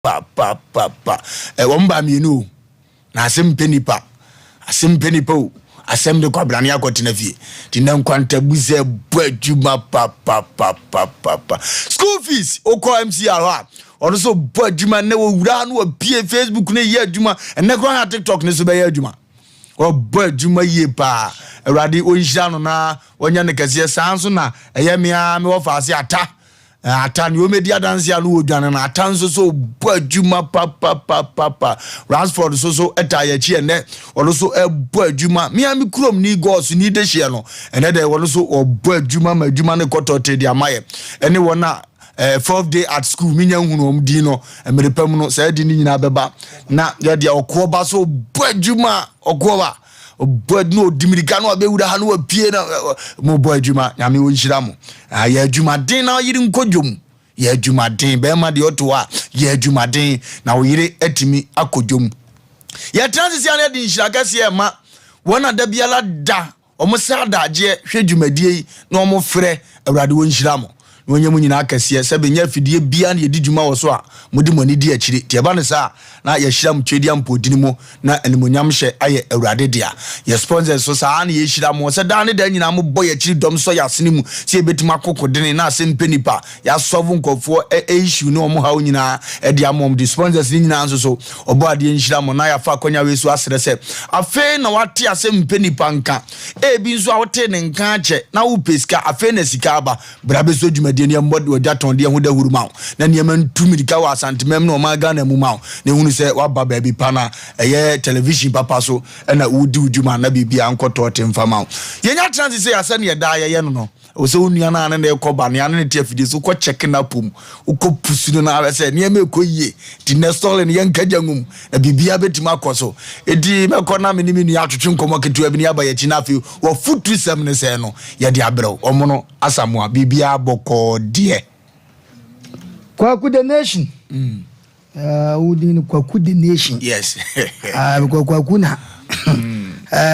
papapapapa. Wɔn baa mmienu o, na asɛm mpɛ nipa, asɛm mpɛ nipa o, asɛm de kwabrane akɔtena fie. Nti na nkwantabu sɛ bɔ adwuma papapapapa. School fees, wokɔ MCR hɔ a, ɔno nso bɔ adwuma. Nnɛ wɔwura no, wɔpie Facebook no yɛ adwuma. Ɛnnɛ koraa na TikTok no so bɛyɛ adwuma. Ɔbɔ adwuma yie paa. Awurade ɔnhyira no na ɔnyɛ no kɛseɛ. Saa nso na ɛyɛ me ara mewɔ faase ata. Ata nea ɔmɛdi adanse a no wɔdwane no. Ata nso so bɔ adwuma papapapapa. Ransford nso so ɛta yɛakyi. Ɛnɛ ɔno nso ɛbɔ adwuma. Mea me kurom ni gɔs ni de hyeɛ no, ɛnɛ dɛ ɔno nso ɔbɔ adwuma ma adwuma no kɔtɔ te de ama yɛ. Ɛne wɔn a fourth day at school, menya nhunu wɔn din no. Mmerɛ pa mu no, saa din no nyinaa bɛba na yɛde ɔkoɔ ba so bɔ adwuma. Ɔkoɔ ba ɔbɔ na ɔdi mirika na wabɛwura ha na wapue na mobɔ adwuma. Nyame ɔnhyira mo. Yɛ adwumaden na yere nkɔ dwom. Yɛ adwumaden, bɛrima deɛ ɔto hɔ a, yɛ adwumaden na wo yere atumi akɔ dwom. Yɛtena sisi a na yɛde nhyira kɛseɛ ma wɔn a da biara da wɔn sɛ adagyeɛ hwɛ dwumadie yi na wɔn frɛ. Awurade wɔnhyira mo na wɔnyɛ mo nyinaa kɛseɛ. Sɛ bɛnya afidie biara na yɛdi dwuma wɔ so a, mode mo ani di akyire. Nti ɛba no saa na yɛhyira mo twedeɛ mpɔdini mu na animonyam hyɛ ayɛ Awurade dea. Yɛ sponsors so saa na yɛhyira mo sɛ daa ne daa nyinaa mobɔ yɛ akyiri dɔm, sɔ yɛ asene mu sɛ yɛbɛtumi akoko dene na asɛm pɛ nipa yɛasɔvo nkɔfoɔ issue ne ɔmo haw nyinaa ɛde ama ɔmo. De sponsors ne nyinaa nso so, ɔbɔ adeɛ nhyira mo. Na yɛafa akɔnya wei so asrɛ sɛ afei na wate asɛm mpɛ nipa nka. Ebi nso a wote ne nka akyɛ na wopɛ sika, afei na sika aba, bra bɛsɔ dwumadie ne yɛmmɔ wɔgya tɔndeɛ ho dahuru ma wo na nneɛma ntu mirika wɔ Asantemam ne ɔman Ghana mu ma wo na ehunu sɛ waba baabi pa na ɛyɛ television papa so ɛna wodi wo dwuma na biribia nkɔtɔ te mfa ma wo. Yɛnya tena se sɛ yɛasɛ ne yɛdaa yɛyɛ no, ɛwɔ sɛ wo nua no a ne na ɛkɔ ba nea ne ne te afidie so, wokɔ kyɛke no apom, wokɔ pusu no na sɛ nneɛma ɛkɔ yie. Nti nnɛ stɔle no yɛnka gya ngum na biribiara bɛtumi akɔ so. Ɛnti mɛkɔ na me ne me nua atwetwe nkɔmmɔ ketewa bi ne aba yɛakyi, na afei wɔfotu sɛm ne sɛ no yɛde abrɛw ɔmo no Asamoa. Biribiara bɔkɔɔ deɛ. Kwaku the Nation. Wo din no Kwaku the Nation. Yes. Because Kwaku na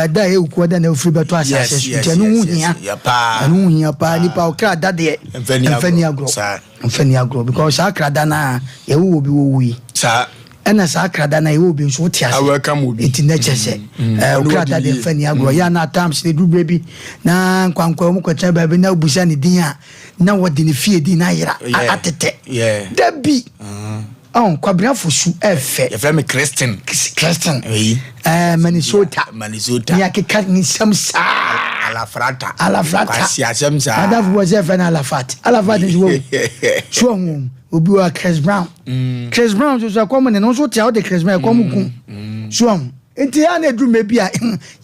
da a ɛwukuo da na ofiri bɛtɔ asase so. Nti ɛno ho hia. Ɛno ho hia paa. Nipa ɔkra da deɛ, mfa ni agorɔ. Mfa ni agorɔ because saa kra da na yɛwɔ obi wɔ wui. Ɛna saa kra da na yɛwɔ obi nso wote ase. Nti na kyɛ sɛ ɔkra da deɛ, mfa ni agorɔ. Yɛ ana times ne duru bi na nkwankwa wɔn kɔtena baabi na obusa ne din a, na wɔde ne fie din na ayera atetɛ. Dabi. Ɔn Kwabena Fosu ɛfɛ. Yɛfrɛ me Christian. Christian. Minnesota. Minnesota. Ní akeka ne nsɛm saa. Alafrata. Alafrata. Kwasi asɛm saa. Adafo bɔ sɛ ɛfɛ no Alafat. Alafat nso wɔ so ɔho obi wɔ Chris Brown. Chris Brown nso so ɛkɔm ne no nso tia ɔde Chris Brown ɛkɔm kun. So ɔho nti yɛn na eduru mɛ bi a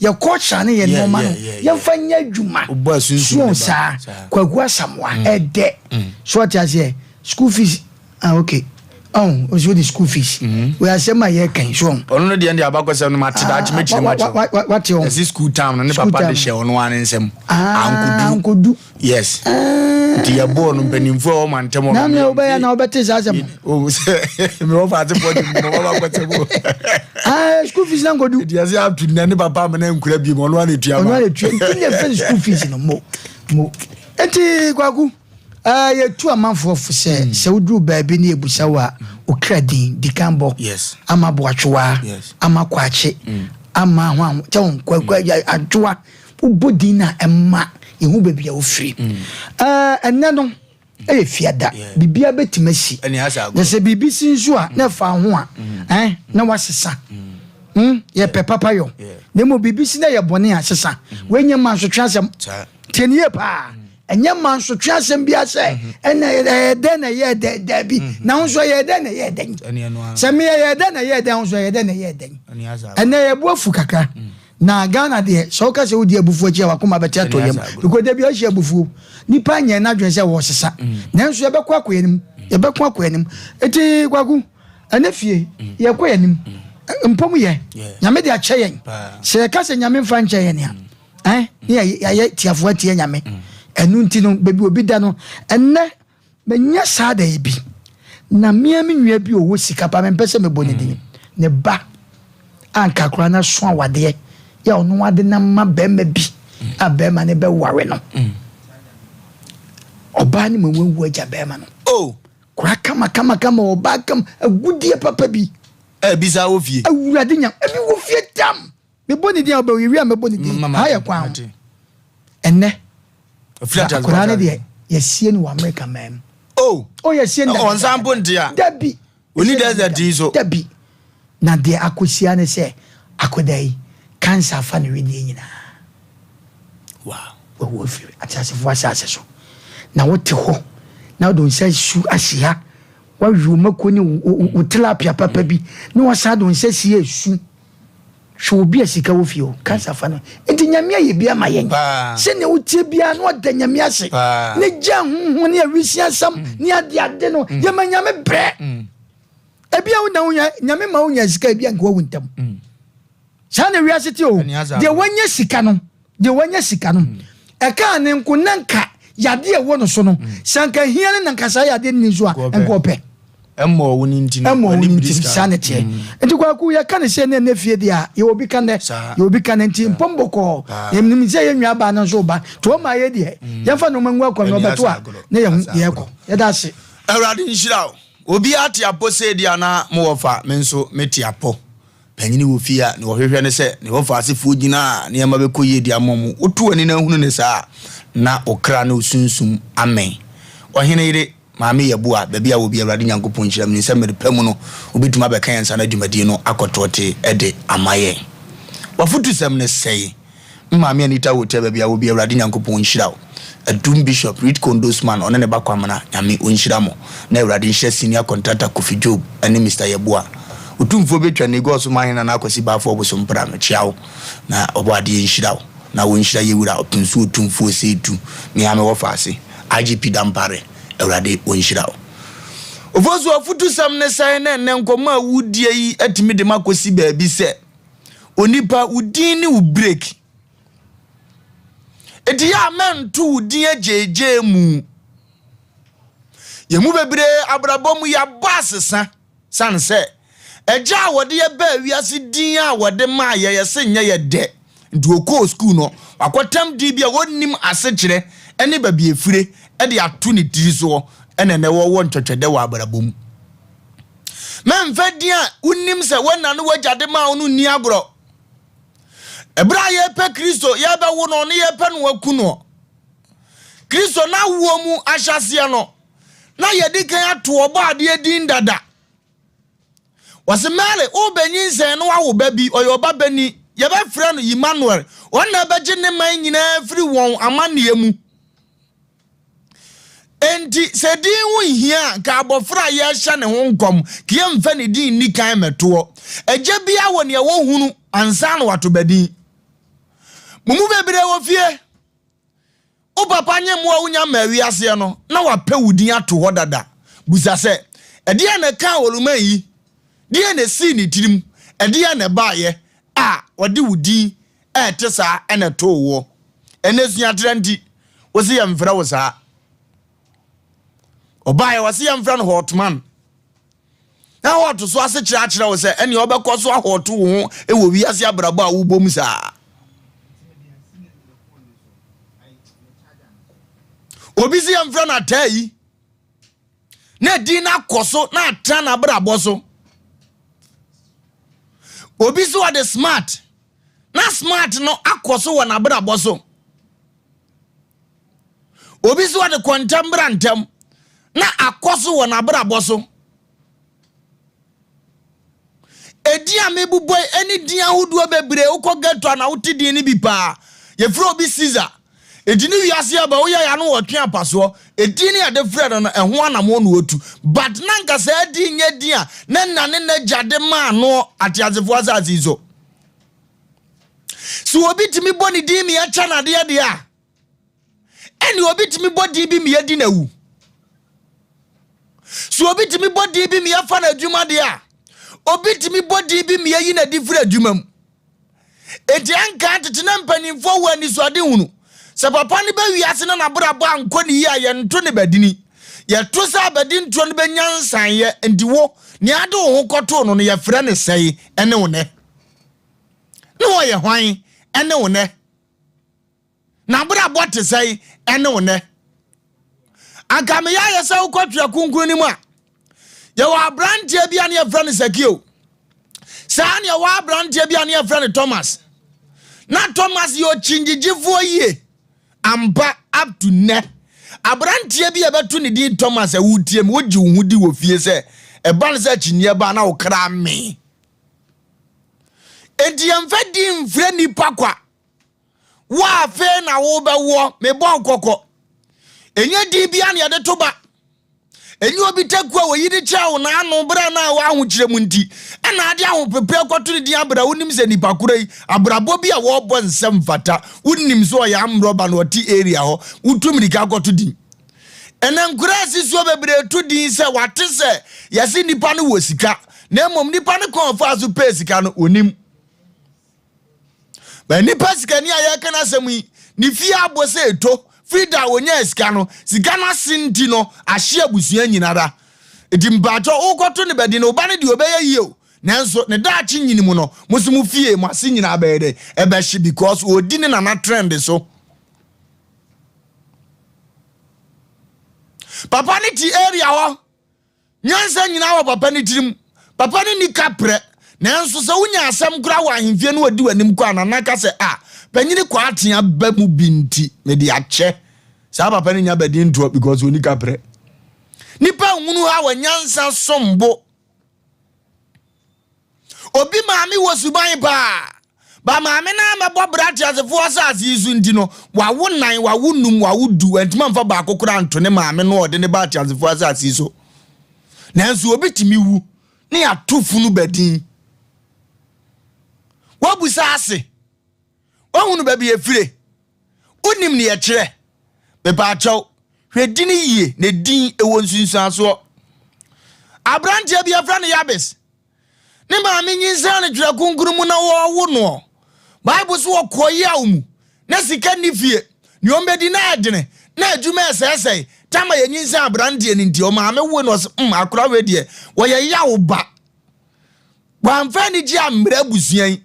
yɛ culture ne yɛ nneɛma no yɛmfa nyɛ adwuma. So ɔho saa Kwaku Asamoah ɛdɛ. So ɔte aseɛ, school fees, ah, okay, ɔn o so de school fees o yɛ asɛm a yɛ kɛn so ɔn. Ɔno no deɛ de abakɔsɛm no ma te daakye mɛkyerɛ mu akyerɛ. Wate ɔn. Ɛsi school time no ne papa de hyɛ ɔno ara ne nsɛm. Ankodu. Ankodu. Yes, nti yɛ bɔɔl no mpanimfoɔ a wɔma ntɛm. Na mi wobɛyɛ na wobɛte saa asɛm. O sɛ mewɔ faase fɔ de mɔ baba kɔsɛm o. Ah, school fees na nkodu. Nti yɛsɛ ato nɛ ne papa amena nkura bi mu, ɔno ara na etua ma. Ɔno ara na etua, nti ne fɛn school fees no mo mo. Nti Kwaku, yɛtu amanfoɔ fo sɛ sɛ woduru baabi ne yɛbusa wo a, okra din di kan bɔ. Ama Boatwowaa, ama Kwakye, ama ho aho kyɛ wɔn Kwaku Adwoa, wobɔ din na ɛma yɛhu baabi a wofiri. Ɛnɛ no ɛyɛ fiada, biribiara bɛtumi asi. Na sɛ biribi si nso a na ɛfa ho a, na wasesa. Yɛpɛ papa yɔ. Na mmom biribi si na yɛ bɔne a, sesa. Wei nyɛ mansotwe asɛm. Tie ne yie paa. Ɛnyɛ mansotwe asɛm bi asɛ ɛna ɛyɛ dɛn na ɛyɛ dɛn, daabi. Na ho nso ɛyɛ dɛn na ɛyɛ dɛn. Sɛ meyɛ yɛ dɛn na ɛyɛ dɛn, ho nso ɛyɛ dɛn na ɛyɛ dɛn. Ɛnɛ yɛbu afu kakra. Na Ghana deɛ, sɛ woka sɛ wodi abufuo akyi a, wakoma bɛte atɔ yam. Because da bi ahyia abufuo. Nipa nyɛ n'adwene sɛ wɔresesa. Nanso yɛbɛkɔ akɔ anim. Yɛbɛko akɔ anim. Eti Kwaku, ɛnɛ fie yɛkɔ yɛn anim. Mpom yɛ. Nyame de akyɛ yɛn. Sɛ yɛka sɛ Nyame mfa nkyɛ yɛn a, ne yɛayɛ tiafoɔ atia Nyame. Ɛno nti no, baabi obi da no, ɛnnɛ manya saa da yi bi. Na mea me nua bi ɔwɔ sika pa, mempɛ sɛ mebɔ ne din, ne ba a nka koraa no aso awadeɛ yɛ ɔno ade na ma bɛrima bi a bɛrima no bɛware no. Ɔbaa no ma wawu agya bɛrima no. Oh. Kora kama kama kama ɔbaa kam agudeɛ papa bi. Ɛbi saa wɔ fie. Awurade nyam ebi wɔ fie tam. Mebɔ ne din a ɔbɛ yɛwi a mɛbɔ ne din. Ha yɛ kwan ho. Ɛnɛ akwadaa no deɛ yɛsie no wɔ Amerika man mu. Oh. Oh yɛsie no dada. Ɔnsan mpo nte a. Dabi. Oni desert yi so. Dabi. Na deɛ akɔsia ne sɛ akwadaa yi cancer afa ne wedeɛ nyinaa. Wow. Wawu afiri ateasefoɔ asase so. Na wote hɔ na wode wo nsa su asi ha wawe wo mako ne wo tilapia papa bi na wasan de wo nsa si esu. Hwɛ obi a sika wɔ fie o, cancer fa no. Nti Nyame ayɛ bi ama yɛn. Sɛnea wotie biara na ɔda Nyame ase. Ne gya honhom ne awisiasɛm mm. ne ade ade no, mm. yɛma Nyame brɛ. Mm. Ebi a wonya wonya Nyame ma wonya sika ebi a nka wawu ntam. Saa na wiase te o. Deɛ wanya sika no, deɛ wanya sika no, ɛkaa ne nko na nka yadeɛ ɛwɔ no so no, sɛ nka hia no na nka saa yadeɛ no ni so a, nka ɔpɛ. Ɛmmɔ wo no nti no, ɛmmɔ wo no nti saa na ɛteɛ. Nti Kwaku yɛka no sɛ ne ɛnɛ fie deɛ a, yɛwɔ bi ka nnɛ, yɛwɔ bi ka nnɛ nti mpɔm bɔkɔɔ. Yɛnim sɛ yɛn nua baa no nso reba, nti ɔma yɛ deɛ, yɛmfa nneɛma ngu akwan na ɔbɛto a na yɛhu deɛ ɛrekɔ. Yɛda ase. Awurade nhyira wo. Obiara te apɔ sei deɛ anaa mowɔ fa? Me nso mete apɔ. Panyini wɔ fie a, nea ɔhwehwɛ ne sɛ ne wɔfa asefoɔ gyina a nneɛma bɛkɔ yie de ama wɔn. Woto w'ani na ahunu no saa a, na wo kra ne wo sunsum amɛn. Ɔhene yere, Maame Yeboah, baabi a wɔ biara, Awurade Nyankopɔn nhyira. Menim sɛ mmere pa mu no, wobɛtumi abɛka yɛn nsa na dwumadie no akɔtoɔte de ama yɛn. W'afotusɛm ne sɛe. Me maame Anita Hotel baabi a wɔ biara Awurade Nyankopɔn nhyira wo. Adum Bishop Reed Kondosman ɔne ne ba Kwamena Nyame ɔnhyira mo na Awurade nhyira Senior Contractor Kofi Job ne Mister Yeboah. Otumfoɔ bɛtwa ne gɔɔ so Mahene Nana Akwasi Baafoɔ Bosompra mekyea wo na Ɔbɔadeɛ nhyira wo na ɔnhyira Yɛwura Ɔpemsuo Otumfoɔ Osei-Tu me ara me wɔfaase IGP Dampare Awurade ɔnhyira wo. Ofosu afutusɛm ne sɛn na ɛnnɛ nkɔmmɔ a wodie yi atumi de makɔsi baabi sɛ Onipa, wo din ne wo break. Enti yɛ a mɛnto wo din agyeegyee mu. Yɛn mu bebree abrabɔ mu yɛabɔ asesa sane sɛ agya a wɔde yɛ baa wiase din a wɔde maa yɛ yɛse nyɛ yɛ dɛ. Nti ɔkɔɔ sukuu no, wakɔtam din bi a ɔnnim asekyerɛ ne baabi efire de ato ne tiri soɔ ɛna ɛnɛ wɔwɔ ntwɛtwɛdɛ wɔ abrabɔ mu. Mɛmfa din a wonim sɛ woana ne w'agya de maa wo no nni agorɔ. Ɛberɛ a yɛrepɛ Kristo, yɛrebɛwo no, ne yɛrepɛ no aku no. Kristo n'awoɔ mu ahyɛaseɛ no, na yɛdi kan ato ɔbɔ adeɛ din dada. Wɔse Mary, wobɛnyinsɛn na wawo ba bi, ɔyɛ ɔba bani, yɛbɛfrɛ no Emmanuel, ɔno na ɛbɛgye ne man nyinaa firi wɔn amanneɛ mu. Enti sɛ din ho nhia a, nka abɔfra a yɛrehyɛ ne ho nkɔm, ka yɛmfa ne din nni kan mmɛtoɔ. Agya biara wɔ nea wɔhunu ansa na wato ba din. Mo mu bebree wɔ fie. Wo papa nye mmoa a wonya mmaa wiaseɛ no, na wapɛ wo din ato hɔ dada. Busa sɛ, ɛdeɛn na ɛkaa Oluman yi? Deɛn na ɛsii ne tirim? Ɛdeɛn na ɛbaeɛ a ɔde wo din a ɛte saa na ɛtoo woɔ. Ɛnɛ suatrɛ nti, wo se yɛmfrɛ wo saa. Ɔbaeɛ wɔ se yɛmfrɛ no Hotman. Na hot so ase kyerɛ akyerɛ wo sɛ ɛnea ɔbɛkɔ so ahɔto wo ho wɔ wiase abrabɔ a wobɔ mu saa. Obi se yɛmfrɛ no ataa yi. Na din no akɔ so na atra n'abrabɔ so. Obi se ɔde smart. Na smart no akɔ so wɔ n'abrabɔ so. Obi so ɔde kɔ ntɛm bra ntɛm na akɔ so wɔ n'abrabɔ so. Edin a mebobɔ yi ne din ahodoɔ bebree wokɔ ghetto a na wote din no bi paa. Yɛfrɛ obi Caesar. Enti ne wiase aba woyɛ ya no wɔtwe apasoɔ. Edin no yɛde frɛ no no ɛho anamoɔ na wɔtu. But na nka saa din nyɛ din a ne na ne n'agya de maa no ateasefoɔ asase yi so. Sɛ obi tumi bɔ ne din mia kyɛ no adeɛ deɛ a, ɛne obi tumi bɔ din bi mia di n'awu. Sɛ obi tumi bɔ din bi mia fa no adwuma deɛ a, obi tumi bɔ din bi mia yi n'adi firi adwuma mu. Enti ɛnka tete na mpanimfoɔ wɔ anisoadehunu. Sɛ papa no bɛ wiase na n'abrabɔ ankɔ ne yie a, yɛnto ne badini. Yɛto sɛ abadintoɔ no bɛnya nsaneeɛ. Enti wo, nea ade wo ho kɔtoo no no, yɛfrɛ no sɛe ne wo nɛ. Ne ɔyɛ hwan ne wo nɛ? N'abrabɔ te sɛn ne wo nɛ? Anka meyɛ ayɛ sɛ wokɔ Twerɛ Kronkron no mu a, Yɛwɔ aberanteɛ bi a ne yɛfrɛ no Sakeo. Saa ne yɛwɔ aberanteɛ bi a ne yɛfrɛ no Thomas. Na Thomas yɛ ɔkyingyegyefoɔ yie. Ampa up to nnɛ. Aberanteɛ bi a ɛbɛto ne din Thomas a wotie mu, wogye wo ho di wɔ fie sɛ ɛba no sɛ akyinnyɛ ba na wo kra mee. Enti yɛmfa din mfrɛ nnipa kwa. Wo a afei na wobɛwoɔ, mebɔ wo kɔkɔ. Ɛnyɛ din biara na yɛde to ba. Ɛnyɛ obi taku a wɔyi de kyerɛ wo n'ano berɛ a na wɔ ahokyerɛ mu nti ɛna ade ahopepeɛ kɔto ne din aberɛ a wonim sɛ nipa korɔ yi abrabɔ bi a wɔrebɔ nsɛm mfata wonim sɛ ɔyɛ amrɔba na ɔte area hɔ wotu mmirika kɔto din. Ɛnɛ nkoraa asisuo bebree to din sɛ wate sɛ yɛse nipa no wɔ sika na mmom nipa no kɔn ɔfaa so pɛɛ sika no onim. Ba nipa sikani a yɛreka n'asɛm yi, ne fie abɔ sɛ eto firi da a onyaa sika no, sika no ase nti no, ahye abusua nyinara. Enti mpaatwɔ, wokɔto no bɛde no, wo ba no deɛ ɔbɛyɛ yie o, nanso ne daakye nyini mu no, mo nso mo fie, mo ase nyinaa bɛyɛ dɛn? Ɛbɛhye because ɔredi ne nana trend so. Papa no te area hɔ. Nyansa nyinaa wɔ papa no tirim. Papa no nni kaprɛ. Nanso sɛ wonya asɛm koraa wɔ ahemfie na wɔdi w'anim kɔ a, Nana ka sɛ, Ah, panyini Kwaatea ba mu bi nti, mede akyɛ. Saa papa no nya badin ntoɔ because ɔnni kaprɛ. Nnipa nhunu ha wɔ nyansa som bo. Obi maame wɔ suban paa. Ba maame no ammɛbɔ bra ateasefoɔ asase yi so nti no, wawo nan, wawo num, wawo du, wantumi amfa baako koraa anto ne maame no a ɔde ne ba ateasefoɔ asase yi so. Nanso obi tumi wu ne yɛato funu badin. Woabusa ase, woahunu baabi efire, wonim ne yɛkyerɛ. Mepaakyɛw, hwɛ din yie na din ɛwɔ nsunsuansoɔ. Aberanteɛ bi yɛfrɛ no Yabes. Ne maame nyinsɛn no Twerɛ Kronkron mu na wɔrewo noɔ. Bible so wɔkɔɔ yaw mu, na sika nni fie, nea ɔmbɛdi na ɛdene, na adwuma ɛsɛesɛe. Tama yɛnyinsɛn aberanteɛ no nti, ɔmaame woe no ɔse, mm, akora wei deɛ, wɔyɛ yaw ba. Wamfa anigye ammrɛ abusua yi.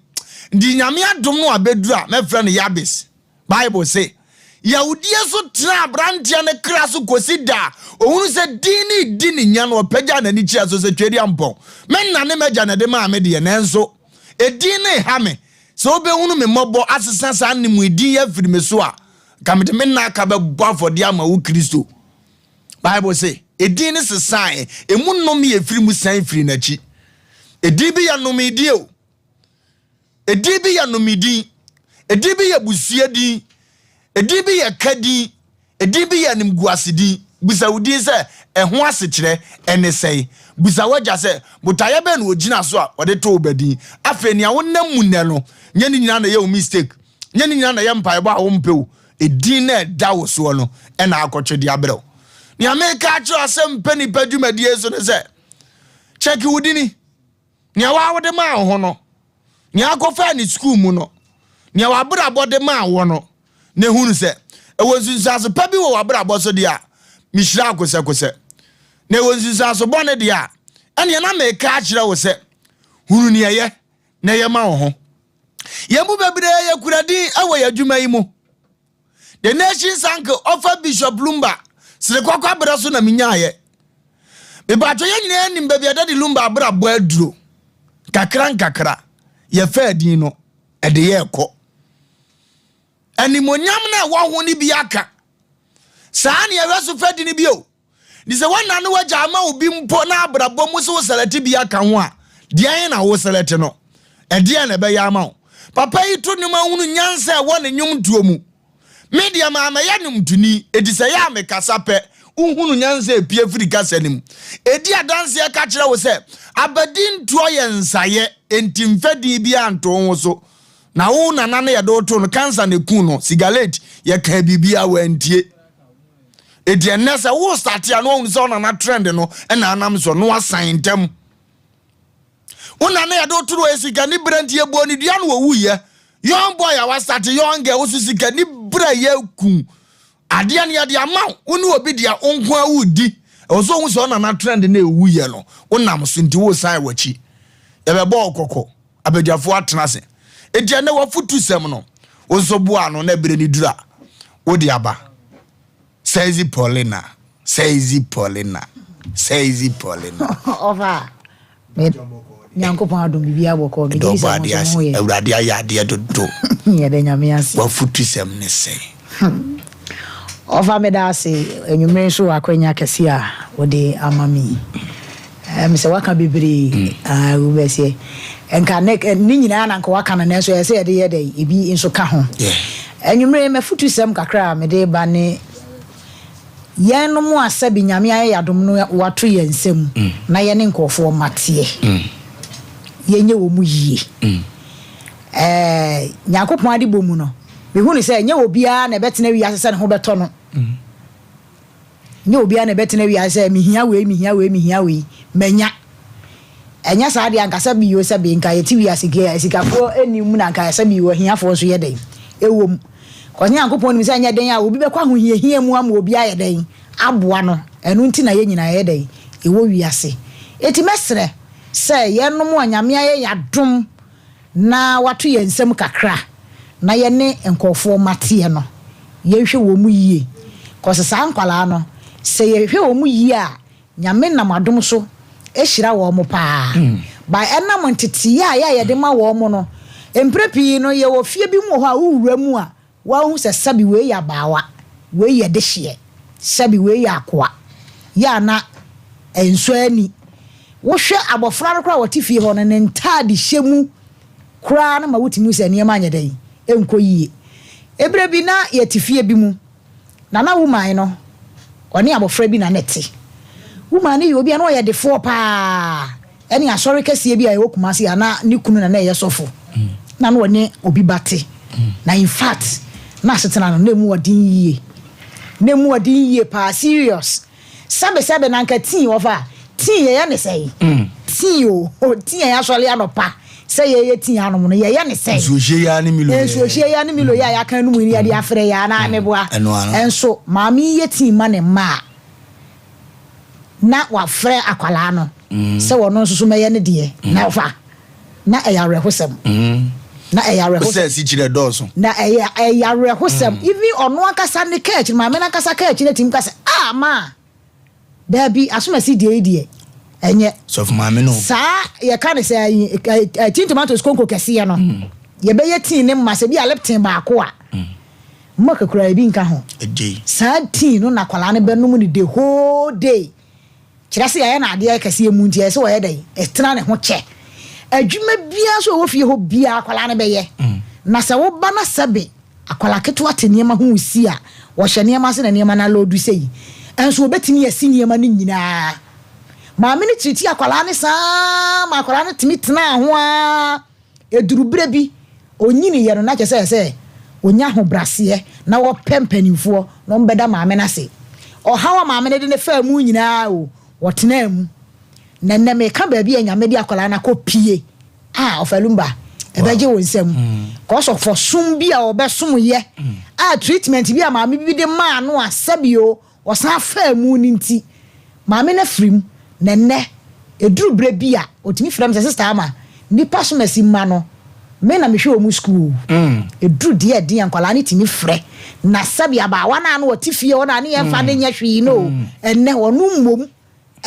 Nti Nyame adom no abɛduru a, mɛfrɛ no Yabes. Bible se, Yawdie so tenaa aberanteɛ no kra so kɔsi da a ɔhunu sɛ din no redi ne nya no, ɔpagyaa n'ani kyerɛɛ so sɛ, Tweaduampɔn, me nna ne m'agya na ɛde maa me deɛ, nanso edin no reha me. Sɛ wobɛhunu me mmɔbɔ asesa saa nnem din yi afiri me so a, anka mede me nna aka bɛbɔ afɔdeɛ ama wo Kristo. Bible se, edin no sesaeɛ, emu nnome a ɛfiri mu san firii n'akyi. Edin bi yɛ nnome din o. Edin bi yɛ nnome din. Edin bi yɛ busua din. Edin bi yɛ ka din. Edin bi yɛ animguase din. Bisa wo din sɛ, ɛho asekyerɛ ne sɛn? Bisa w'agya sɛ, botaeɛ bɛn na ɔgyina so a ɔde too wo ba din? Afei nea wonam mu nnɛ no, nyɛ ne nyinaa na ɛyɛ wo mistake. Nyɛ ne nyinaa na ɛyɛ mpaebɔ a wompɛ o. Edin no a ɛda wo soɔ no na akɔtwe de abrɛ wo. Nea meka akyerɛ wo asɛm pɛ nipa dwumadie so ne sɛ, kyɛke wo dini. Nea w'awode maa wo ho no, nea akɔfaa ne sukuu mu no, nea w'abrabɔ de maa wo no, na ehunu sɛ ɛwɔ nsunsuanso pa bi wɔ w'abrabɔ so deɛ a, mehyira wo kosɛkosɛ. Na ɛwɔ nsunsuanso bɔne deɛ a, ɛneɛ na meka akyerɛ wo sɛ, hunu nea ɛyɛ na ɛyɛ ma wo ho. Yɛn mu bebree yɛkura din wɔ yɛn adwuma yi mu. The Nation's Uncle ɔfa Bishop Lumba serekwakwa berɛ so na menyaeɛ. Mepaatwɔ yɛn nyinaa nim baabi a Daddy Lumba abrabɔ aduro. Nkakra nkakra yɛfaa din no ɛde yɛ kɔ. Animonyam no a ɛwɔ ho no bi aka. Saa ne yɛhwɛ so fa di no bio. Nti sɛ woana ne w'agya ama obi mpo na abrabɔ mu sɛ wo sɛlɛte bi aka ho a, deɛn na wo sɛlɛte no? Ɛdeɛn na ɛbɛyɛ ama wo? Papa yi to nnwom ahunu nyansa a ɛwɔ ne nnwomtoɔ mu. Me deɛ mammɛyɛ nnwomtoni, enti sɛ ɛyɛ a mekasa pɛ, wohunu nyansa a ɛpue firi kasa no mu. Ɛdi adanseɛ ka kyerɛ wo sɛ, abadintoɔ yɛ nsaeɛ, enti mfa din biara nto wo ho so. Na wo nana no yɛde wo too no, cancer na ɛkuu no, sigalate, yɛkaa biribiara, wantie. Enti ɛnnɛ sɛ wo starte a na wahunu sɛ ɔnana trend no na anam so na wasan ntɛm. Wo nana yɛde wo to no ɔyɛ sika ne berɛ nti yɛbɔɔ ne dua no wɔwuiɛ. Young boy a wastarte young girl wo so sika ne berɛ yɛ ku. Adeɛ no yɛde ama wo, wo ne obi deɛ wo nko a wodi. Ɛwɔ sɛ wohu sɛ ɔnana trend no ɛwuiɛ no wonam so nti wosan w'akyi. Yɛbɛbɔ wo kɔkɔ. Abadwafoɔ atena ase. Enti ɛnnɛ w'afotusɛm no, wo nso boa ano na berɛ no duru a, wode aba. Sexy Paulina, sexy Paulina. Sexy Paulina. Ɔfa me Nyankopɔn adom biribiara bɔkɔɔ. Megye Ɛdɔ di ɔbɔ sɛ mo adeɛ nso ase. mo ho yɛ. Awurade ayɛ adeɛ dodo. Yɛda Nyame ase. W'afutusɛm ne sɛn? Ɔfa meda ase anwummere nso wɔ akwanya kɛse a wode ama me yi. Ɛm sɛ waka bebree. Ah, wobɛseɛ. Nka ne ne nyinaa na nka waka no nanso ɛyɛ sɛ yɛde yɛ dɛ ebi nso ka ho. Anwummere m'afutusɛm kakra a mede ba ne Yɛnom a sɛbe Nyame ayɛ yɛn adom no wato yɛn nsam na yɛne nkurɔfoɔ mma teɛ, yɛnyɛ wɔn yie. Ɛɛ, Nyankopɔn adebɔ mu no, mehunu sɛ ɛnyɛ obiara na ɛbɛtena wiase sɛ ne ho bɛtɔ no. Ɛnyɛ obiara na ɛbɛtena wiase sɛ mehia wei, mehia wei, mehia wei, manya. Ɛnyɛ saa deɛ anka sɛbe o sɛbe nka yɛte wiase ki asikafoɔ nni mu na anka sɛbe o ahiafoɔ nso yɛ dɛn ɛwɔ mu. Cause Nyankopɔn nim sɛ ɛnyɛ dɛn a obi bɛkɔ ahohiahia mu ama obi ayɛ dɛn aboa no. Ɛno nti na yɛn nyinaa yɛyɛ dɛn yɛwɔ wiase. Enti mɛsrɛ sɛ yɛnom a Nyame ayɛ yɛn adom na wato yɛn nsam kakra na yɛne nkorɔfoɔ mma teɛ no yɛnhwɛ wɔn mu yie. Cause saa nkwadaa no sɛ yɛhwɛ wɔn mu yie a Nyame nam adom so hyira wɔn paa. By ɛnam nteteeɛ a yɛ a yɛde ma wɔn no, mprɛ pii no yɛwɔ fie bi mu wɔ hɔ a wo wura mu a woahu sɛ sɛbi wei yɛ abaawa, wei yɛ dehyeɛ, sɛbi wei yɛ akoa, yɛ a na ɛnsɔ ani. Wohwɛ abɔfra no koraa a ɔte fie hɔ no, ne ntaade hyɛ mu koraa no ma wotumi hu sɛ nneɛma anyɛ dɛn, ɛnkɔ yie. Ɛberɛ bi na yɛte fie bi mu, Na na woman no, ɔne abɔfra bi na na ɛte. Woman no yɛ obi a na ɔyɛ defoɔ paa, ɛne asɔre kɛseɛ bi a ɛwɔ Kumasi a na ne kunu na na ɛyɛ sɔfo. Na na ɔne obi ba te. Na in fact, na asetena no, na ɛmu ɔden yie. Na ɛmu ɔden yie paa, serious. Sɛbe sɛbe na anka tea wɔfa tea yɛyɛ ne sɛn? Tea o, tea a yɛasɔre anɔpa sɛ yɛyɛ tea anom no yɛyɛ ne sɛn? Nsuohyie yi ara ne Milo yɛ. Nsuohyie yi ara ne Milo yɛ a yɛaka anum yi yɛde afrɛ yɛ anaa meboa? Ɛno ara. Nso maame yi yɛ tea ma ne mma a na wafrɛ akwadaa no sɛ ɔno nso so mɛyɛ ne deɛ na ɔfa. Na ɛyɛ awerɛhosɛm. Na ɛyɛ awerɛhosɛm. Wosɛ asikyire dɔɔso. Na ɛyɛ ɛyɛ awerɛhosɛm. Even ɔno ankasa ne kaa akyiri, maame no ankasa kaa akyiri atumi ka sɛ, ah maa, daabi, asomasi deɛ yi deɛ, ɛnyɛ. Sɔfo maame no. Saa yɛka no sɛ ayi ɛ tin tomatoes konko kɛseɛ no, yɛbɛyɛ tin ne ma sɛ bi a Lipton baako a, milk koraa ebi nka ho. Saa tin no na akwadaa no bɛnom no the whole day. Kyerɛ sɛ yɛayɛ no adeɛ kɛseɛ mu nti ɛsɛ sɛ ɔyɛ dɛn? Ɛtena ne ho kyɛ. Adwuma biara nso a ɛwɔ fie hɔ biara akwadaa no bɛyɛ. Na sɛ woba na sɛbe akwadaa ketewa te nneɛma ho resi a, ɔhyɛ nneɛma ase na nneɛma no aloodu sei. Nso ɔbɛtumi asi nneɛma no nyinaa. Maame no kyirikyiri akwadaa no saa ara ma akwadaa no tumi tenaa ho ara. Ɛduru berɛ bi, ɔnyiniiɛ no, na kyerɛ sɛ ɛsɛ sɛ ɔnya ahobrɛaseɛ na ɔpɛ mpanimfoɔ na wɔbɛda maame no ase. Ɔhaw a maame no de no faa mu nyinaa o, ɔtenaa mu. Na nnɛ meka baabi a Nyame de akwadaa no akɔpie a, Ɔfalumba, ɛbɛgye wo nsam. Cause of ɔsom bi a ɔbɛsomyɛ a treatment bi a maame bi de maa no a sɛbi o, Ɔsan faa mu no nti, maame no afiri mu, na ɛnnɛ, ɛduru berɛ bi a, ɔtumi frɛ me sɛ, Sista Ama, nnipa asomasi mma no, me na mehwɛ wɔn sukuu o. Ɛduru deɛ ɛden a, nkwadaa no tumi frɛ. Na sɛbe abaawa no a na ɔte fie hɔ no a ne yɛmfa no nyɛ hwee no o, ɛnnɛ ɔno mmom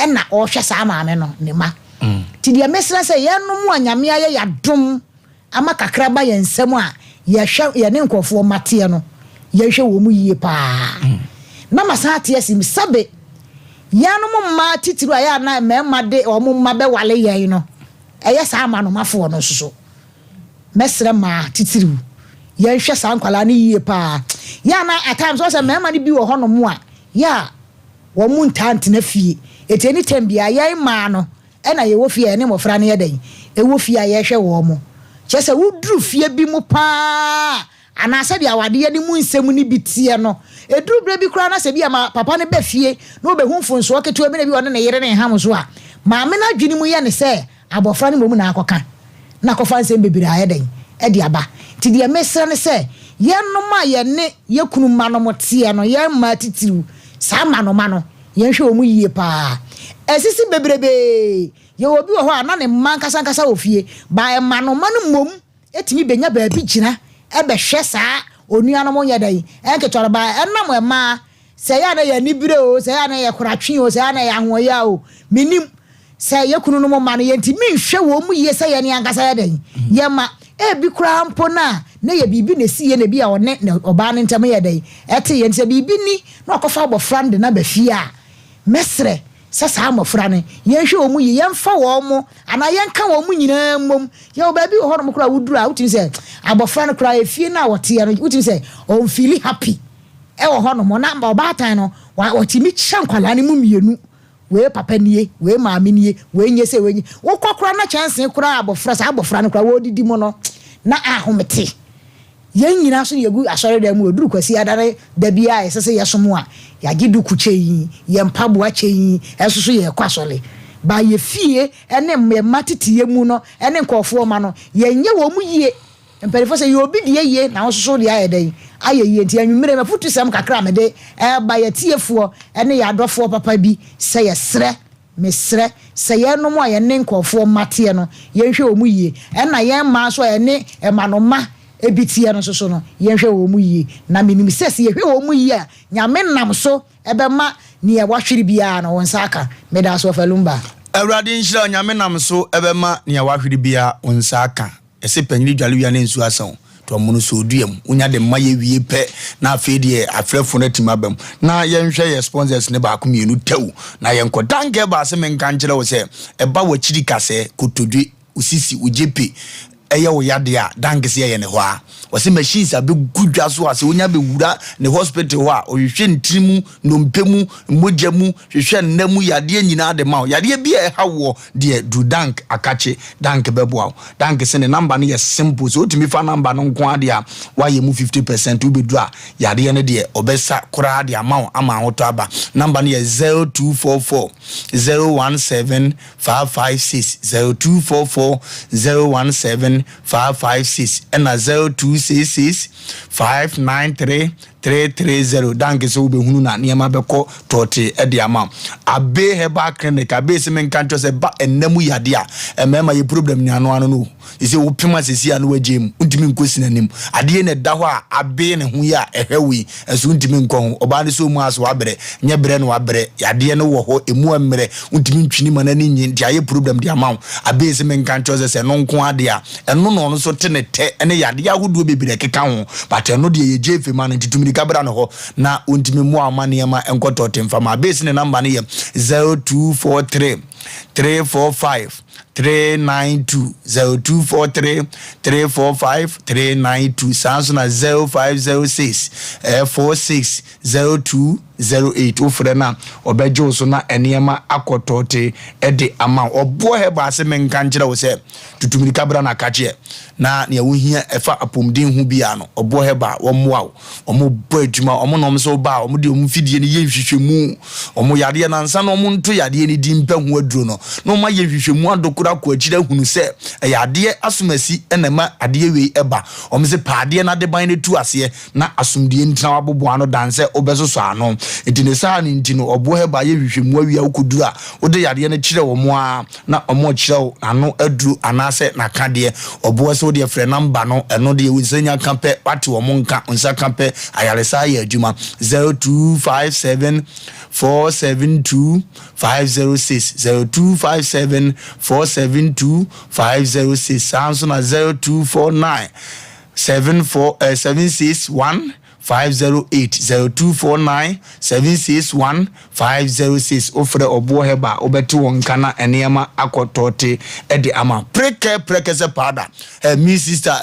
na ɔrehwɛ saa maame no ne mma. Nti deɛ mesrɛ sɛ yɛnom a Nyame ayɛ yɛn adom ama kakra ba yɛn nsam a yɛhwɛ yɛne nkurɔfoɔ mma teɛ no, yɛnhwɛ wɔn mu yie paa. Na masan ate asi mu sɛbe yɛnom mmaa titiriw a ɛyɛ a na mmarima de wɔn mma bɛwale yɛn no, ɛyɛ saa amanomafoɔ no nso so. Mɛsrɛ mmaa titiriw, yɛnhwɛ saa nkwadaa no yie paa. Yɛ a na at times wɔn sɛ mmarima no bi wɔ hɔnom a, yɛ a wɔn ntaa ntena fie. Eti any time biara yɛn mmaa no na yɛwɔ fie a yɛne mmɔfra no yɛ dɛn? Ɛwɔ fie a yɛhwɛ wɔn. Kyerɛ sɛ woduru fie bi mu pa ara anaa sɛdeɛ awadeɛ no mu nsɛm no bi teɛ no, ɛduru berɛ bi koraa na sɛ bi a ma papa no ba fie na ɔbɛhu mfomsoɔ ketewa bi na bi ɔne ne yere no reham so a, maame no adwene mu yɛ no sɛ abɔfra no mmom na akɔka na akɔfa nsɛm bebree ayɛ dɛn de aba. Nti deɛ mesrɛ ne sɛ yɛnom a yɛne yɛ kunu mma nom teɛ no, yɛn mmaa titiriw, saa mmanoma no, Yɛnhwɛ wɔn yie paa. Asisi bebrebee. Yɛwɔ obi wɔ hɔ a na ne mma ankasa ankasa wɔ fie, but mmanoma no mmom tumi bɛnya baabi gyina bɛhwɛ saa onuanom nyɛ dɛn nketewa no, but ɛnam mmaa Sɛ ɛyɛ a na ɛyɛ anibere oo, sɛ ɛyɛ a na ɛyɛ koratwe oo, sɛ ɛyɛ a na ɛyɛ ahoɔyaa oo, mennim. Sɛ yɛn kununom mma no, yɛntumi nhwɛ wɔn mu yie sɛ yɛn ankasa yɛ dɛn? Yɛn mma. Ebi koraa mpo no a, na ɛyɛ biribi na ɛsiiɛ na ebia ɔne ne ɔbaa no ntam yɛ dɛn? Ɛteeɛ. Nti sɛ biribi ni na ɔkɔfa abɔfra no de no aba fie a, mɛsrɛ sɛ saa mmɔfra no, yɛnhwɛ wɔn mu yie, yɛmfa wɔn anaa yɛnka wɔn nyinaa mmom. Yɛwɔ baabi wɔ hɔnom koraa a woduru a, wotumi sɛ abɔfra no koraa efie no a ɔteɛ no, wotumi sɛ ɔnfiili happy wɔ hɔnom. Na ɔbaatan no, ɔtumi kyɛ nkwadaa no mu mmienu. Wei papa nie, wei maame nie, wei nyɛ sei, wei nyɛ. Wokɔ koraa na kyɛnsee koraa abɔfra, saa abɔfra no koraa wɔredidi mu no, na ahomete. Yɛn nyinaa nso yɛgu asɔredan mu, ɛduru Kwasiada ne da biara a ɛsɛ sɛ yɛsom a, yɛagye duku kyɛ yi, yɛn mpaboa kyɛ yi, ɛnso so yɛrekɔ asɔre. Ba yɛ fie ne yɛn mma teteyɛ mu no ne nkurɔfoɔ mma no, yɛnyɛ wɔn yie. Mpanimfoɔ sɛ, yɛ obi deɛ yie na wo nso so wo deɛ ayɛ dɛn? Ayɛ yie. Nti anwummerɛ yi, m'afotusɛm kakra a mede reba yɛn atiefoɔ ne yɛn adɔfoɔ papa bi sɛ yɛsrɛ, Mesrɛ sɛ yɛnom a yɛne nkurɔfoɔ mma teɛ no, yɛnhwɛ wɔn yie, ɛna yɛn mmaa nso a yɛne mmanoma bi teɛ no nso so no, yɛnhwɛ wɔn yie. Na menim sɛ, sɛ yɛhwɛ wɔn yie a, Nyame nam so bɛma neɛ wahwere biara no, wo nsa aka. Medaase Wɔfa Lumba. Awurade nhyira wo, Nyame nam so bɛma nea wahwere biara wo nsa aka. Ɛse panyini dwale wia na nsuo asa o, nti ɔmono sɛ ɔdua mu, wonya de ma yɛ wie pɛ na afei deɛ afrɛfoɔ no atumi aba mu. Na yɛnhwɛ yɛ sponsors no baako mmienu tɛw na yɛnkɔ. Danke ɛbaa se menka nkyerɛ wo sɛ ɛba w'akyiri kasɛɛ, kotodwe, wo sisi, wo gyepe ɛyɛ wo yadeɛ a, Danke se ɛyɛ ne hɔ ara. Ɔse machines abɛgu dwa so a sɛ wonya bɛwura ne hospital hɔ a, ɔhwehwɛ ntini mu, nnompe mu, mogya mu, hwehwɛ nna mu yadeɛ nyinaa de ma wo. Yadeɛ bi a ɛha woɔ deɛ duru Dank akakye, Dank bɛboa wo. Dank se ne number no yɛ simple, sɛ wotumi fa number no nko ara deɛ a, woayɛ mu 50 percent, wobɛduru a yadeɛ no deɛ ɔbɛsa koraa de ama wo ama ahotɔ aba. Number no yɛ 0244 017 556, 0244 017 556 ɛna 0266 593 330 danke sɛ wobɛhunu na nneɛma bɛkɔ tɔɔtee de ama wo. Abe Herbal Clinic, Abe se menka nkyerɛ sɛ ba ɛnna mu yadeɛ a, mmarima yɛ problem ne ano ano no o. Sɛ wopem a sɛsi a na wagyae mu, wontumi nkɔ si n'anim. Adeɛ na ɛda hɔ a abe ne ho yi a ɛhwɛ wo yi, ɛso wontumi nkɔ ho. Ɔbaa no sɛ ɔmu ase wabrɛ, nyɛ brɛ na wabrɛ, yadeɛ no wɔ hɔ, ɛmu ɛmmerɛ, wontumi ntwini ma n'ani nnye nti ayɛ problem de ama wo. Abe se menka nkyerɛ sɛ sɛ ɛno nko ara deɛ a, Ɛno na ɔno nso te ne tɛ ne yadeɛ ahodoɔ bebree a ɛkeka ho but ɛno deɛ yɛ gye ma no nti tu mirika bra ne hɔ na ɔntumi mmoa wo ma nneɛma nkɔ tɔte mfa ma Base ne number no yɛ 0243 345 392 0243 345 392 saa nso na 0506 46 0208 wofrɛ no a ɔbɛgye wo so na nneɛma akɔ tɔte de ama wo. Ɔboɔ Herbal se menka nkyerɛ wo sɛ Tutu mmirika bra na kakyeɛ na nea wohia ɛfa apɔmuden ho biara no, ɔboɔ herbal, wɔmmoa wo. Wɔbɔ adwuma, wɔn na wɔn sɛ woba a, wɔde wɔn mfidie no yɛ nhwehwɛmu. Wɔn yadeɛ no ansa na wɔnto yadeɛ no din mpɛ ho aduro no, na wɔayɛ nhwehwɛmu adokoro akɔ akyiri ahunu sɛ ɛyɛ adeɛ asomasi na ɛma adeɛ wei ba. Wɔn se pɛ adeɛ no adeban no tu aseɛ na asomdue ntena w'aboboano dan sɛ wobɛsosɔ ano. Nti ne saa no nti no, ɔboɔ herbal yɛ nhwehwɛmu awie a wokɔduru a, wode yadeɛ no kyerɛ wɔn ara. na wɔrekyerɛ wo n'ano aduru anaasɛ n'akadeɛ. Ɔboɔ sɛ wodeɛ frɛ number no, ɛno deɛ wo nsa nya ka pɛ, woate wɔn nka, wo nsa ka pɛ, ayaresa ayɛ adwuma. 0257 472 506, 0257 472 506, saa nso na 0249 74 eh, 761 508 0249 761 506 Wofrɛ Ɔboɔ Herbal a, wobɛte wɔn nka na nneɛma akɔ tɔɔte de ama wo. Prekɛ prɛkɛsɛ powder, immune system,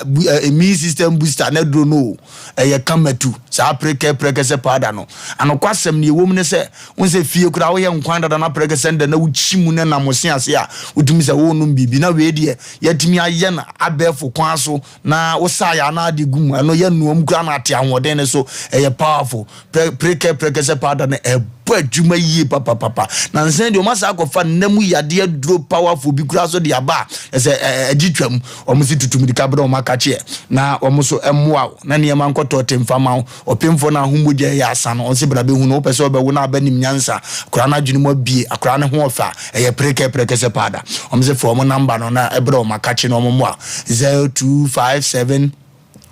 immune system booster na aduro no o, ɛyɛ kamatu saa prekɛ prɛkɛsɛ powder no. Anokwasɛm nea ɛwɔ mu ne sɛ, wohu sɛ fie koraa woyɛ nkwan dada na prɛkɛsɛ no da na wokyi mu na nam wo se ase a, wotumi sɛ worenom biribi na wei deɛ yɛatumi ayɛ no abɛɛfo kwan so Na wo saa yɛ anaa de gu mu ɛno yɛ noa mu koraa na ate ahoɔden no so ɛyɛ powerful prɛ prekɛ prɛkɛsɛ powder no ɛbɔ adwuma yie papapapa na nsɛn deɛ wɔn asa akɔfa nna mu yadeɛ aduro powerful bi koraa so de aba a ɛsɛ ɛgye twam wɔn si tutu mirika berɛ wɔn akakyeɛ na wɔn so mmoa wo na nneɛma nkɔtɔ te mfa ma wo Ɔpemfoɔ no a ho mogya yɛ asa no, ɔse bra bɛhu no, wopɛ sɛ ɔbɛwo no aba nim nyansa, akwadaa no adwene mu abie, akwadaa no ho ɔfɛ a, ɛyɛ prekɛ prɛkɛsɛ paada. Wɔn se fa wɔn number no na brɛ wɔn akakye na wɔn mmoa 0257.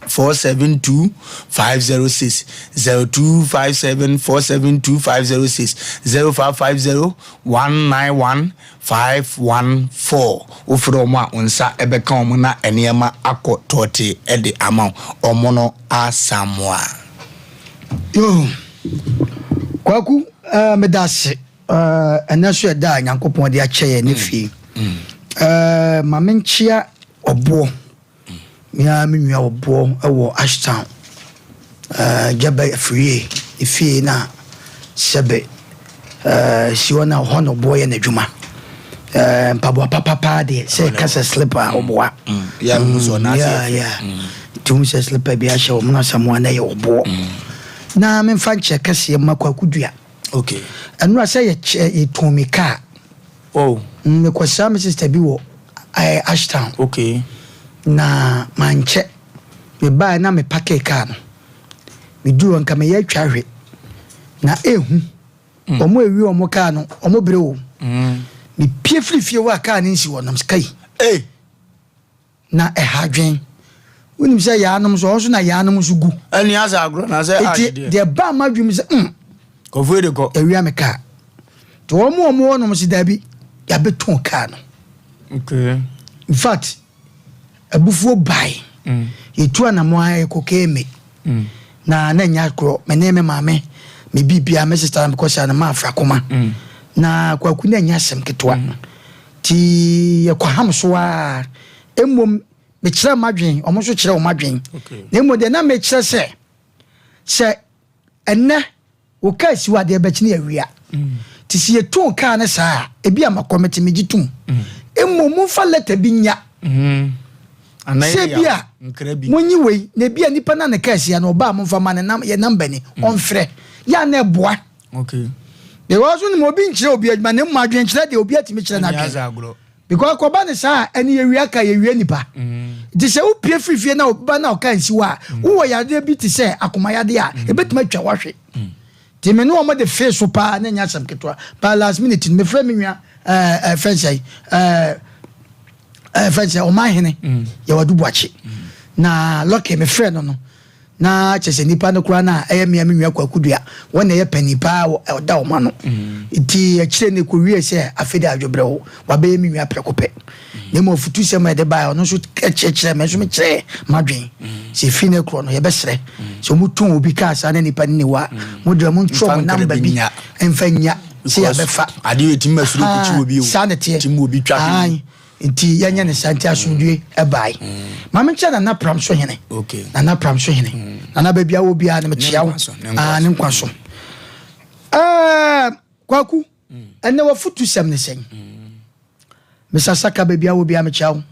472 506, 0257 472 506, 0550 191 514. Wofrɛ wɔn a, wo nsa bɛka wɔn na nneɛma akɔ tɔɔtee de ama wo. Wɔn no Asamoah. Yoo, Kwaku, eh, meda ase. Eh, ɛnɛ nso yɛ da a Nyankopɔn de akyɛ yɛn ne fie. Eh, ma menkyea ɔboɔ. Me ara me nua ɔboɔ wɔ Ashtown. Eh, Gyaba Afriyie, ne fie na sɛbe eh, si hɔ na hɔ na ɔboɔ yɛ n'adwuma. Eh, mpaboa papa paa deɛ, sɛ ɛka sɛ slipper a ɔboa. Yeah, mehu sɛ ɔno ase Yeah, yɛ fɛ. yeah. Nti wohu sɛ slipper bi ahyɛ wɔn na Asamoah na ɛyɛ ɔboɔ. Na memfa nkyɛ kɛseɛ mma Kwaku Dua. Okay. Ɛnora sɛ yɛkyɛ yɛtɔn me kaa. Oh. Mekɔsraa me sister bi wɔ eh, Ashtown. Okay. Na mankyɛ. Mebaeɛ na me pakee kaa no. Meduru hɔ nka meyɛ atwa ahwe. Na ehu. Wɔn a ewi wɔn kaa no, wɔn brɛ o. Mepie firi fie hɔ a kaa no nsi hɔ nam sɛ kai. Hey. Na ɛha adwen. Wonim sɛ yaanom nso, ɔhɔ nso na yaanom nso gu. Ɛne asɛ agorɔ na sɛ ash Eti deɛ. deɛ ɛbaa m'adwene mu sɛ mm. Kɔfoe de kɔ. Yɛawia me kaa. Nti wɔn a wɔwɔ nom sɛ daabi, yɛabɛtɔn kaa no. Okay. In fact, abufuo bae. Yɛtu anamɔ ara yɛkɔ KMA. Na na ɛnyɛ agorɔ. Me ne me maame, me biribiara, me sister na mekɔhyia no, maa Frakoma. Na Kwaku na ɛnyɛ asɛm ketewa. Nti yɛkɔham so ara. Mmom mekyerɛɛ m'adwene, wɔn nso kyerɛɛ wɔn adwene. Na mmom deɛ na mekyerɛ sɛ, sɛ ɛnnɛ wo kaa si hɔ a, deɛ ɛbɛkye no yɛ awia. Nti sɛ yɛtɔn kaa no saa a, ebi a makɔ mete megye tom. Mmom momfa lɛta bi nya. Sɛ ebi a monyi wei, na ebi a nipa no a ne kaa si ha no ɔba a momfa ma no, yɛ namba ni, ɔmfrɛ. Yɛ a na ɛboa. Okay. Because wonim obi nkyerɛ obi adwuma na mmom adwenkyerɛ deɛ obi atumi kyerɛ n'adwene. Because kɔba ne saa a ɛne yɛwia ka yɛwia nipa. Nti sɛ wopie firi fie na obi ba na ɔka nsi hɔ a wowɔ yadeɛ bi te sɛ akoma yadeɛ a ɛbɛtumi atwa wahwe. Nti me ne wɔn de fee so paa na ɛnyɛ asɛm ketewa. But last minute no mefrɛ me nua ɛɛ ɛɛ fɛn sɛ ɛɛ ɛɛ fɛn sɛ ɔman hene yɛwɔ Adubuakye. Na lucky mefrɛ no no. Na kyerɛ sɛ nnipa no koraa no a ɛyɛ me a me nua Kwaku Dua, wɔn na ɛyɛ panin paa wɔ ɔda wɔn ano. Nti akyire no ɛkɔwiee sɛ afei deɛ adwobrɛw wabɛyɛ me nua prɛko pɛ. Na mmom afutusɛm a ɛde baeɛ ɔno nso kyerɛkyerɛɛ me nso mekyerɛɛ m'adwene sɛ ɛfiri no korɔ no yɛbɛsrɛ sɛ wɔtɔn obi kaa saa na nipa no nni hɔ a mo deɛ montwerɛ mo namba bi mfa nnya sɛ yɛabɛfa. Saa na ɛteɛ. Nti yɛnyɛ ne saa nti asomdue ɛbae. Ma menkyɛ Nana Pram so hene. Nana Pram so hene. Nana baabi a wɔ biara no mekyea wo. Ah, ne nkwa so. Ɛɛ Kwaku, ɛnɛ wafutu sɛm ne sɛn? Mr. Saka baabi a wɔ biara mekyea wo.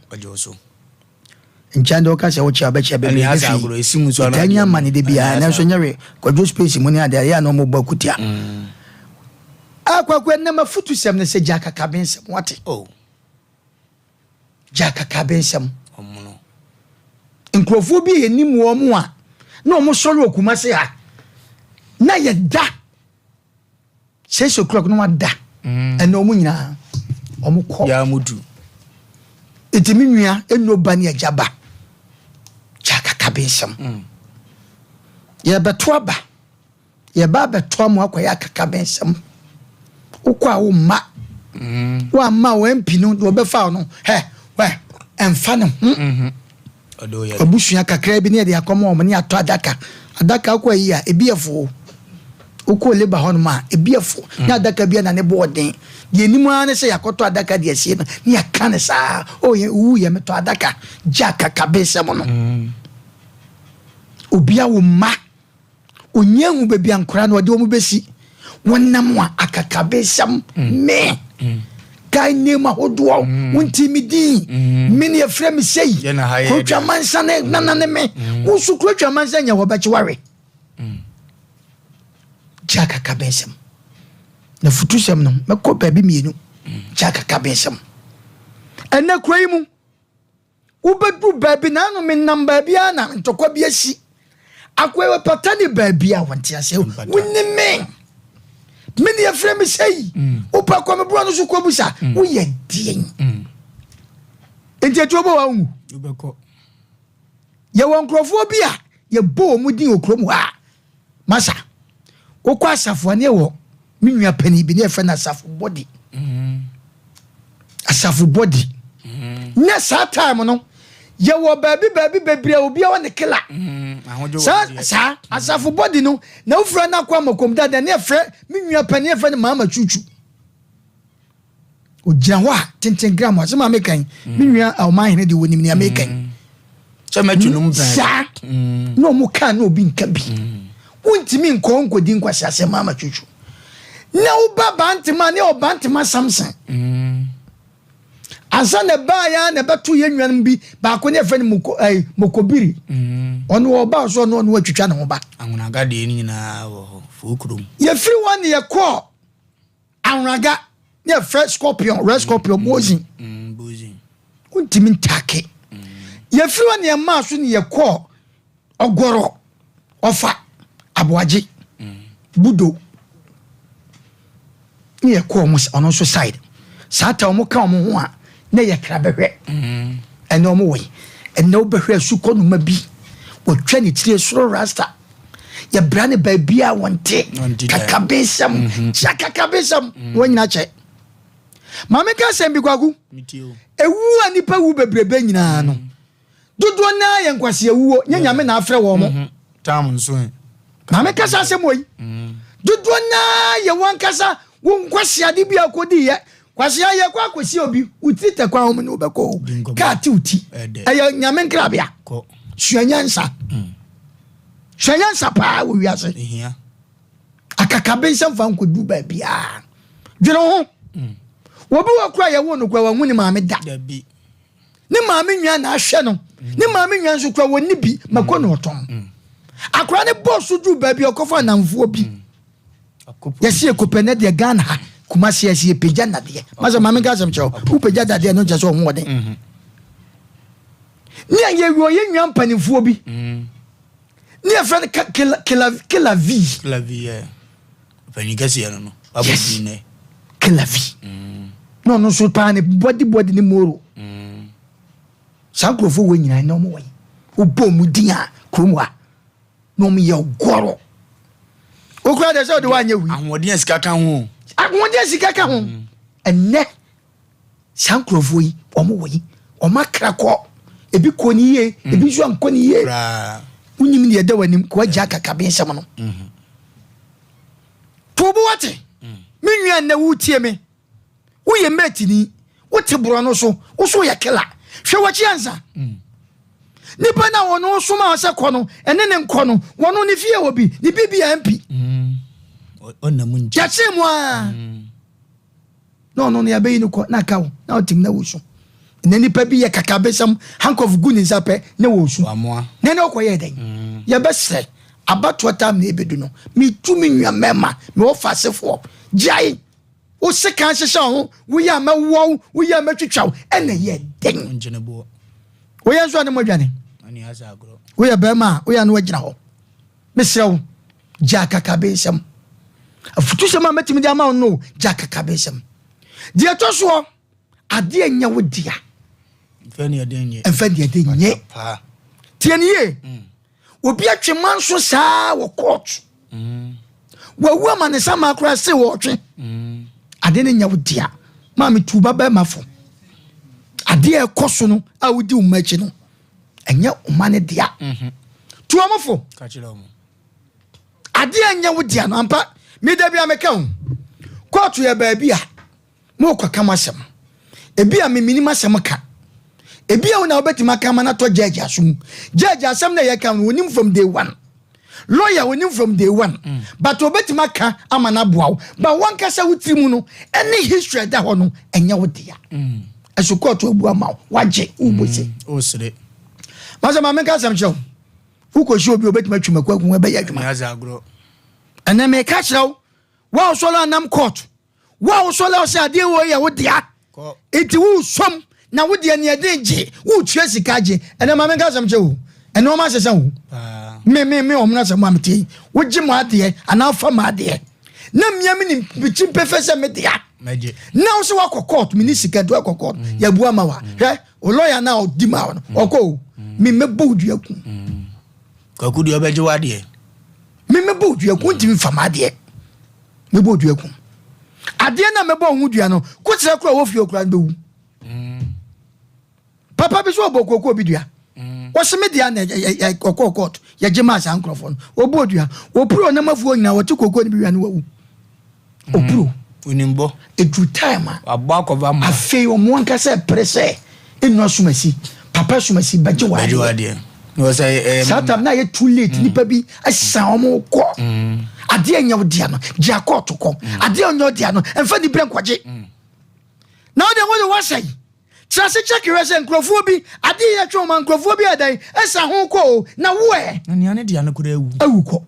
Nkyɛn de woka sɛ wokyea wobɛkyea baabi a ɛfi. Ɛtaa nya ma ne de biara nanso nyɛ we kwadwo space mu ne ade ayɛ a na ɔmo bɔ akutia. Ah Kwaku, ɛnɛ mafutu sɛm ne sɛ gya akakabensɛm wate. Oh. Gya akakabensɛm. Nkurɔfoɔ bi a yɛnim wɔn a na wɔn sɔre wɔ Kumasi ha na yɛda 6 o'clock na wɔada mm. ɛnna wɔn nyinaa wɔn kɔ. Yaa mu du. Eti mi nua enu ba ne agya ba gya akakabensɛm. Mm. Yɛbɛto aba. Yɛba abɛtoa mo akɔyɛ akakabensɛm. Wokɔ a womma. Mm. Woamma wo MP no deɛ ɔbɛfa wo no hɛ wɛ ɛmfa ne ho. Mm-hmm. Abusua kakra bi ne yɛde akɔma wɔn ne atɔ adaka. Adaka wokɔ ayi a ebi yɛ fo. Wokɔ leba hɔnom a ebi yɛ fo. Ne mm. adaka bi na ne bo ɔden. Deɛ anim ara ne sɛ yɛakɔtɔ adaka de asie no ne yɛaka ne saa. O yɛ wu yɛ metɔ adaka gye akakabensɛm no. Mm. Obia wo mma. Onnya nhu baabi a nkwadaa no ɔde wɔn bɛsi. Wɔnam a akakabensɛm me guy name ahodoɔ wonti me din me ne yɛfrɛ me sei kurotwa mansa ne nana ne me wo nso kurotwa mansa nya wɔbɛkye wawe gye akakabensɛm na futusɛm no mɛkɔ baabi mmienu gye akakabensɛm ɛnɛ kuro yi mu Wobɛduru baabi na ano menam baabi ara na ntɔkwa bi asi. Akoa yi pata ne baabi a wɔnte aseɛ. Wonni me. Me ne yɛfrɛ me sɛyi. Mm. Wopɛ kɔ me borɔ no so kɔbusa. Mm. Woyɛ deɛn? Mm. Nti atuo bɔ wa wonwu. Wobɛkɔ. Yɛwɔ nkurɔfoɔ bi a yɛbɔ wɔn din wɔ kurom hɔ a, masa, wokɔ asafo a ne yɛwɔ me nua panin bi ne yɛfrɛ no Asafo Bɔdi. Asafo Bɔdi. Ne saa time no, yɛwɔ baabi baabi bebree a obiara wɔ ne kila. Saa saa Asafo Bɔdi no, na wofura no akɔ amakom dada ne yɛfrɛ me nua panin yɛfrɛ no Maama Chuchu. Ogyina hɔ a tenten gram asɛm a meka yi me nua ɔman hene de wɔnim nea meka yi. Sɛ mɛtwe no mu pɛn. Saa na ɔmo kaa na obi nka bi. Wontumi nkɔ nkɔdi nkwasi asɛm ama twitwu. Na woba Bantema ne ɔbantema Samson. Ansa na ɛbaa ya na ɛbɛto yɛn nuanom bi baako ne yɛfrɛ no moko ɛɛ mokobiri. Ɔno ɔbaa so ɔno ɔno atwitwa ne ho ba. Anwonaga deɛ ne nyinaa wɔ hɔ fo kurom. Yɛfiri hɔ ne yɛkɔɔ Anwraga ne yɛfrɛ scorpion red scorpion bozin wontumi ntake. Yɛfiri hɔ ne yɛmaa so ne yɛkɔɔ ɔgɔrɔ ɔfa aboagye budo ne yɛkɔɔ ɔmo ɔno nso side saa ta ɔmo ka ɔmo ho a na yɛ kra bɛhwɛ ɛnɛ ɔmo wɔ yi ɛnɛ wobɛhwɛ asukɔ noma bi wɔtwa ne tiri soro rasta yɛbra ne baabi a wɔnte kakabensɛm mhm. kyia kakabensɛm na wɔnyina kyɛ. Maame ka asɛm bi kwaku ewu a nipa wu bebrebe nyinaa no dodoɔ naa yɛ nkwasi ewuo nye nyame na afrɛ wɔn mo. Maame kasa asɛm wɔ yi dodoɔ naa yɛ wɔn ankasa wo nkwasi ade bi a kɔdi yɛ kwasi ayɛ kɔ akɔsi obi wo tiri tɛ kwan wɔn ne wobɛkɔ o kaa ti wo ti ɛyɛ nyame nkrabea sua nyansa. Hwɛ nyansa paa wɔ wiase. Akakabensɛm fa nkɔdu baabiaa. Dwene ho. Mm. Obi wɔ kora yɛwo no kora wahu ne maame da. Ne maame nwa na ahwɛ no. Mm. Ne maame nwa nso kora wɔnni bi mako na ɔtɔn. Mm. Akora ne bɔɔ so duru baabi ɔkɔfa anamfoɔ bi. Yɛsi ekopɛ ne deɛ Ghana ha Kumasi yɛsi epagya nnadeɛ. Masa maame nka asɛm kyerɛ wo. Wopagya dadeɛ no nkyɛ sɛ ɔho ɔden. Mm-hmm. Ne a yɛwɔ yɛ nwa mpanimfoɔ bi. Mm. Ne yɛfrɛ no kila vi. Kila vi yɛ panyin kɛseɛ no no. Yes. Kila vi. Mm. Na ɔno nso paa ne bɔdi bɔdi ne moro. Mm. Saa nkurɔfoɔ wɔ nyinaa na wɔn wɔ yi. Wobɔ wɔn din a kurom ha na wɔn yɛ gɔrɔ. Okura deɛ sɛ ɔde wanyɛ wi. Ahoɔden a sika ka ho. Ahoɔden a sika ka ho. Mm. Ɛnɛ Saa nkurɔfoɔ yi, wɔn wɔ yi, wɔn akra kɔ. Ebi kɔ ne yie, mm. ebi nso ankɔ ne yie. Wonim deɛ ɛda w'anim, kɔ agya akakabe nsɛm no. Mm-hmm. To bo wate, mm. me nua nnɛ wotie me, woyɛ mɛtini, wote borɔ no so, wo so yɛ kela. Hwɛ w'akyi ansa. Mm. Nipa na wɔn soma sɛ kɔ no, ɛne ne nkɔ no, wɔn ne fie wɔ bi, ne bi bi mp. Yɛkyee mu a. Na ɔno no yɛbɛyi no kɔ na aka wo na ɔtem na wosu na nipa bi yɛ kakabesɛm handcuff gu ne nsa pɛ na wɔsu na ɛne ɔkɔyɛ dɛn mm. yɛbɛsrɛ abatoɔ tam na ɛbɛdu no metu me nua mmarima mewɔ fasefoɔ gyae wo sekan hyehyɛ wo ho woyɛ a mɛwɔ wo woyɛ a mɛtwitwa wo ɛna yɛ dɛn woyɛ nso a ne mɔdwane woyɛ bɛrima a woyɛ a na wagyina hɔ Mesrɛ wo, gyaa akakabensɛm. Afutusɛm a mɛtumi de ama wo no, gyaa akakabensɛm. Deɛ ɛtɔ soɔ, adeɛ nyɛ wo dea. Mfa deɛ ɛde nyɛ. Tie ne yie. Mm. Obi atwe manso saa wɔ court. Mm. Wawu ama ne sama koraa se wɔtwe. Mm. Adeɛ no nyɛ wo dea. Maame tu ba bɛrima fo. Adeɛ ɛkɔ so no a wodi wo mma akyi no, ɛnyɛ ɔma no dea mhm. tu ɔmo fo adeɛ ɛnyɛ wo dea no ampa meda bi a meka ho kóòtù yɛ baabi a mokɔka mo asɛm ebi a memenim asɛm ka ebi a wo na wobɛtumi aka ma no atɔ gyɛɛgye asom gyɛɛgye asɛm na yɛka no onim from day one lawyer onim from day one mm. but obɛtumi aka ama no aboa wo but wankasa wo tiri mu no ɛne history ɛda hɔ no ɛnyɛ wo dea mm. Ɛso kɔɔto abu ama wo wagye wobɔ se. Wosere. Masɛ maame nka asɛm kyerɛ wo. Wokɔhyia obi a obɛtumi atwi mako agu ho ɛbɛyɛ adwuma. Ɛnɛ meka kyerɛ wo wo a wosɔre anam court wo a wosɔre a wosɛ adeɛ wɔ yɛ wo dea nti wosom na wo deɛ neɛ den gye wotua sika gye ɛnɛ maame nka asɛm kyerɛ wo ɛnɛ ɔma asesa wo me me me ɔmo asɛm a mete yi wogye mo adeɛ anaa fa mo adeɛ na mmea me nim mikyi mpɛfɛ sɛ me dea na wo sɛ woakɔ court mene sika nti woakɔ court mm. yɛbu ama wa mm. hwɛ o lawyer na ɔdi ma wo no mm. ɔkɔ o. Me mɛbɔ wo dua ku. Kwaku deɛ ɔbɛgye w'adeɛ. Me mɛbɔ wo dua ku, wontumi mfa m'adeɛ. Mɛbɔ wo dua ku. Adeɛ no a mɛbɔ wo ho dua no, kokyerɛ koraa a ɔwɔ fie hɔ koraa no bɛwu. Papa bi so ɔbɔ kookoo bi dua. Wɔse me dea na ɔkɔɔ court yɛgye maa saa nkurɔfoɔ no. Ɔbɔɔ dua. Ɔpuro ɔnam afuo nyinaa ɔte kookoo no bi wia no wawu. Ɔpuro. Onim bɔ. Ɛduru time a. Wabɔ akɔba mmoa. Afei wɔn ankasa ɛpere sɛ nnua asumasi, papa asumasi bɛgye w'adeɛ. Saa time na ayɛ too late nipa bi asan wɔn kɔ. Adeɛ nyɛ wo dea no gye akɔɔto kɔ. Adeɛ nyɛ wo dea no mfa nibrɛ nkɔgye. Na wo deɛ wo de wasɛe. Tra ase kyɛ kerɛ sɛ nkurɔfoɔ bi ade yɛ twe wɔn a nkurɔfoɔ bi ayɛ dɛn ɛsa ho kɔ o na wo ɛ. Na nea ne dea no koraa awu. Awu kɔ.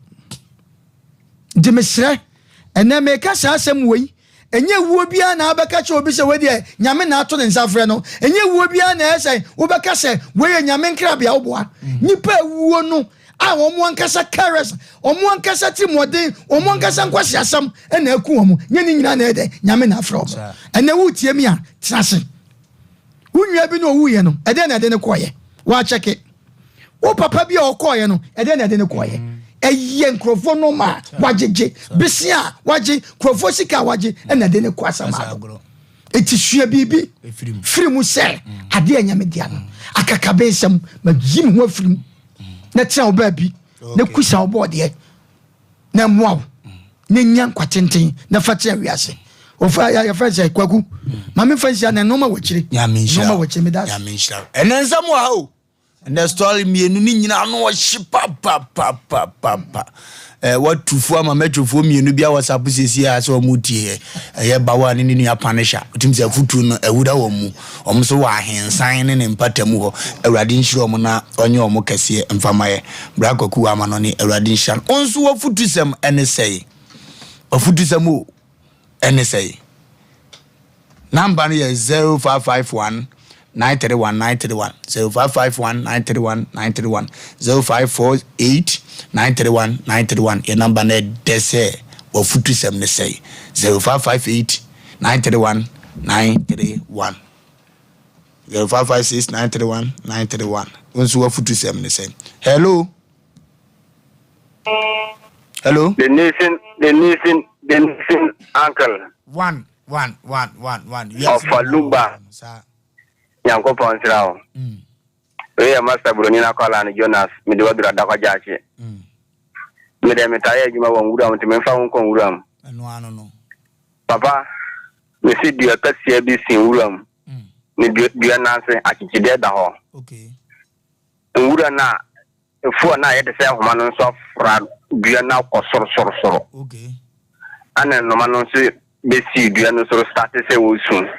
Nti mesrɛ ɛnɛ meka saa asɛm wei ɛnyɛ wuo biara na abɛka kyerɛ obi sɛ wei deɛ Nyame na ato ne nsa afrɛ no ɛnyɛ wuo biara na ɛyɛ sɛ wobɛka sɛ wei yɛ Nyame nkrabea woboa nnipa awuo no a wɔn ankasa careless, wɔn ankasa tirimɔden, wɔn ankasa nkwaseasɛm na aku wɔn. Nyɛ ne nyinaa na ɛyɛ dɛ, Nyame na afrɛ wɔn. Ɛnɛ woretie me a, tena ase. Wo nua bi na ɔwuiɛ no, ɛdɛn na ɛde no kɔɔeɛ? Woakyɛke. Wo papa bi a ɔkɔɔeɛ no, ɛdɛn na ɛde no kɔɔeɛ? Ɛyɛ nkurɔfoɔ nɔɔma a wagyegye, bese a wagye, nkurɔfoɔ sika a wagye ɛna ɛde no kɔ asamado. Eti sua biribi firi mu sɛ adeɛ a ɛnyɛ me dea no, akakabensɛm, mayi me ho afiri mu. na tena wo baabi na kusa wo bɔɔdeɛ na mmoa wo na nya nkwa tenten na fa tena wiase ofa yɛfrɛ sɛ kwaku ma memfa nhyia na nnoɔma wɔ akyire nnoɔma wɔ akyire meda ase ɛnɛ nsɛm wɔ ha o ɛnɛ story mmienu ne nyinaa no ɔhye papapapapapa Eh, watu fo ama mɛtwofoɔ mmienu bi a wɔsapo siesie a sɛ wɔn tie yɛ. Ɛyɛ Bawa ne ne nua Panisha. Wotim sɛ afutuo no awura wɔn mu. Wɔn nso wɔ ahensan ne ne mpata mu hɔ. Awurade nhyira wɔn na ɔnyɛ wɔn kɛseɛ mfa ma yɛ. Bra Kwaku wɔ ama no ne Awurade nhyira no. Wo nso w'afutusɛm ɛne sɛe. W'afutusɛm o ɛne sɛe. Number no yɛ 0551 931 931 0551 931 931 0548 931 931 yɛ number no ɛdɛ sɛ wafutusɛm no sɛe 0558 931 931 0556 931 931 wo nso wafutusɛm no sɛe. Hello. Hello. The nation, the nation, the nation uncle. One, one, one, one, one. Ɔfa Luba. Nyankopɔn nsira wo. Mm. Wei yɛ Master Buroni n'akwadaa no Jonas. Mede waduru adakɔ gyaakye. Mm. Me deɛ metaa yɛ adwuma wɔ nwura mu nti memfa wo nkɔ nwura mu. Ɛno ano no. Papa, mesi dua kɛseɛ bi si nwura mu. Mm. Ne dua, dua no ase akyekyedeɛ da hɔ. Okay. Nwura no a Afuo a na ayɛ te sɛ nhoma no nso afra dua no akɔ sorosorosoro. Ɛna nnoma no nso bɛsii dua no soro starte sɛ wɔresu.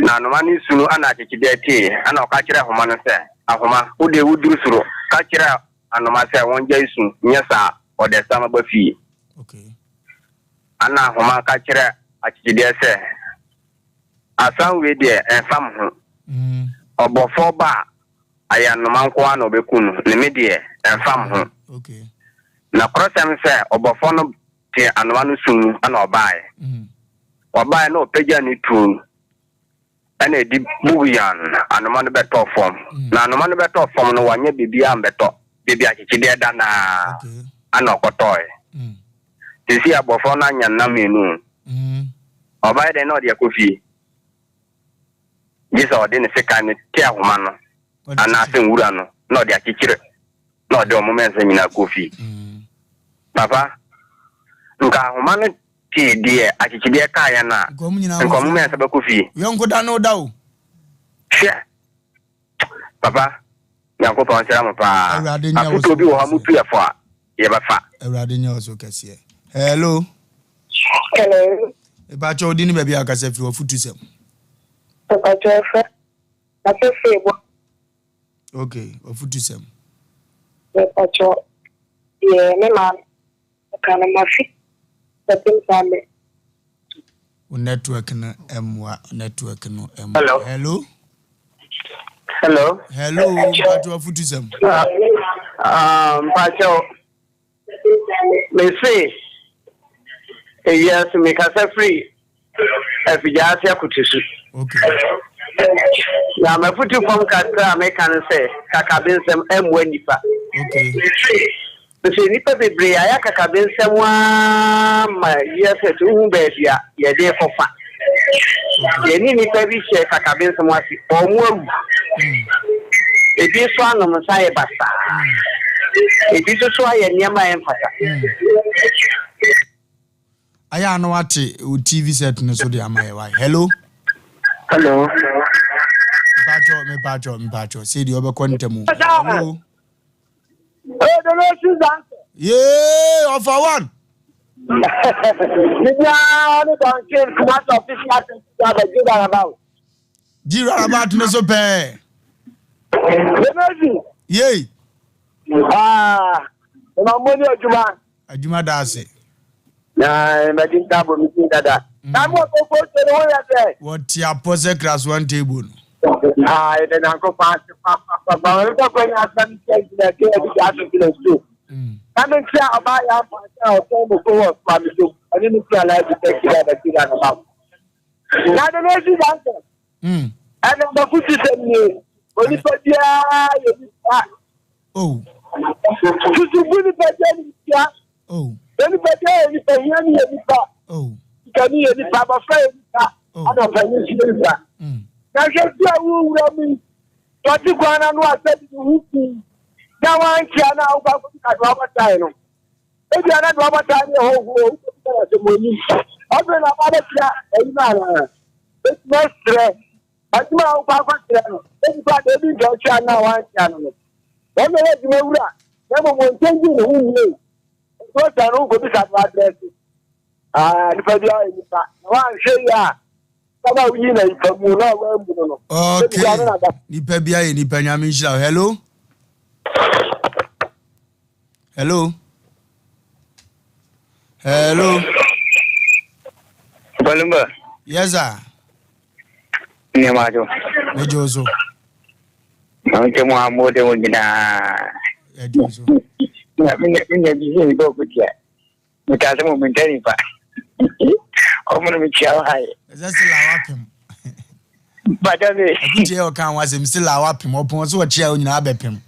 Na nnoma no resu no ɛna akyekyedeɛ tee, ɛna ɔka kyerɛɛ ahoma no sɛ, Ahoma, wo deɛ woduru soro, ka kyerɛ anoma sɛ wɔngyae su, nyɛ saa a, wɔde asiane bɛba fie. Ɛna ahoma ka kyerɛɛ akyekyedeɛ sɛ, Asɛm wei deɛ ɛmfa me ho. Ɔbɔfoɔ ba a, Ayɛ anoma nko ara na ɔbɛku no, ne me deɛ, ɛmfa me ho. Nokorɛsɛm sɛ, ɔbɔfoɔ no tee anoma no su no na ɔbaeɛ. Ɔbaeɛ na ɔpagyaa ne tuo no, ɛna ɛdi bubuyan, anoma no bɛtɔɔ fam. Na anoma no bɛtɔɔ fam no, wanyɛ biribiara ambɛtɔ, baabi akyekyedeɛ da no ara, ɛna ɔkɔtɔeɛ. Seesei abɔfoɔ no anya nna mmienu. Ɔbaeɛ dɛn na ɔde akɔ fie? Gye sɛ ɔde ne sekan no te ahoma no anaasɛ nwura no na ɔde akyekyere na ɔde wɔn mmiɛnsa nyinaa kɔ fie. Mm. Papa, nka ahoma no tee deɛ akyekyedeɛ kaeɛ no a, nka wɔn mmiɛnsa bɛkɔ fie. Yɔnko da no da o. Hwɛ, papa, Nyankopɔn nhyira mo paa. Afotuo bi wɔ hɔ a motu yɛ fo a, yɛbɛfa. Awurade nyɛ wo so kɛseɛ. Hello. Hello. Mepakyɛ wo din ne baabi a wakasa firi wafutu sɛm. Mepakyɛ wɔfrɛ kasa firi bɔ. Ok wafutu sɛm. Mepakyɛ deɛ me maame ka no mafi kɔpem saa mmerɛ. Wo network no mmoa network no mmoa. Hello. Hello. Hello. Hello mpakyɛ wafutu sɛm. Ah, mpakyɛ Mese, ewiase mekasa firi Afigya ase Akotosu. Na m'afotu fam kakra a meka ne sɛ, kakabensɛm mmoa nnipa. Okay. Nso nnipa bebree ayɛ akakabensɛm ara ma wiase sɛ wohu baabi a yɛde rekɔfa. Yɛne nnipa bi hyɛ kakabensɛm ase, wɔn awu. Ebi nso anom nsa ayɛ basaa. Ebi nso so ayɛ nneɛma a ɛmfata. Ayɛ a na wate wo TV set no so de ama yɛ wae. Hello. Hello. Mpacho, mepacho, mepacho. Sɛ deɛ ɔbɛkɔ ntɛm o. Hello. Hey, Yee, ɔfa one. Media ne Duncan Kumasi official secretary aba G roundabout. G roundabout no so pɛɛ. Demezi. Yei. Ah, na mo ni adwuma. Adwuma da ase. Na mɛdi nta bɔ mi ti dada. Na mo akoko se no yɛ sɛ. Wɔte apɔ sɛ class one table no. Ah, yɛda Nyankopɔn ase papapapa. Ɔno sɛ kwan asɛm sɛ gyina kɛ ɛbi gya ato gyina so. Na me nkyia ɔbaa yɛ ampa sɛ ɔtɔn mo ko wɔ soma me so. Ɔne ne kura life sɛ kira da kira no ba. Na de no si danse. Ɛna mafutu sɛ nie. Onipa biara yɛ nipa. Oh. Susu bu nipa biara nipa. Oh. Onipa biara yɛ nipa, hia ni yɛ nipa. Oh. Sikani yɛ nipa, abɔfra yɛ nipa. Oh. Ɛna ɔpanyin nso yɛ nipa. Na hwɛ fi a wowura mu yi, wɔte kwan no ano asɛ de ne ho fi na wankyea no a wokɔ akɔbi ka de wabɔtae no. Ebia na de wabɔtae no yɛ hɔhoɔ, wokɔbi ka no asɛm onim. Ɔfei na aba abɛkyea ayi no anaa? Ɛtumi aserɛ adwuma a wokɔ akɔkyerɛ no, ebi kɔ a deɛ ebi nka ɔkyea no a wankyea no no. Wɔn na yɛ adwuma wura, na mmom wɔn nkyɛn gye ne ho nwie. Nti ɔkyea no wokɔbisa no adrɛse. Ah, nipa biara yɛ nipa. Na wanhwɛ yi a, sábà woyi na nipa mu na wammu no no. Okay. Nipa biara yɛ nipa nyame nhyira wo. Hello. Hello. Hello. Balumba. Yes sir. Nneɛma adwo. Megye wo so. Na nkyɛ mu a mo de wo nyinaa. Yɛgye wo so. Na menya menya bi sɛ nipa ɔkɔtia. Mekaa sɛ mo menta nipa. Ɔmo no mekyia wo ha yɛ. Ɛsɛ se la wapem. Bàtà mi. Akutie yɛ ɔka ho asɛm se la wapem ɔpɔn so ɔkyea wo nyinaa abɛpem.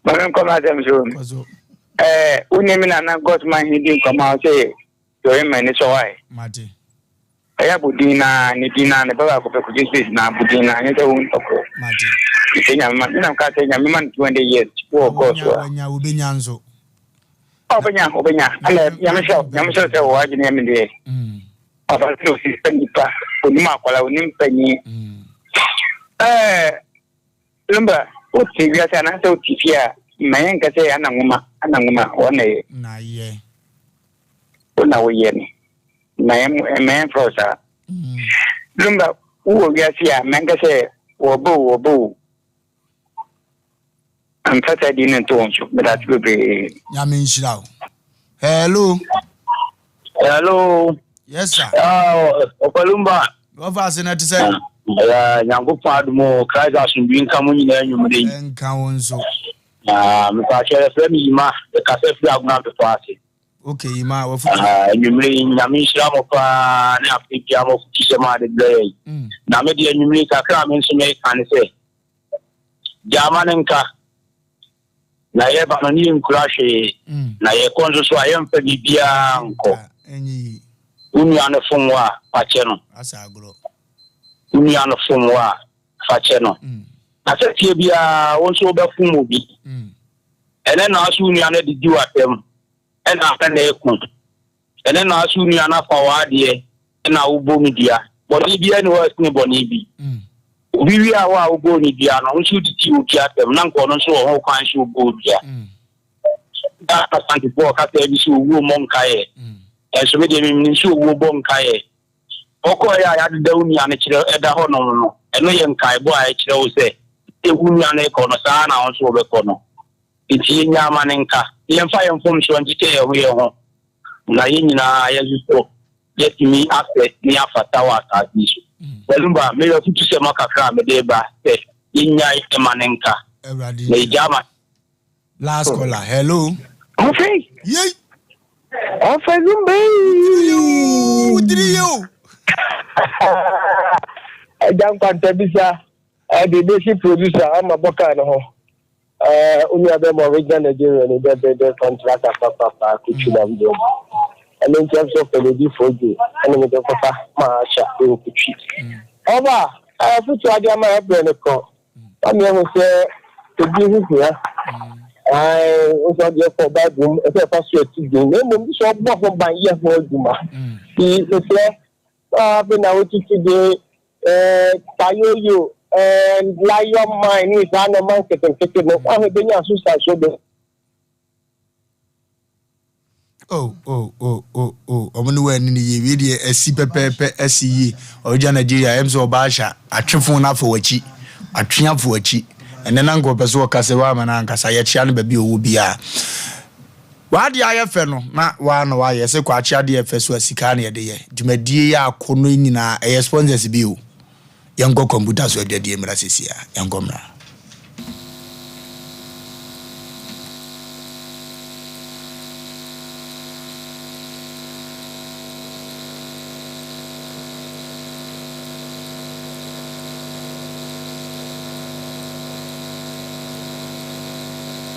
Mame nkɔ m'asɛm so. Kɔ so. Ɛɛ wo ne me nana Gosman he di nkɔmmɔ a ɔsɛ yɔre ma ani sɔ wae. Mate. Ɛyɛ abɔ din na ne din na ne ba baako pɛ kɔgye space na abɔ din na anyɛ sɛ wo ntɔkɔ. Mate. Sɛ nyame ma menam ka sɛ nyame ma no 200 years wɔ kɔɔ so a. Wanya wobɛnya nso. Ɔbɛnya ɔbɛnya ɛna nyame hyɛ nyame hyɛ sɛ wɔ adwene yɛ me deɛ. Ɔfa sɛ osi sɛ nipa onim akwala onim panyin. Ɛɛ lumba wote wiase anaasɛ wote fie a mma yɛn nka sɛ ana nwoma ana nwoma wɔn na yɛ. Na yɛ. Wo na woyɛ no. Mma yɛn mma yɛn frɛ wo saa. Lumba wowɔ wiase a mma nka sɛ wɔbɔ o wɔbɔ o. Mfa saa din no nto wɔn so. Meda ase bebree. Nyame nhyira wo. Hello. Hello. Yes sir. Ɔpalumba. Wɔfa ase na te sɛ. Nyankopɔn adom o, Christ asomdwe nka mo nyinaa anwummere yi. Nka wo nso. Mepa kyɛ yɛfrɛ me Yima, mekasa firi Agona Bepɔ ase. Okay, Yima, wafutu. Anwummere yi, Nyame nhyira mo paa ne afe biara mo afutusɛm a de brɛ yɛn. Na me deɛ anwummere kakra a me nso meka ne sɛ, gyaama ne nka. Na yɛba no ne yɛnkura hwee, na yɛkɔ nso so a yɛmfa biribiara nkɔ. Wo nua no fom wo a, fa kyɛ no. Wo nua no fom wo a, fa kyɛ no. Na sɛ fie biara wo nso wobɛfom obi. Ɛnɛ na aso wo nua no adidi w'atɛm, ɛna afɛ na ɛko. Ɛnɛ na aso wo nua no afa w'adeɛ, ɛna wobɔ no dua. Bɔne biara ni hɔ a ɛsene bɔne bi. Obi wia hɔ a wobɔɔ no dua no, wo nso wodidi obi atɛm, na nka ɔno nso wɔ ho kwan sɛ ɔbɔ wo dua. Ghana Asantefoɔ ɔkasa bi sɛ owuo mmɔ nkaeɛ. Ɛnso me deɛ menim sɛ owuo bɔ nkaeɛ. Ɔkɔeɛ a yɛadeda wo nua no kyerɛ ɛda hɔnom no, ɛno yɛ nkaebɔ a ɛkyerɛ wo sɛ, sɛ wo nua no rekɔ no, saa ara na wo nso wobɛkɔ no. Enti yɛnnya ama no nka, na yɛmfa yɛn mfomsoɔ nkyekyɛ yɛn ho yɛn ho, na yɛn nyinaa yɛn nso so yɛatumi asɛ na yɛafata wɔ asase yi so. Balumba, meyɛ afutusɛm kakra a mede reba sɛ yɛnnyae ma no nka, na yɛgyaa ma. Last caller, hello. Ɔfɛ. Yei. Ɔfɛ Lumba. Wotiri yo, wotiri yo. Agya Nkwantabisa, the basic producer ama bɔkaa ne ho. Ɛɛ onua bɛ ma original Nigerian ni dɛ bɛ dɛ contractor papapa kutu na mdo. Ɛne nkyɛn so pɛlɛ di fojo ɛne me dɛ kɔfa ma ahyɛ ɛwɔ kutwi. Ɔba ɛɛ futu adi ama ɛbrɛ ne kɔ. Wami ɛho sɛ ebi ho hia. Ɛɛ nso ɔde ɛkɔ Bible mu ɛsɛ ɛfa so ɛti din. Na mmom sɛ ɔbɔ ho ban yɛ ho adwuma. Ti mesrɛ afei na wotutu de ɛɛ payoyo ɛɛ lion mine ne saa nneɛma nketenkete no ahụ ebenya asosasio de. Oh, oh, oh, oh, oh. Ɔmo ne wɔn ani ne yie. Wei deɛ asi pɛpɛɛpɛ asi yie. Ɔregya Nigeria ɛm sɛ ɔbaa ahyɛ atwe fon no afɔ w'akyi. Atwe afɔ w'akyi. Ɛnɛ na nka ɔpɛ so ɔka sɛ wama no ankasa yɛkyea no baabi a ɔwɔ biara. W'adeɛ ayɛ fɛ no na waa na wayɛ sɛ kwakye adeɛ ɛfɛ so a sika na yɛde yɛ. Dwumadie yi akɔ no nyinaa ɛyɛ sponsors bi o. Yɛnkɔ kɔmputa so adwadie mmra seesei a. Yɛnkɔ mmra.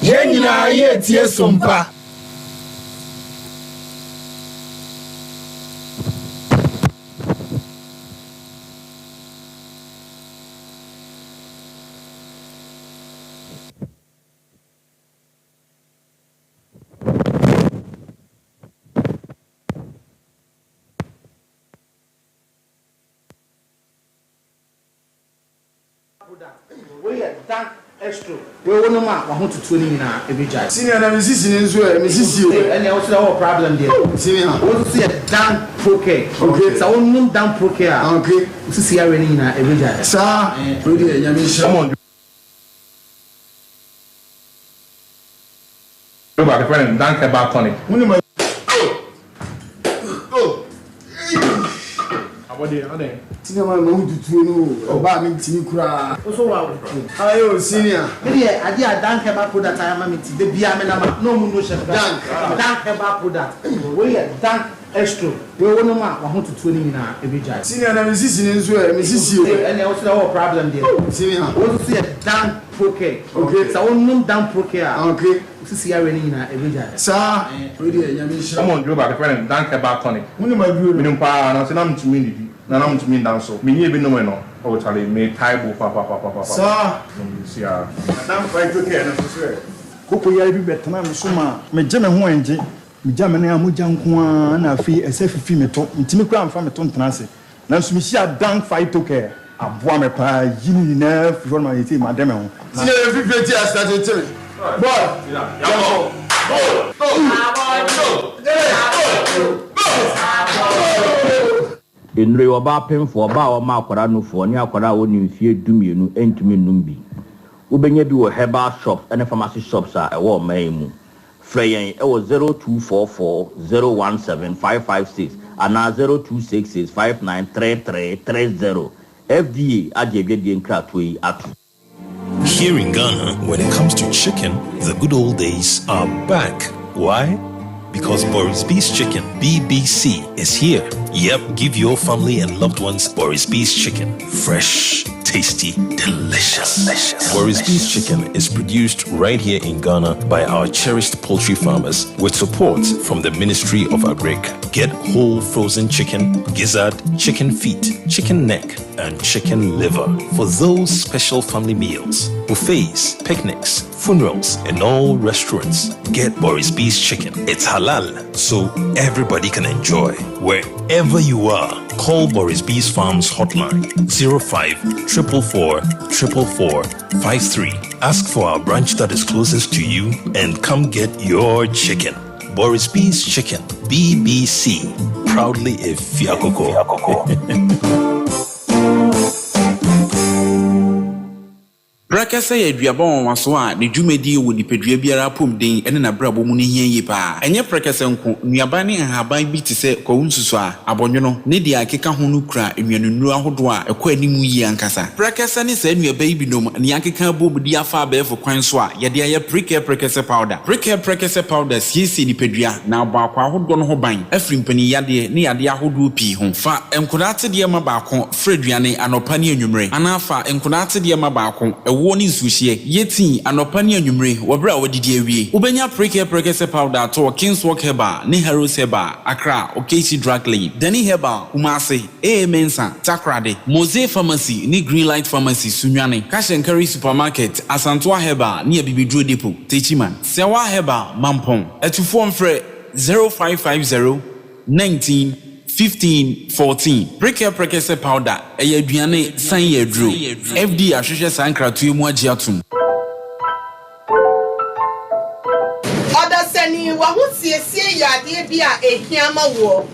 Yɛn nyinaa yɛretie Sompa. Wei yɛ dank estro. Wei wo nom a wahotutuo no nyinaa ɛbɛgyae. Senior na me sisi no nso ɛ me sisi o. Ɛnneɛ wo sɛ wowɔ problem deɛ. Senior. Wo nso yɛ dank procare. Okay. Sɛ wo nom dank procare a. Okay. Wo sisi yareɛ no nyinaa ɛbɛgyae. Saa. Wei deɛ Nyame nhyira wo. Duro baako yɛfrɛ no Dank Herbal Tonic. Wo nim a. Abɔdeɛ, adɛn? Senior man mahu tutuo no o, ɛba a mentumi koraa. Wo so wa tutuo. Ayɛ o senior. Me deɛ adeɛ a Dank Herbal product ayɛ ama me nti da biara me nam a na ɔmo no hyɛ me Dank. Dank Herbal product wei yɛ Dank Estro wei wo nom a wahotutuo no nyinaa ɛbɛgyae. Senior na me sisi no nso ɛ, me sisi o. Ɛnneɛ wo so deɛ wowɔ problem deɛ. Senior. Wo nso yɛ Dank Procare. Okay. Sɛ wo nom Dank Procare a. Okay. Wo sisi yareɛ no nyinaa ɛbɛgyae. Saa. Wei deɛ Nyame nhyira wo. Wɔn duro baako yɛfrɛ no Dank Herbal Tonic. Wo nim aduro no? Menim paa nanso na mentumi nnidi na na mentumi nda nso. Menyɛɛ bi nomee no oh charlie metae bo papapapapa. Saa. Nom bi siaa. Na Dank Phytocare no nso so ɛ? Koko yare bi bɛtenaa me so maa megye me ho ɛngye. Megya me nan a mogya nko ara na afei ɛsɛ fifi me to. Mentumi koraa mfa me to ntena ase. Nanso mehyiaa Dank Phytocare. Aboa me paa yi ne nyinaa firi hɔ no ma seesei made me ho. Na. Senior yɛ fifire ti asena tete me boy yɛnkɔ go go go go. Nnuro yi, ɔbaa pemfoɔ, ɔbaa a ɔma akwadaa nufoɔ, ne akwadaa a ɔnni mfeɛ dumienu ntumi nnom bi. Wobɛnya bi wɔ herbal shops ne pharmacy shops a ɛwɔ ɔman yi mu. Frɛ yɛn wɔ 0244 017 556 anaa 0266 5933 30. FDA agye adwadie nkratoɔ yi atom. Here in Ghana, when it comes to chicken, the good old days are back. Why? Because Boris B's Chicken, BBC, is here. Yep, give your family and loved ones Boris B's Chicken. Fresh, tasty, delicious. delicious. Boris B's Chicken is produced right here in Ghana by our cherished poultry farmers with support from the Ministry of Agric. Get whole frozen chicken, gizzard, chicken feet, chicken neck, and chicken liver for those special family meals, buffets, picnics, funerals, and all restaurants. Get Boris B's chicken. It's halal, so everybody can enjoy. Wherever you are, call Boris B's Farms hotline 05 444 444 53. Ask for our branch that is closest to you and come get your chicken. Boris B's Chicken, BBC, proudly a Fiakoko. Prɛkɛsɛ yɛ aduaba nwanwaso a ne dwumadi wɔ nipadua biara apɔmuden ne n'abrabɔ mu no hia yie paa. Ɛnyɛ prɛkɛsɛ nko, nnuaba ne nhaban bi te sɛ kwawu nsusuaa, abɔnwono, ne deɛ ɛkeka ho no kura nnuanennuro ahodoɔ a ɛkɔ anim yie ankasa. Prɛkɛsɛ ne saa nnuaba yi binom na yɛakeka abom de afa abɛɛfo kwan so a yɛde ayɛ Prekɛ Prɛkɛsɛ Powder. Prekɛ Prɛkɛsɛ Powder siesie nipadua na abɔ akwaa ahodoɔ no ho ban afiri mpaninyadeɛ ne yadeɛ ahodoɔ pii ho. Fa nkwadaa atedeɛ ma baako Fra aduane anɔpa ne anwummere, anaa fa nkwadaa atedeɛ ma baako, ɛwoɔ ne nsuohyeɛ. Yɛ tii anɔpa ne anwummere wɔ berɛ a woadidi awie. Wobɛnya Prekɛ Prɛkɛsɛ Powder atɔ wɔ Kingswalk Herbal ne Harrods Herbal, Accra, Okaishie Drug Lane, Dani Herbal, Kumasi, AA Mensah, Takoradi, Mose Pharmacy ne Greenlight Pharmacy, Sunyani, Cash and Carry Supermarket, Asantoa Herbal ne Abibiduro Depot, Techiman, Sɛwa Herbal, Mampong. Atufoɔ mfrɛ 0550 19, 15, 14. Prekɛ Prɛkɛsɛ Powder, ɛyɛ aduane, san yɛ aduro. FDA ahwehwɛ saa nkratoɔ yi mu agye atom. Ɔdasani, w'ahosiesie yɛ adeɛ bi a ɛhia ma woɔ.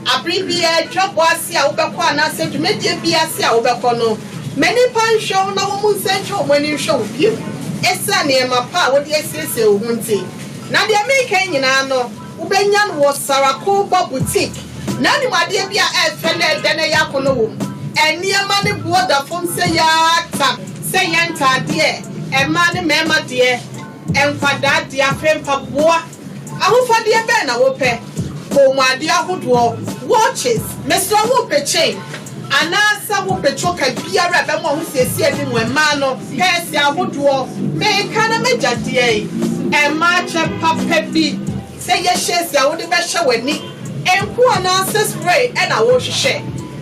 Abere biara, dwabɔ ase a wobɛkɔ anaasɛ dwumadie bi ase a wobɛkɔ no, ma nnipa nhwɛ wo na wɔn nsa ntwa wɔn ani nhwɛ wo bio ɛsiane nneɛma pa a wode asiesie wo ho nti. Na deɛ mereka yi nyinaa no, Wobɛnya no wɔ Sarakoba Boutique. N'anim adeɛ bi a ɛyɛ fɛ na ɛdɛ na ɛyɛ akɔnnɔ wɔ mu. Nneɛma no boɔ da fam sɛ yaa tam, sɛ ɛyɛ ntaadeɛ, mmaa ne mmarima deɛ, nkwadaa deɛ, afei mpaboa. Ahofadeɛ bɛn na wopɛ? Kɔnmuadeɛ ahodoɔ, watches, mesrɛ wo wopɛ chain anaasɛ wopɛ choker biara a ɛbɛma w'ahosiesie anim mmaa no, pɛɛse ahodoɔ, meka na m'agya deɛ yi, mmaa kyɛ papa bi. Sɛ yɛ hyɛɛsi a wode bɛhyɛ w'ani, nku anaasɛ spray na worehwehwɛ,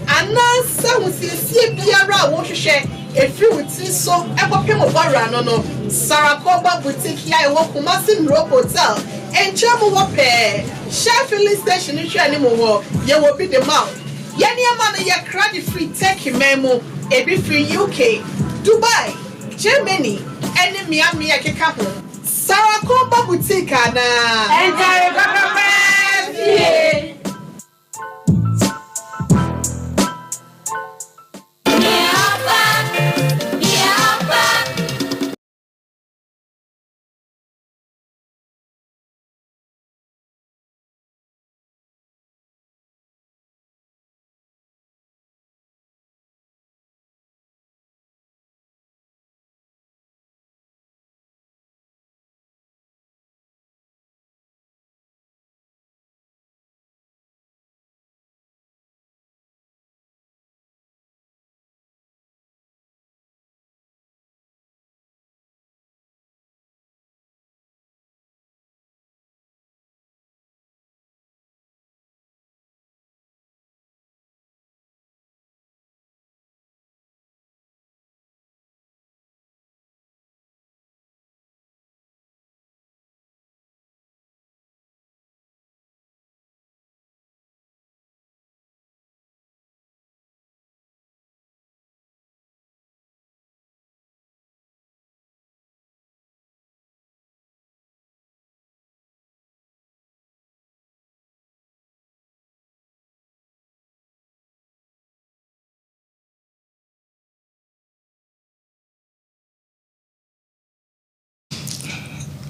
anaasɛ ahosiesie biara a worehwehwɛ ɛfiri wo tiri so kɔpem wo bɔwerɛ ano no, Sarakoba Boutique yi a ɛwɔ Kumasi Nuro Hotel nkyɛn mu hɔ pɛɛ, Shell Filling Station nhwɛanim hɔ, yɛwɔ bi de ma wo. Yɛn nneɛma no yɛkra de firi Turkey man mu, ebi firi UK, Dubai, Germany ne mmeammea a ɛkeka ho. Sarah Komba Boutique anaa? Ntare papa paa fie.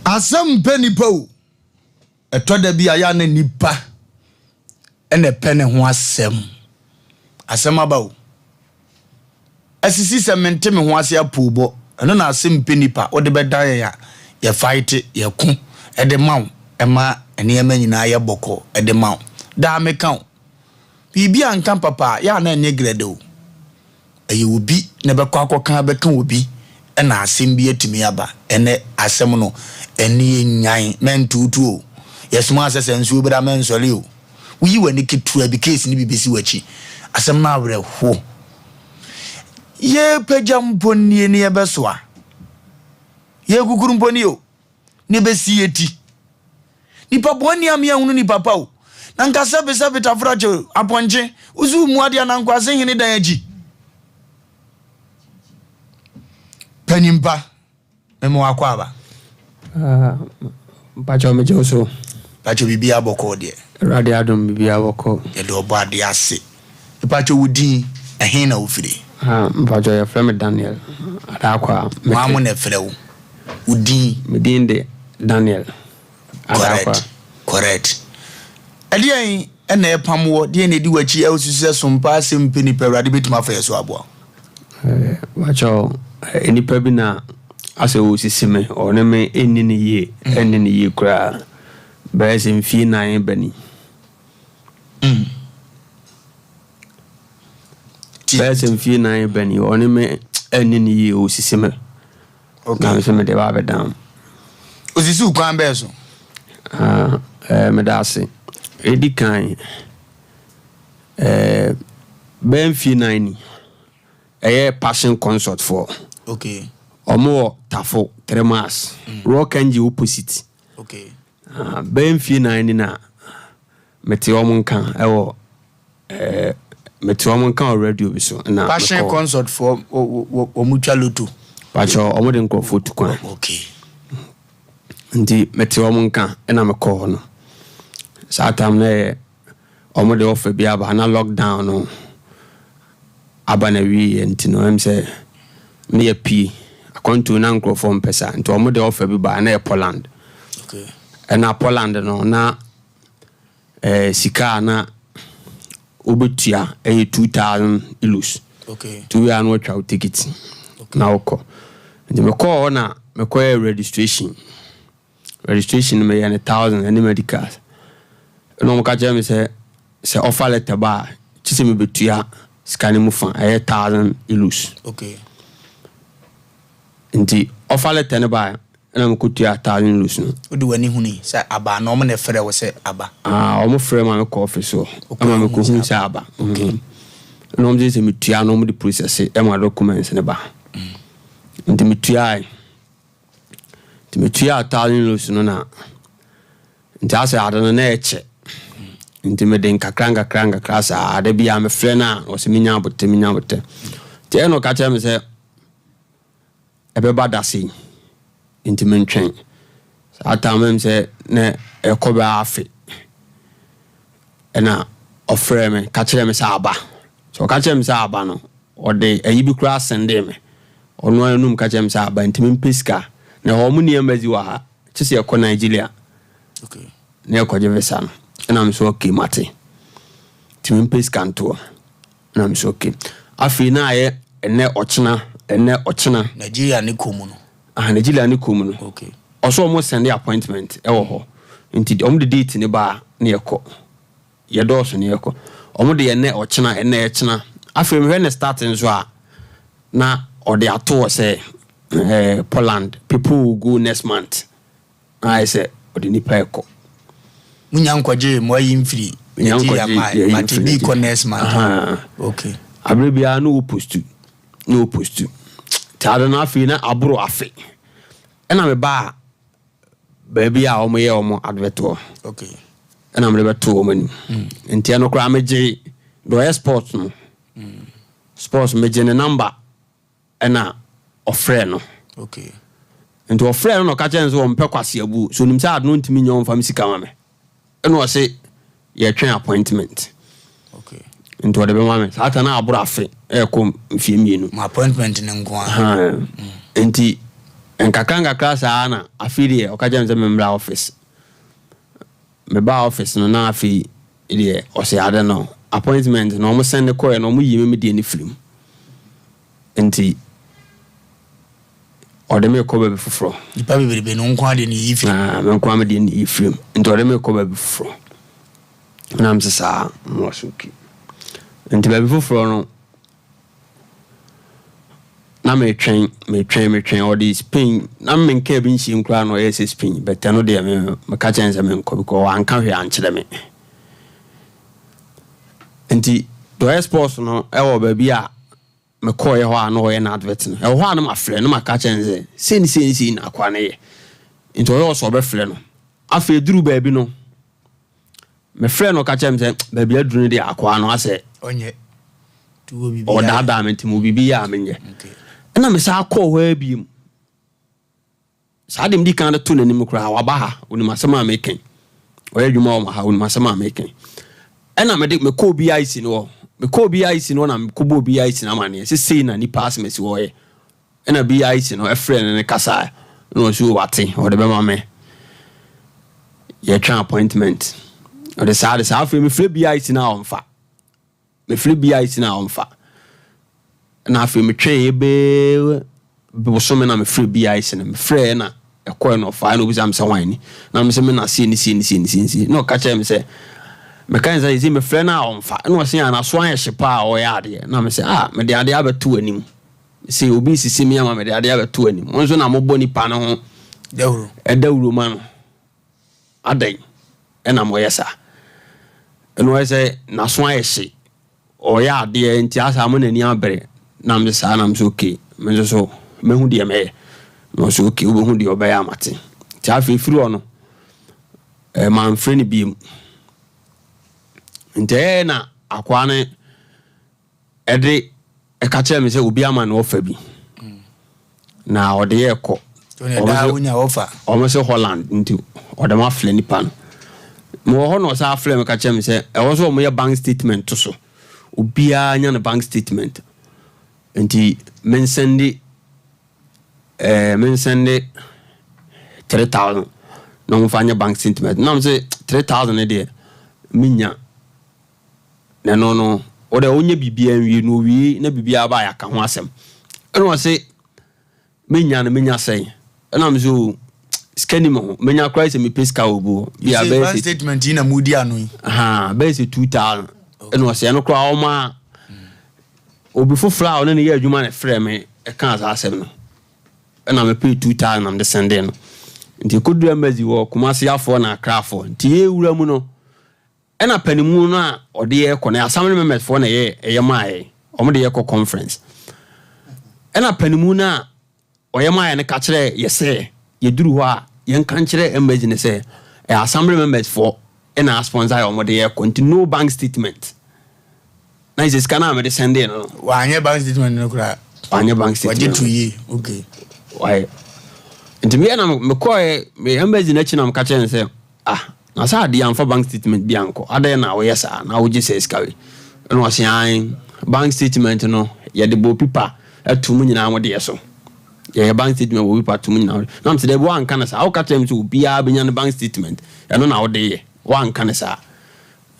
Asɛm mpɛ nipa o. Ɛtɔ da bi a yɛ a na nipa na ɛpɛ ne ho asɛm. Asɛm aba o. Asisi sɛ mente me ho ase apoobɔ. Ɛno na asɛm mpɛ nipa. Wode bɛdan yɛn a, yɛfaete, yɛko de ma wo. Ɛma nneɛma nyinaa yɛ bɔkɔɔ de ma wo. Daa meka o. Biribi a nka papa a, yɛ a na ɛnyɛ grɛdɛ o. Ɛyɛ obi na ɛbɛkɔ akɔka abɛka obi na asɛm bi atumi aba. Ɛnnɛ asɛm no, ɛnne yɛ nyan, mɛntoto o. Yɛsomaa sɛ sɛ nsuo bra mɛnsɔre o. Woyi w'ani ketewa bi, case no bi bɛsi w'akyi. Asɛm no awerɛho. Yɛrepagya mpo nie ne yɛbɛsoa. Yɛrekukuru mpo nie o. ne bɛsi yɛ ti. Nipa bɔne a mea hunu nipa pa o. Na nka sɛbe sɛbe tafra kyɛ apɔnkye. Wosi wo mu adeɛ anaa nkwase hene dan akyi. Panyimpa, mema wakɔ aba. Ah, mpakyɛ megye wo so. Mpakyɛ biribiara bɔkɔɔ deɛ. Awurade adom biribiara bɔkɔɔ. Yɛde ɔbɔ adeɛ ase. Mpakyɛ wo din? Ɛhe na wofiri? Ah, mpakyɛw yɛfrɛ me Daniel Adarkwa. Hwan mo na ɛfrɛ wo? Wo din? Me din de Daniel Adarkwa. Correct, correct. Ɛdeɛn na ɛpam woɔ? Deɛn na ɛdi w'akyi a wosusu sɛ som paa asɛm mpɛ nipa Awurade bɛtumi afa yɛ so aboa wo? Mpakyɛw, nnipa bi na asɛ wɔresisi me, wɔne me nni no yie, ɛnni no yie koraa. Bɛyɛ sɛ mfie nan ba ni. Bɛyɛ sɛ mfie nan ba ni, ɔne me anni no yie, ɔsisi me. Na me nso mede ba abɛdan no. Ɔsisi wo kwan bɛɛ so? Ah, eh, meda ase. Ɛdi kan, eh, bɛyɛ mfie nan ni, ɛyɛ Passion Consort foɔ. Okay. Ɔmo wɔ Tafo, Tremas, mm. Rock Engine opposite. Okay. Ah, bɛyɛ mfie nan ni na mete wɔn nka wɔ ɛɛ mete wɔn nka wɔ radio bi so na Passion concert foɔ wɔn twa loto. Pakyɛ wɔn de nkurɔfoɔ tu kwan. Okay. Nti mete wɔn nka ɛna mekɔ hɔ no. Saa tam no yɛ wɔn de ɔfa bi aba na lockdown no aba na wie yɛ nti no ɛm sɛ ne yɛ pie akwantuo na nkurɔfoɔ mpɛ saa nti wɔn de ɔfa bi ba na yɛ Poland. Okay. Ɛna Poland no na Eh, sika a na wobɛtua ɛyɛ 2000 euros. Okay. Nti woyɛ a na wɔatwa wo ticket na wokɔ. Nti mekɔɔ hɔ na mekɔyɛ registration. Registration no meyɛ no 1000 ɛne medicals. Ɛna wɔka kyerɛ me sɛ sɛ offer letter ba a kye sɛ mebɛtua sika no mu fa ɛyɛ 1000 euros. Okay. Nti offer letter no bae ɛna me kɔ tua 1000 euros no. Wode w'ani hunui sɛ aba anaa wɔn na ɛfrɛɛ wo sɛ aba? Ah, wɔn frɛɛ ma me kɔ office hɔ ɛma me kɔ hu sɛ aba. Okay. Ɛna wɔn sɛ sɛ me tua na wɔn de process ɛma documents no ba. Nti me tuae. Nti me tuaa 1000 euros no na nti asɛ ade no na ɛkyɛ. Nti mede nkakra nkakra nkakra saa da bi a mefrɛ no a ɔsɛ menya abotɛ menya abotɛ. Nti ɛna ɔka kyerɛ me sɛ Ɛbɛba dase yi, nti mentwɛn. Saa time no sɛ na ɛkɔ bɛyɛ afe ɛna ɔfrɛɛ me ka kyerɛɛ me sɛ aba. Sɛ ɔka kyerɛɛ me sɛ aba no, ɔde ayi bi koraa sɛndee me. Ɔno ara anum ka kyerɛɛ me sɛ aba nti mempɛ sika. Na ɛhɔ ɔmo nni embassy wɔ ha, kye sɛ yɛkɔ Nigeria na yɛkɔgye visa no. Ɛna me so okay mate. Nti mempɛ sika ntoɔ. Na me sɛ okay. Afei na ayɛ ɛnɛ ɔkyena, ɛnɛ ɔkyena. Nigeria ne kɔ mu no. Aha, Nigeria ne kɔ mu no. Okay. Ɔsɛ ɔmo sɛnde appointment ɛwɔ hɔ. Nti ɔmo de date no ba a na yɛkɔ. Yɛdɔɔso na yɛkɔ. Ɔmo de ɛnɛ ɔkyena, ɛnɛ ɛkyena. Afei mehwɛ ne start nso a, na ɔde ato hɔ sɛ ɛɛ Poland, people will go next month. Na ayɛ sɛ ɔde nipa ɛkɔ. Munya nkɔgye mo ayi mfiri Nigeria ma but ebi kɔ next month. Okay. Abere biara na wɔ postu na wɔ postu. Nti ade no afei na aboro afe. Ɛna me baa baabi a wɔn yɛ wɔn advert wɔ. Okay. Ɛna mede bɛto wɔn anim. Nti ɛno koraa megye deɛ ɔyɛ sports no. Sports megye ne number. Ɛna ɔfrɛɛ no. Okay. Nti ɔfrɛɛ no na ɔka kyerɛɛ no sɛ ɔmpɛ kwaseabuo. So onim sɛ ade no ntumi nyɛ ɔmfa me sika ma me. Ɛna ɔse yɛtwɛn appointment. Okay. Nti ɔde bɛma me. Saa ta na aboro afe ɛrekɔ mfie mmienu. Ma appointment no nko ara. Mm. Nti nkakra nkakra saa na afei deɛ ɔka kyerɛ me sɛ memmra office. Mebaa office no na afei deɛ ɔse ade no appointment no ɔmo send kɔɛ no ɔmo yii me me deɛ no firi mu. Nti ɔde me kɔ baabi foforɔ. Nipa bebrebe no nko ara deɛ no yiyi firi mu. Ah, me nko ara me deɛ no yiyi firi mu. Nti ɔde me kɔ baabi foforɔ. Na me sɛ saa, na ɔse okay. Nti baabi foforɔ no, na metwɛn, metwɛn, metwɛn, ɔde Spain, na menkaa bi nhyiam koraa na ɔyɛ sɛ Spain, but ɛno deɛ me, meka kyerɛ no sɛ menkɔ because wanka hwee ankyerɛ me. Nti deɛ ɔyɛ sports no ɛwɔ baabi a mekɔɔyɛ hɔ a na ɔyɛ n'advert no, ɛwɔ hɔ a na mafrɛ na maka kyerɛ no sɛ sei ne sei ne sei na akoa no yɛ. Nti ɔyɛ ɔsɛ ɔbɛfrɛ no. Afei duru baabi no, mefrɛ no ɔka kyerɛ me sɛ baabi aduru no deɛ akoa no asɛ ɔnyɛ ɔdaadaa me nti mo biribi yɛ a menyɛ. Ɛna mesan kɔɔ hɔ ara bio. Saa de medi kan de to n'anim koraa, waba ha, onim asɛm a meka yi. Ɔyɛ adwuma wɔ ha, onim asɛm a meka yi. Ɛna mede mekɔɔ BIC no hɔ. Mekɔɔ BIC no hɔ na mekɔbɔɔ BIC no amaneɛ sɛ sei na nipa asɛm asi hɔ yɛ. Ɛna BIC no frɛɛ no ne kasaɛ na ɔse o wate ɔde bɛma me. Yɛtwɛn appointment. Ɔde saa de saa afei mefrɛ BIC no a ɔmfa. Mefrɛ BIC no a ɔmfa. Ɛna afei metwɛn bɛyɛ bosome na mefrɛ BIC no. Mefrɛɛ na ɛkɔɛ na ɔfaeɛ na ɔbisa me sɛ hwan ni. Na me sɛ me na sei ne sei ne sei ne sei ne sei. Na ɔka kyerɛɛ me sɛ meka ne sɛ sɛ mefrɛ no a ɔmfa. Ɛna ɔse a n'aso ayɛ hye paa a ɔyɛ adeɛ. Na me sɛ ah mede adeɛ abɛto w'anim. Sɛ obi resisi me ama mede adeɛ abɛto w'anim. Wo nso na mobɔ nipa no ho dawuro ma no. Adɛn na moyɛ saa? Ɛna ɔyɛ sɛ n'aso ayɛ hye, ɔyɛ adeɛ nti asa ama n'ani abere. Na mese saa na mese okay, me nso so mɛhu deɛ mɛyɛ. Na ɔse okay, wobɛhu deɛ ɔbɛyɛ a mate. Nti afei firi hɔ no, eh, mamfrɛ no biom. Nti ɛyɛ na akoa no ɛde ɛka kyerɛ me sɛ obi ama no ɔfa bi na ɔde yɛ kɔ ɔmo sɛ Holland nti ɔde ma aflɛ nipa no mewɔ hɔ na ɔsan aflɛ me ka kyerɛ me sɛ ɛwɔ sɛ ɔmo yɛ bank statement to so obiara nya no bank statement nti mensɛnde ɛɛ mensɛnde 3000 na ɔmo fa nyɛ bank statement na ɔmo sɛ 3000 ne deɛ menya Na ɛno no, wo dɛ ɔnyɛ biribiara nwie, na owie na biribiara ba a yɛaka ho asɛm. Ɛna ɔse, menya no, menya sɛn? Ɛna me so, sika ni me ho, menya koraa sɛ mepɛ sika wɔ bi hɔ. Bi a bɛyɛ sɛ statement yi na mudi ano yi. Aha, bɛyɛ sɛ 2000. Ɛna ɔse, ɛno koraa ɔma obi foforɔ a ɔne no yɛ adwuma na ɛfrɛ me ɛkaa saa asɛm no. Ɛna mepɛɛ 2000 na mede sɛndee no. Nti ɛkɔduru embassy wɔ Kumasi afoɔ na Accra foɔ. Nti yɛwura mu no, Ɛna panimu no a ɔde yɛ kɔ no assembly members foɔ na ɛyɛ ɛyɛ maa yɛn wɔn de yɛ kɔ conference ɛna panimu no a ɔyɛ maa yɛn no ka kyerɛ yɛ sɛ yɛduru hɔ a yɛn ka nkyerɛ embassy no sɛ ɛyɛ assembly members foɔ ɛna asponsor yɛ wɔn de yɛ kɔ nti no bank statement na yɛ sɛ sika no a mede sɛndee no no wanyɛ bank statement no koraa wanyɛ bank statement wɔgye to yie okay wayɛ nti meyɛ na mekɔɛ me embassy no akyi na meka kyerɛ no sɛ Ah, na saa adeɛ amfa bank statement bi ankɔ, adɛn na woyɛ saa na wogye saa sika wei? Ɛna ɔse ae, bank statement no yɛde bɔ pipa to mo nyinaa mo deɛ so. Yɛyɛ bank statement bɔ pipa to mo nyinaa mo deɛ. Na mese daabi woanka no saa, woka kyerɛ me sɛ obiara bɛnya ne bank statement, ɛno na wode yɛ, woanka no saa.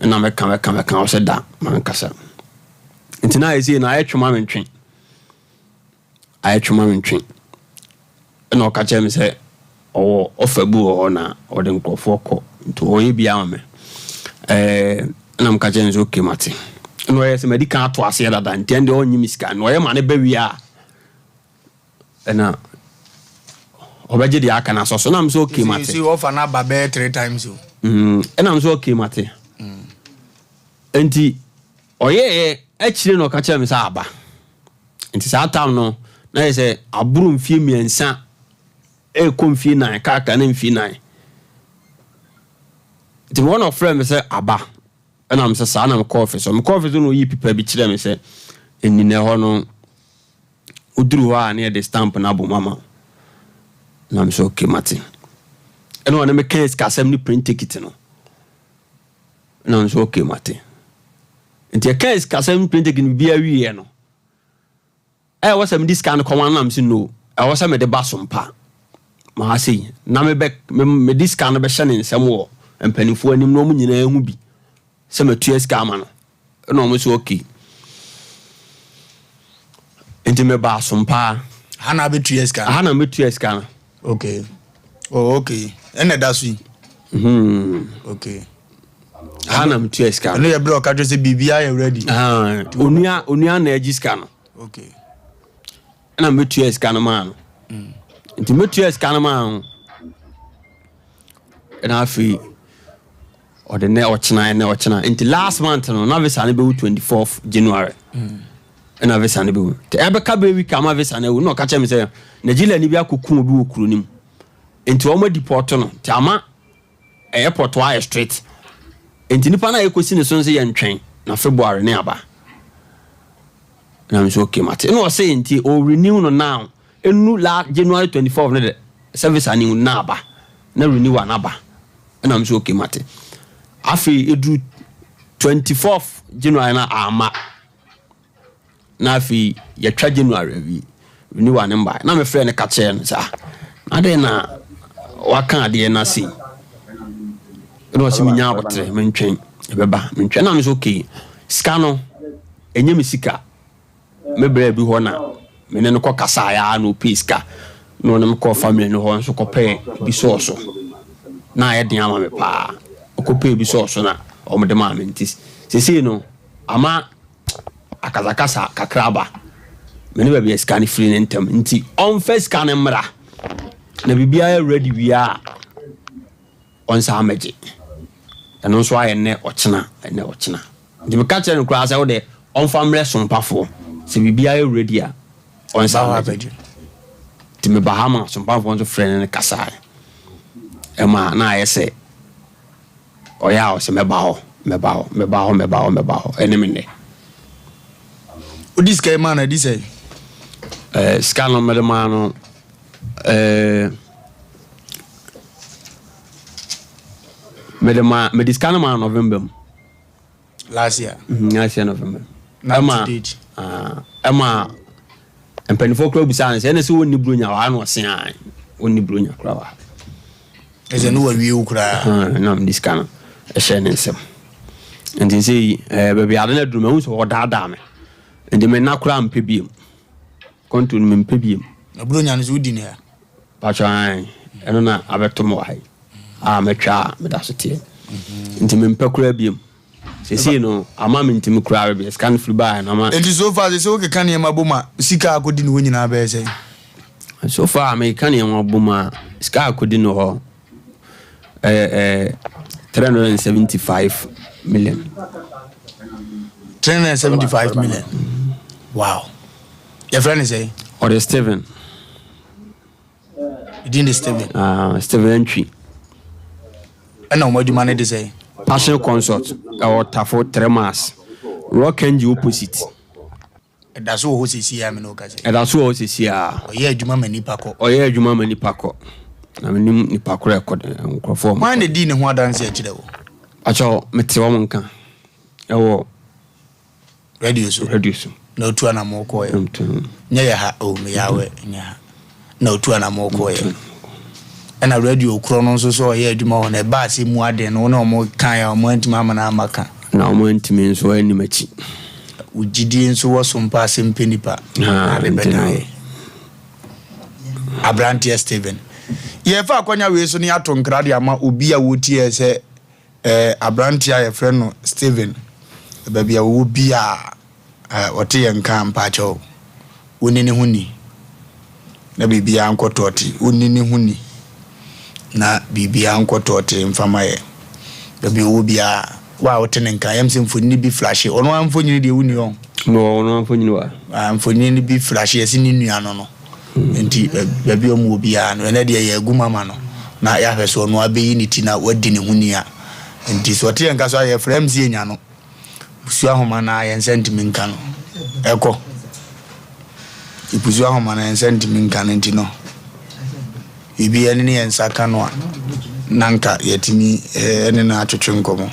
Ɛna mɛka mɛka mɛka, ɔse da, mankasa. Nti na ayɛ sei no ayɛ twema mentwe. Ayɛ twema mentwe. Ɛna ɔka kyerɛɛ me sɛ ɔwɔ ɔfa bi wɔ hɔ na ɔde nkurɔfoɔ kɔ nti ɔyɛ bi ama me. Ɛɛ ɛna meka kyerɛɛ no sɛ okay mate. Ɛna ɔyɛ sɛ madi kan ato aseɛ dada nti ɛnde ɔnnye me sika. Na ɔyɛ ma no ba wie a ɛna ɔbɛgye deɛ aka no asɔ so. Na me sɛ okay mate. Sɛ ɔfa no aba bɛyɛ 3 times o. Ɛna me sɛ okay mate. Nti ɔyɛɛ akyire na ɔka kyerɛɛ me sɛ aba. Nti saa tam no, na yɛ sɛ aboro mfie mmiɛnsa ɛrekɔ mfie nan, kakra na mfie nan. Nti wɔn na ɔfrɛ me sɛ aba. Ɛna me sɛ saa na mekɔ ɔfis hɔ. Mekɔ ɔfis hɔ na ɔyi pipa bi kyerɛ me sɛ ɛnni na ɛhɔ no, woduru hɔ a na yɛde stamp no abom ama wo. Na me sɛ okay mate. Ɛna ɔne me kaa sikasɛm ne print ticket no. Ɛna me sɛ okay mate. Nti ɛkaa sikasɛm ne print ticket no biribiara wieɛ no, ɛwɔ sɛ mede sika no kɔma no na mese no, ɛwɔ sɛ mede ba so mpa maa sei na mebɛ mede sika no bɛhyɛ ne nsam wɔ mpanimfoɔ anim na wɔn nyinaa hu bi sɛ matua sika ama no. Ɛna wɔn sɛ okay. Nti mebaa so mpa. Ha na abɛtua sika no? Ha na mɛtua sika no. Okay. Oh, okay. Ɛna ɛda so yi? Okay. Ha na metua sika no. Ɛno yɛ berɛ ɔka kyerɛ sɛ biribiara yɛ ready. Onua onua na agye sika no. Okay. Ɛna mɛtua sika no maa no. Nti mɛtua sika no maa no. Ɛna afei ɔde nɛ ɔkyena ɛnɛ ɔkyena nti last month no na visa no bɛwu 24th January. Ɛna visa no bɛwu. Nti ɛbɛka bɛyɛ week ama visa no awu na ɔka kyerɛ me sɛ Nigeria ni bi akɔku obi wɔ kuro no mu. Nti wɔn adipɔto no nti ama airport hɔ ayɛ straight. Nti nipa no a yɛkɔsi ne so nso yɛ ntwɛn na February ne aba. Na me nso okay mate. Ɛna ɔse nti o renew no now. Ɛnu la January 24 no de sɛ visa no na aba na renew a na aba. Ɛna me nso okay mate. Afei ɛduru 24 January na ama. Na afei yɛtwa January awie, renewal no mbae. Na mefrɛɛ no ka kyerɛɛ no sɛ ah, na adɛn na waka adeɛ no ase yi? Ɛna ɔse menya aboterɛ, mentwɛn, ɛbɛba, mentwɛn. Na me sɛ okay, sika no, ɛnyɛ me sika. Me bra bi hɔ na me ne no kɔ kasaeɛ ara na ɔpɛɛ sika na ɔne me kɔɔ family no hɔ nso kɔpɛɛ bi sɔɔ so. Na ayɛ den ama me paa. Ɔkɔpɛɛ bi sɔɔ so na wɔde maa me nti seesei no ama akasakasa kakra aba me ne baabi a sika no firi no ntam nti ɔmfa sika no mmra na biribiara yɛ ready wie a ɔnsan mmɛgye. Ɛno nso ayɛ nnɛ ɔkyena ɛnɛ ɔkyena. Nti meka kyerɛ no koraa sɛ wode ɔmfa mmerɛ sompafoɔ sɛ biribiara yɛ ready a ɔnsan mmɛgye. Nti meba ha ma sompafoɔ nso frɛ ne no kasaeɛ ɛma na ayɛ sɛ Ɔyɛ a ɔsɛ mɛba hɔ, mɛba hɔ, mɛba hɔ, mɛba hɔ, mɛba hɔ, ɛne me nnɛ. Wodi sika yi maa no adi sɛn? Eh, sika no mede maa no eh, mede maa mede sika no maa November mu. Last year. Mm, last year November. Ɛma ɛma mpanimfoɔ koraa bisaa no sɛ ɛna sɛ wɔnni buronya wɔ ha na ɔse a wɔnni buronya koraa wɔ ha. Ɛsɛ ne wawie wo koraa. Na mede sika no ɛhyɛ ne nsam. Nti sɛ yi baabi ade no aduru mahu sɛ ɔdaadaa me. Nti me nna koraa mpɛ biem. Kɔnto no mempɛ biem. Na buronya no so wodi ne ha? Pakyɛ ae, ɛno na abɛto me wɔ ha yi a mɛtwa a meda so teɛ. Nti mempɛ koraa biom. Seesei no ama mentumi koraa baabi a sika no firi baeɛ no ama. Nti so far seesei wokeka nneɛma bom a sika a akɔdi ne hɔ nyinaa bɛyɛ sɛn? So far mekeka nneɛma bom a sika a akɔdi ne hɔ ɛyɛ ɛɛ 375 million. 375 million. Wow. Yɛfrɛ no sɛn? Ɔde Steven. Din de Steven. Ah, Steven Antwi. Ɛna wɔn adwuma no de sɛ? Passion Consult ɛwɔ Tafo Tremas, Rock NG opposite. Ɛda so wɔ hɔ sisi a mene wo kasa. Ɛda so wɔ hɔ sisi a. Ɔyɛ adwuma ma nipa kɔ. Ɔyɛ adwuma ma nipa kɔ. Na menim nipa korɔ ɛkɔ nkurɔfoɔ. Hwan na di ne ho adanse akyerɛ wo? Akyɛw mete wɔn nka ɛwɔ. Radio so. Radio so. Na otu anamɔ kɔɛ. Nyɛ yɛ ha o meyɛ awɛ nyɛ ha. Na otu anamɔ kɔɛ. Ɛna radio korɔ no nso sɛ ɔyɛ adwuma hɔ no ɛbaa sɛ mu aden no wo ne ɔmo kae a ɔmo antumi ama no amma ka. Na ɔmo antumi nso anni m'akyi. Wo gyidie nso wɔ so mpo a sɛ mpɛ nipa na ade bɛdan yɛ. Abranteɛ Steven. Yɛfa akwanya wei so ne ato nkra de ama obi a wotie sɛ Eh, aberanteɛ a yɛfrɛ no Steven, baabi a ɔwɔ biaa eh, ɔte yɛn nka a, mpaakyɛw, wonni ne ho ni, na biribiaa nkɔ tɔɔte, wonni ne ho ni, na biribiaa nkɔ tɔɔte mfa ma yɛn. Baabi a ɔwɔ biaa, wo a wote ne nka, yɛm sɛ mfonini bi flashe, ɔno ara mfonini deɛ wonni hɔ. Mewɔ ɔno ara mfonini wɔ ha. Ah, mfonini no bi flashe, yɛse ne nua no no. Nti baabi a wɔwɔ biara no, ɛnɛ deɛ yɛagu mu ama no na yɛahwɛ sɛ ɔno abɛyi ne ti na wadi ne ho ni a. Nti sɛ ɔte yɛn nka so a, yɛfrɛ MC Enya no. Pusu ahoma no a yɛn nsa ntumi nka no. Ɛkɔ. Yɛpusu ahoma no a yɛn nsa ntumi nka no nti no, biribi ɛne ne yɛn nsa ka no a, na nka yɛatumi ɛne no atwetwe nkɔmmɔ.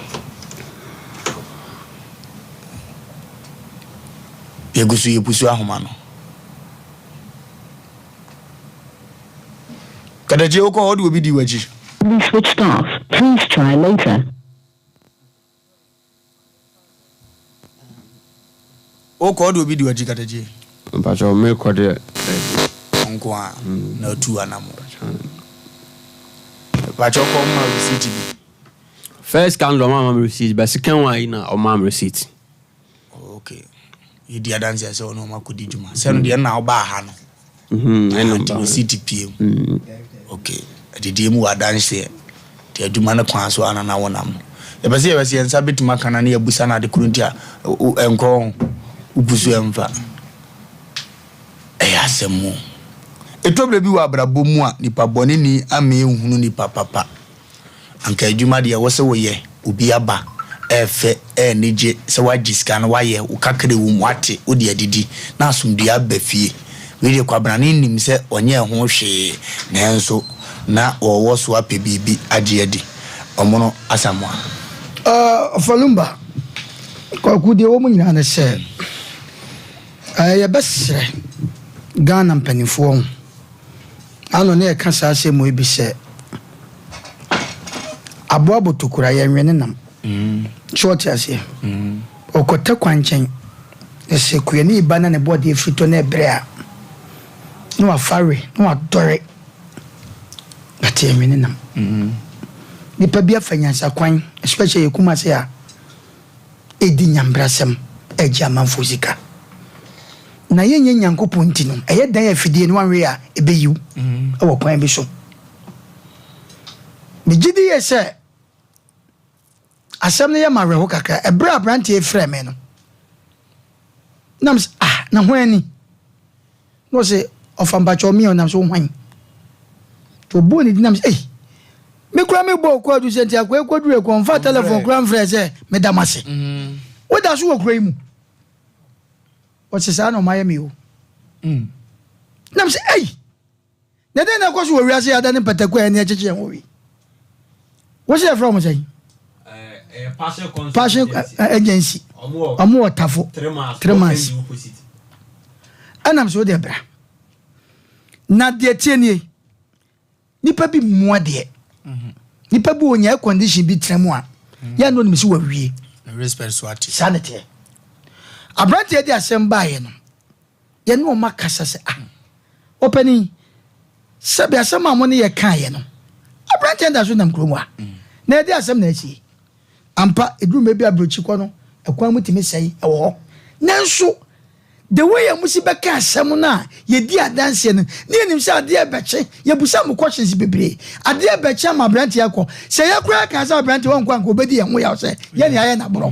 Yɛgu so yɛpusu ahoma no. Katakyie wokɔ hɔ wode obi di w'akyi. Be switched off. Please try later. Wokɔ wode obi di w'akyi katakyie. Mpakyɛw mekɔ deɛ daabi. Wo nko a na atu anamo. Mpakyɛw kɔ ma receipt bi. First candle ɔma ma me receipt but second one yi na ɔma me receipt. Okay. Yɛdi adanseɛ sɛ ɔne ɔma kɔdi dwuma. Sɛ no deɛ ɛna wobaa ha no. Mm-hmm, nti receipt pie mu. Mm. Okay. Adidie mu wɔ adanseɛ. Nti adwuma no kwan so ana na wonam no. Yɛpɛ sɛ yɛbɛ sɛ yɛn nsa bɛtumi aka no ne yɛbusa no ade koro nti a ɛnkɔ ho. Wopu so ɛmfa. Ɛyɛ asɛm mu. Ɛtɔ berɛ bi wɔ abrabɔ mu a nipa bɔneni ama ɛnhunu nipa papa. Anka adwuma deɛ ɛwɔ sɛ woyɛ, obi aba, ɛɛfɛ, ɛɛnigye sɛ woagye sika no woayɛ, wo kakra ɛwɔ mu woate, wode adidi, na asomdwoeɛ aba fie. Wei deɛ Kwabena no nnim sɛ ɔnyɛɛ ho hwee nanso na ɔɔwɔ so apɛ biribi agye adi. Ɔmono Asamoah. Ɔfa Lumba, Kwaku deɛ ɛwɔ mu nyinaa ne sɛ. Yɛbɛsrɛ Ghana mpanimfoɔ ho ano ne yɛka saa asɛm wei bi sɛ aboa botokura yɛnwe ne nam. So ɔte aseɛ? Ɔkɔtɛ kwankyɛn na sɛ kuani ba na ne bɔdeɛ firi tɔ na ɛbrɛ a na wafa we na wadɔre but yɛnwe ne nam. Nipa bi afa nyansakwan especially yɛ Kumasi a redi nyambrasɛm regye amanfoɔ sika. Na yɛnyɛ Nyankopɔn nti no, ɛyɛ dɛn a afidie no wanwe a ɛbɛyiw wɔ kwan bi so? Megye di yie sɛ asɛm no yɛ me awerɛho kakra. Ɛberɛ a aberanteɛ yi frɛɛ me no, na mesɛ, ah, na hwan ni? Na ɔse ɔfa mpakyɛw me a ɔnam so hwan? Nti ɔbɔɔ ne din na mese ei me koraa mebɔɔ kwaadu sɛ nti akoa yi kɔduru ɛkɔ ɔmfa telefon koraa mfrɛ sɛ meda mo ase. Woda so wɔ kuro yi mu? Ɔse saa na ɔmayɛ me o. Na mese ei Na dɛn na ɛkɔ so wɔ wiase a adane mpataku a yɛne ɛkyekye yɛn ho yi? Wo sɛ yɛfrɛ wɔn sɛn? Passion Agency. Wɔn wɔ Tafo. Tremas. Ɛnam sɛ wode bra. Na deɛ tie nie, nipa bi mmoa deɛ. Nipa bi wɔ nya air condition bi tena mu a, yɛn no nim sɛ wawie. Saa ne teɛ. Aberanteɛ de asɛm baeɛ no, yɛne wɔn akasa sɛ, Ah, ɔpanin, sɛbe asɛm a mo ne yɛ kaeɛ no, aberanteɛ da so nam kurom ha, na ɛde asɛm na asie. Ampa, ɛduru mmerɛ bi a aburokyi kɔ no, ɛkwan mu tumi sɛe wɔ hɔ. Nanso, the way a mosi bɛka asɛm no a yɛdi adanseɛ no, ne yɛnim sɛ adeɛ rebɛkye. Yɛbusa mo questions bebree. Adeɛ rebɛkye ama aberanteɛ akɔ. Sɛ yɛ koraa kaa sɛ aberanteɛ ɔnkɔ anka ɔbɛdi yɛn ho yaw sɛ yɛne ayɛ no aborɔ.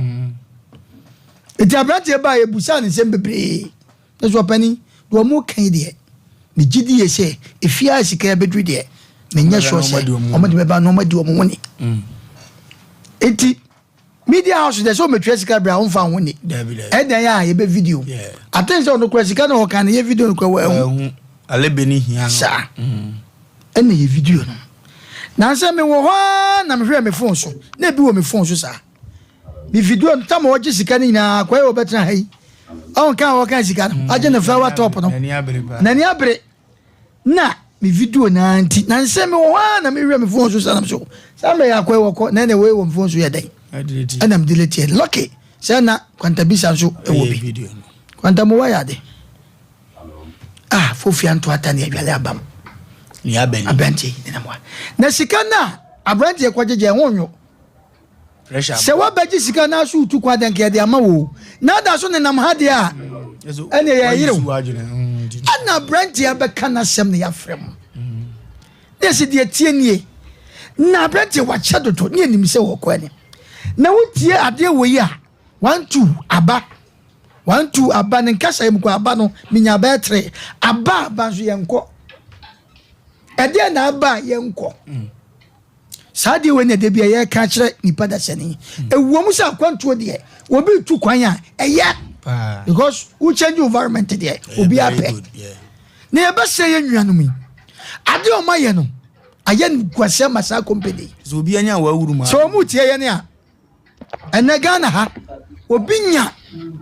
Enti aberanteɛ baa yɛbusaa no nsɛm bebree. Nanso ɔpanin, deɛ wɔreka yi deɛ, megye di yie sɛ efie a sika yi abɛduru deɛ, menyɛ sure sɛ wɔde bɛba na wɔadi wɔn ho ni. Enti media house deɛ sɛ wɔbɛtua sika berɛ a wɔmfa ho ni. Ɛdɛn a yɛbɛ video. Aten sɛ ɔno kora sika na ɔka no yɛ video no kora wɔahu. Saa ɛna yɛ video no. Nansɛ mewɔ hɔ ara na mehwɛɛ me phone so na ebi wɔ me phone so saa. Me video no tam a ɔgye sika no nyinaa akɔyɛ ɔbɛtena ha yi ɔn kan a ɔka sika no mm, agye ne flower top no n'ani abere na me video naa nti na nsɛm mi wɔ hɔ a na mehwɛ me phone so sanam so saa mmerɛ yɛ akɔyɛ wɔkɔ na ɛna ɛwɔ wɔ me phone so yɛ dɛn ɛna me delete yɛ lucky sɛ na kwantabisa nso ɛwɔ bi kwantamu wayɛ ade ah fofia nto ata ne adwale abam aberanteɛ yi nenam wa na sika no a aberanteɛ kɔgyegye ɛho nwo Sɛ woabɛgye sika na so retu kwan dɛ nka yɛde ama wo o, na ada so nenam ha deɛ a, ɛneɛ yɛyere wo. Ɛna aberanteɛ abɛka n'asɛm na yɛafrɛ mo. Na yɛsɛ deɛ tie nie. Na aberanteɛ wakyɛ dodo ne yɛnim sɛ wɔkɔ anim. Na wotie adeɛ wɔ yi a, wantu aba. Wantu aba ne nkasa yi mu kɔ aba no, menya bɛyɛ tere. Aba aba nso yɛnkɔ. Ɛdeɛ na aba a yɛnkɔ. Saa adeɛ wei na da bi a yɛreka akyerɛ nipa dasani. Ɛwɔ mu sɛ akwantuo deɛ, obi retu kwan a, ɛyɛ. Because wo change environment deɛ, obi apɛ. Na yɛbɛsɛ yɛn nuanom yi. Adeɛ a wɔayɛ no, ayɛ no guase ama saa company yi. Sɛ obi anya wawuru mu a. Sɛ wɔn tie yɛn a, Ɛnɛ Ghana ha, obi nya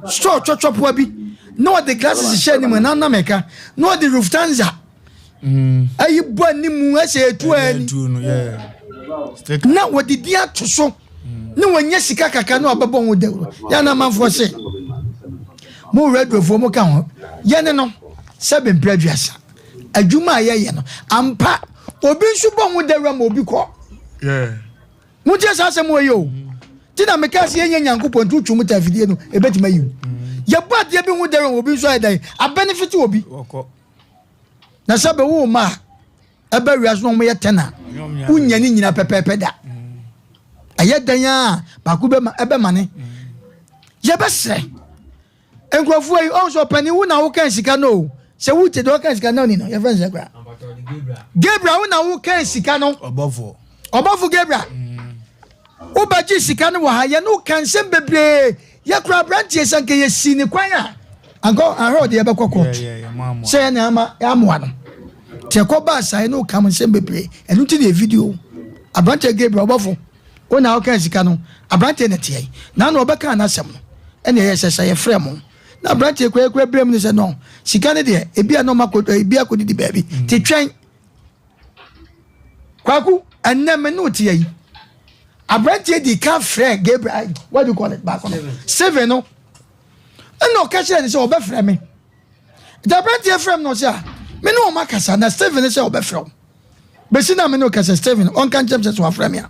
store twɔtwɔpoa bi na ɔde glasses hyɛ anim na na mɛka na ɔde Lufthansa mm. ayi bɔ anim ɛsɛ etu ani na wɔde din ato so mm. na wɔnyɛ sika kakra na ɔbɛbɔ ho dawuro yɛn amanfoɔ se mo radiofoɔ mo ka ho yɛne no sɛ bɛmpere aduasa adwuma a yɛyɛ no ampa obi nso bɔ ho dawuro ma obi kɔ. Montie saa asɛm wei o. Nti na mekaa sɛ yɛnyɛ Nyankopɔn nti wotwe mu ta afidie no, ɛbɛtumi ayi wo. Yɛbɔ adeɛ bi ho dɛrɛ obi nso ayɛ dɛn abɛnefite obi. Na sɛ bɛwo ma a ɛbɛ wiase no wɔyɛ tɛn a wonya ne nyina pɛpɛɛpɛ da. Ɛyɛ dɛn a baako bɛma ɛbɛma ne. Yɛbɛsrɛ Nkurɔfoɔ yi, ɔn sɛ ɔpanin wo na wokan sika no o. Sɛ wotie deɛ ɔkan sika no ni no, yɛfrɛ no sɛ kora. Gabriel wo na wokan sika no. Ɔbɔfoɔ. Ɔbɔfo Gabriel. Wobɛgye sika no wɔ ha, yɛne wo ka nsɛm bebree. Yɛkura aberanteɛ sɛ nka yɛsi ne kwan a, anka ahwɛ ɔde yɛbɛkɔ court. Sɛ yɛne ama amoa no. Nti ɛkɔ baa saa yɛne wo ka nsɛm bebree. Ɛno nti na yɛ video. Aberanteɛ Gabriel ɔbɔfo. Wo na wokaa sika no, aberanteɛ na ɛteɛ yi. Na na ɔbɛkaa n'asɛm no, ɛna ɛyɛ sɛ sɛ yɛfrɛ mo. Na aberanteɛ kura kura brɛ mu no sɛ no sika no deɛ ebi a na ɔma kɔ ebi akɔdidi baabi mm. te twɛn kwaku ɛnɛ me ne wote yi aberanteɛ di ka frɛ Gabriel what do you call it baako no Steven no ɛna ɔka kyerɛ ne sɛ ɔbɛfrɛ me nti aberanteɛ frɛ me na ɔsɛ a me ne ɔma kasa na Steven sɛ ɔbɛfrɛ wo bɛsi na me ne ɔkasa Steven ɔnka nkyɛm sɛ sɛ wafrɛ me a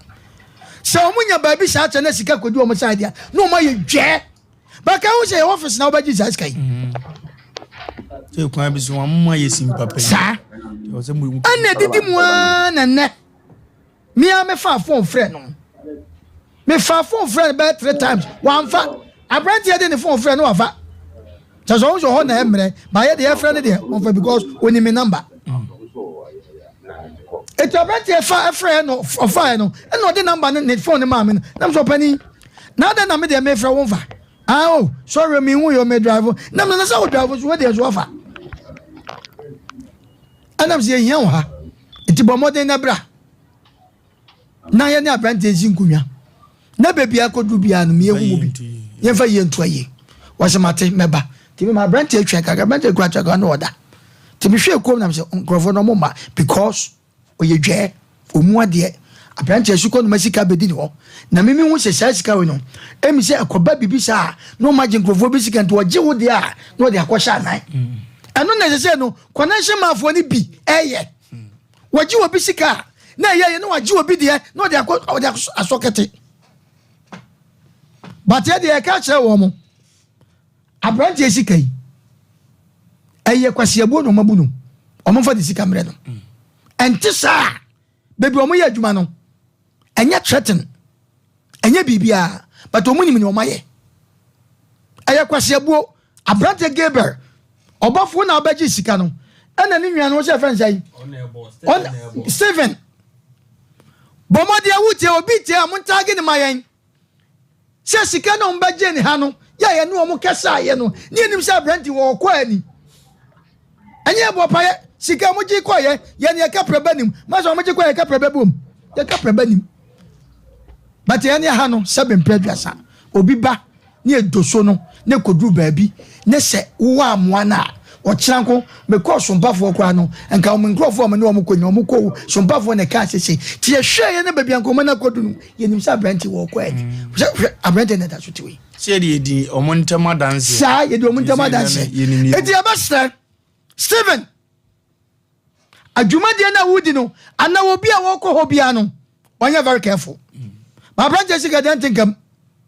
sɛ ɔmo nya baabi saa kyɛ na sika kɔdi ɔmo saa deɛ na ɔmo ayɛ dwɛɛ bɛka ho sɛ yɛ office na wobɛgye saa sika yi sɛ kwan bi so wɔn ayɛ sim papa yi saa ɛna didi mu ara na nnɛ mea mefa phone frɛ no mefa phone frɛ no bɛyɛ three times wamfa aberanteɛ de ne phone frɛ no wafa kyɛ sɛ ɔho sɛ ɔhɔ na ɛmmerɛ baayɛ deɛ ɛfrɛ no deɛ ɔmfa because ɔnim me number Eti aberanteɛ fa frɛɛ no ɔfaeɛ no ɛna ɔde number no ne phone no maa me no na me sɛ ɔpanin na adɛn na me deɛ mefrɛ wo mfa ah oh sorry me hu yɛ me drive na me sɛ wo drive so wo deɛ so wafa ɛna me sɛ yɛhia wo ha nti bɔ mmɔden na bra na yɛne aberanteɛ nsi nkonnwa na baabi akɔduru biara no meyɛhu mu bi yɛmfa yie nto ayie wɔsɛ mate mɛba nti mema aberanteɛ twɛn kakra aberanteɛ kura twɛn kakra na ɔda nti mehwɛ kurom na mesɛ nkurɔfoɔ no ɔmo ma because ɔyɛ dwɛɛ ɔmu adeɛ aberanteɛ so kɔ noma sika bɛdi ne hɔ na mimi hu sɛ saa sika wei no ɛmi sɛ ɛkɔba biribi saa na ɔma gye nkurɔfoɔ bi sika nti ɔgye wo deɛ a na ɔde akɔhyɛ anan ɛno na ɛsɛ sɛ no connection mafoɔ no bi ɛyɛ Wɔgye obi sika a, na ɛyɛ yɛ na wagye obi deɛ na ɔde akɔ ɔde asɔ kɛte. But yɛ deɛ yɛka kyerɛ wɔn mo, aberanteɛ sika yi, ɛyɛ kwasiabuo na wɔn abu no, wɔn mfa de sika mmerɛ no. Ɛnte saa, baabi wɔn yɛ adwuma no, ɛnyɛ threaten. Ɛnyɛ biribiara but wɔn nim nea wɔn ayɛ. Ɛyɛ kwasiabuo. Aberanteɛ Gabriel ɔbɔfoɔ na ɔbɛgye sika no ɛna ne nua no wɔsɛ ɛfɛn sɛ yi Stephen bɔ mmɔden awu tie obi tie a mo ntaage ne ma yɛn sɛ sika na wɔn bɛgye ne ha no yɛ yɛne wɔn kɛse ayɛ no ne yɛnim sɛ aberante wɔ ɔkɔ ani. Ɛnyɛ yɛ bɔ payɛ sika ɔmo gye kɔ yɛ yɛ ne yɛka prɛba nim masa ɔmo gye kɔ yɛka prɛba bom yɛka prɛba nim but yɛn ne ha no sɛbe mpɛ aduasa obi ba ne edoso no ne koduru baabi ne sɛ wowɔ amoa no a ɔkyena nko mekɔɔ sompafoɔ koraa no nka wɔn nkurɔfoɔ a wɔne wɔn kɔ nyina wɔn kɔ sompafoɔ na ɛka asese ti yɛhwɛ yɛ ne baabi a nkɔmɔ no akɔdu no yɛnim sɛ aberante wɔ ɔkɔ ani sɛ hwɛ aberante na ɛda so te wei Sɛ yɛde yɛdi wɔn ntam adanseɛ. Saa yɛdi wɔn ntam adanseɛ. Eti yɛbɛsrɛ Stephen adwumadie no a wodi no anaa obi a wɔkɔ hɔ biara no ɔnyɛ very careful. Ma aberanteɛ sika deɛ nte nkam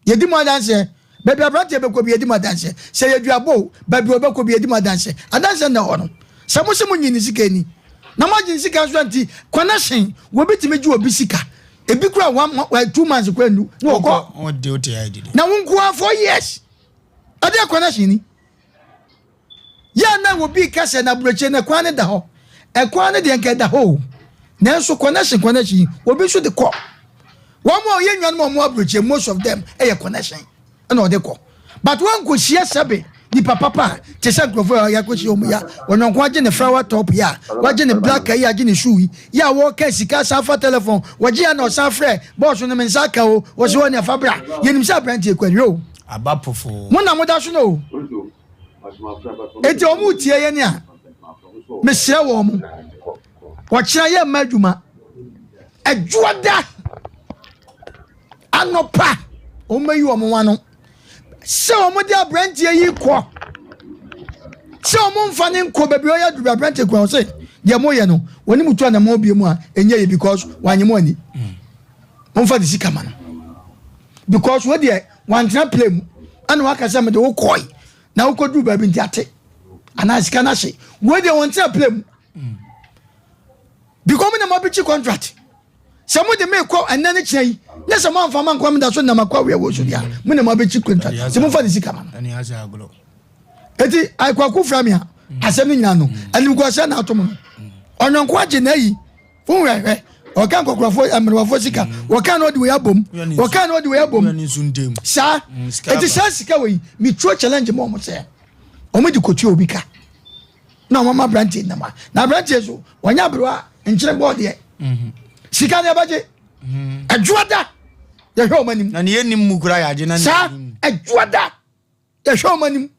yɛdi mu adanseɛ baabi aberanteɛ bɛkɔ bi yɛdi mu adanseɛ sɛ yɛ duabɔ o baabi ɔbɛkɔ bi yɛdi mu adanseɛ adanseɛ na ɛwɔ no sɛ mo sɛ mo nyi ne sika ani na mo agye ne sika nso anti connection wɔbi tumi gye obi sika Ebi kura one one two months kura nu na ɔkɔ. Na wo nkoa 4 years. Ɛde akɔ na hyɛni. Yɛ na obi kɛsɛ na aburokyire na kwan ne da hɔ. Ɛkwan ne deɛ nka ɛda hɔ o. Nanso connection connection obi nso de kɔ. Wɔn a ɔyɛ nnuanom a wɔn aburokyire most of them ɛyɛ connection ɛna ɔde kɔ. But wɔn nkɔhyia sɛbe nipa papa a te sɛ nkurɔfoɔ a yɛakɔhyia wɔn yi a ɔnyɔnko agye ne flower top yi a wagye ne black yi agye ne shoe yi yi a wɔka sika san fa telephone wɔgye ya na ɔsan frɛ bɔɔso no me nsa aka o wɔsi wɔ ne afa bra yɛnim sɛ aberanteɛ kɔ awie o aba pofo mo na moda so no o eti wɔn tie yɛn a mesrɛ wɔn mo wɔkyerɛ yɛ mma adwuma adwoada anɔpa wɔn bɛyi wɔn ano sɛ wɔn de aberanteɛ yi kɔ sɛ wɔn mfa ne nkɔ baabi ɔyɛ aduru aberanteɛ kura ɔsɛ deɛ mo yɛ no wɔn mu tu anamɔ bie mu a ɛnyɛ yɛ because wɔanye mo ani wɔn mfa de sika ma no because wɔ deɛ wɔantena play mu ɛna waka sɛ mede wo kɔɛ na wokɔ duru baabi nti ate anaa sika no ahye wɔ deɛ wɔn tena play mu because mo na mo abɛkyi contract. Sɛ mode me kɔ ɛnnɛ ne kyena yi, ne sɛ moamfa mankɔ meda so nam akɔ aweɛ wɔ so deɛ a, mo na moabɛkyi kwanta. Sɛ momfa ne sika ma no. Eti Kwaku fra me a, asɛm no nyinaa no, animguaseɛ na ato mo no. Ɔnyɔnko agye n'ayi, wohwɛhwɛ, ɔka nkɔkorɔfoɔ mmerewafoɔ sika, wɔka na ɔde wei abom, wɔka na ɔde wei abom. Saa, eti saa sika wei, metuo challenge ma wɔn sɛ, wɔn de kɔtua obi ka. na wɔn ama aberanteɛ nam a na aberanteɛ so wɔnyɛ aberewa nkyene bɔɔ deɛ mhm. sika ne ɛbɛgye mhm. ɛdwoa da yɛhwɛ wɔn anim na ne yɛnim mu kura yɛagye na saa ɛdwoa da yɛhwɛ wɔn anim.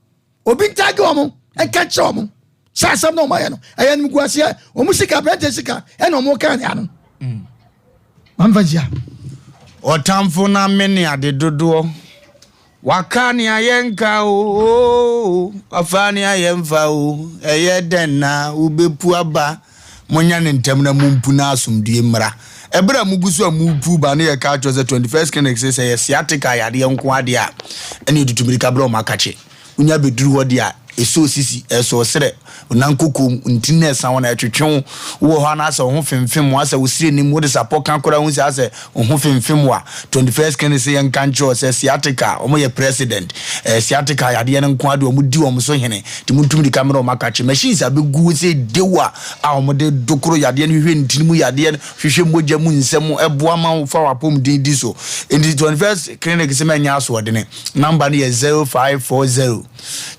Obi ntaage wɔn nka nkyerɛ wɔn sɛ asɛm na wɔn ayɛ no ɛyɛ animguaseɛ. Wɔn sika aberanteɛ sika ɛna wɔn ka ne ano. Mamfa nhyia. Ɔtamfo no amene ade dodoɔ. Waka nea yɛnka oo, wafa nea yɛmfa oo, ɛyɛ dɛn na wobɛpu aba? Monyɛ no ntɛm na mompu na asomdwoeɛ mmra. Ɛberɛ a mogu so a morepu ba no yɛka akyerɛ sɛ 21st Clinic se sɛ ɛyɛ sciatica yadeɛ nko ara deɛ a, ɛne ɛtutu mmirika berɛ wɔn akakye. Wonya bɛduru hɔ deɛ a, ɛsɔ sisi, ɛsɔ serɛ, wo nan kokom, ntini na ɛsa wo na ɛtwetwe wo. Wowɔ hɔ a na asɛ wo ho femfem wo, asɛ wo srɛ nim, wode sapɔ ka koraa hu sɛ asɛ wo ho femfem wo a, 21st Clinic se yɛnka nkyerɛ wo sɛ sciatica, wɔn yɛ president, ɛɛ sciatica yadeɛ no nko ara deɛ wɔn di wɔn so hene, nti montu mmirika mmrɛ wɔn akakye. Machines abɛgu hɔ sɛ dew a a wɔde dokoro yadeɛ no, hwehwɛ ntini mu yadeɛ no, hwehwɛ mogya mu nsɛm, ɛboa ma wo fa w'apɔmuden di so. Nti 21st Clinic se mɛnyɛ asoɔdene. Number no yɛ 0540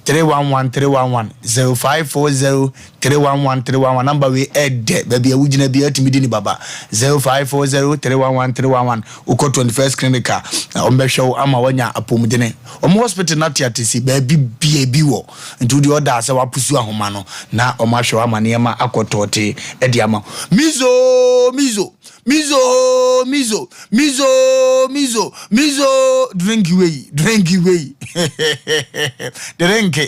311 311, 0540 311 311. Number wei ɛdɛ, baabi a wogyina biara tumi di ne baba. 0540 311 311. Wokɔ 21st Clinic a, wɔbɛhwɛ wo ama woanya apɔmudene. Wɔn hospital no ateate si baabi bia bi wɔ. Nti wodeɛ ɔda sɛ wapusu ahoma no na wɔn ahwɛ wo ama nneɛma akɔ tɔɔtee de ama wo. Mizo! Mizo! Mizo! Mizo! Mizo! Mizo! Mizo! Drink wei! Drink wei! Drink!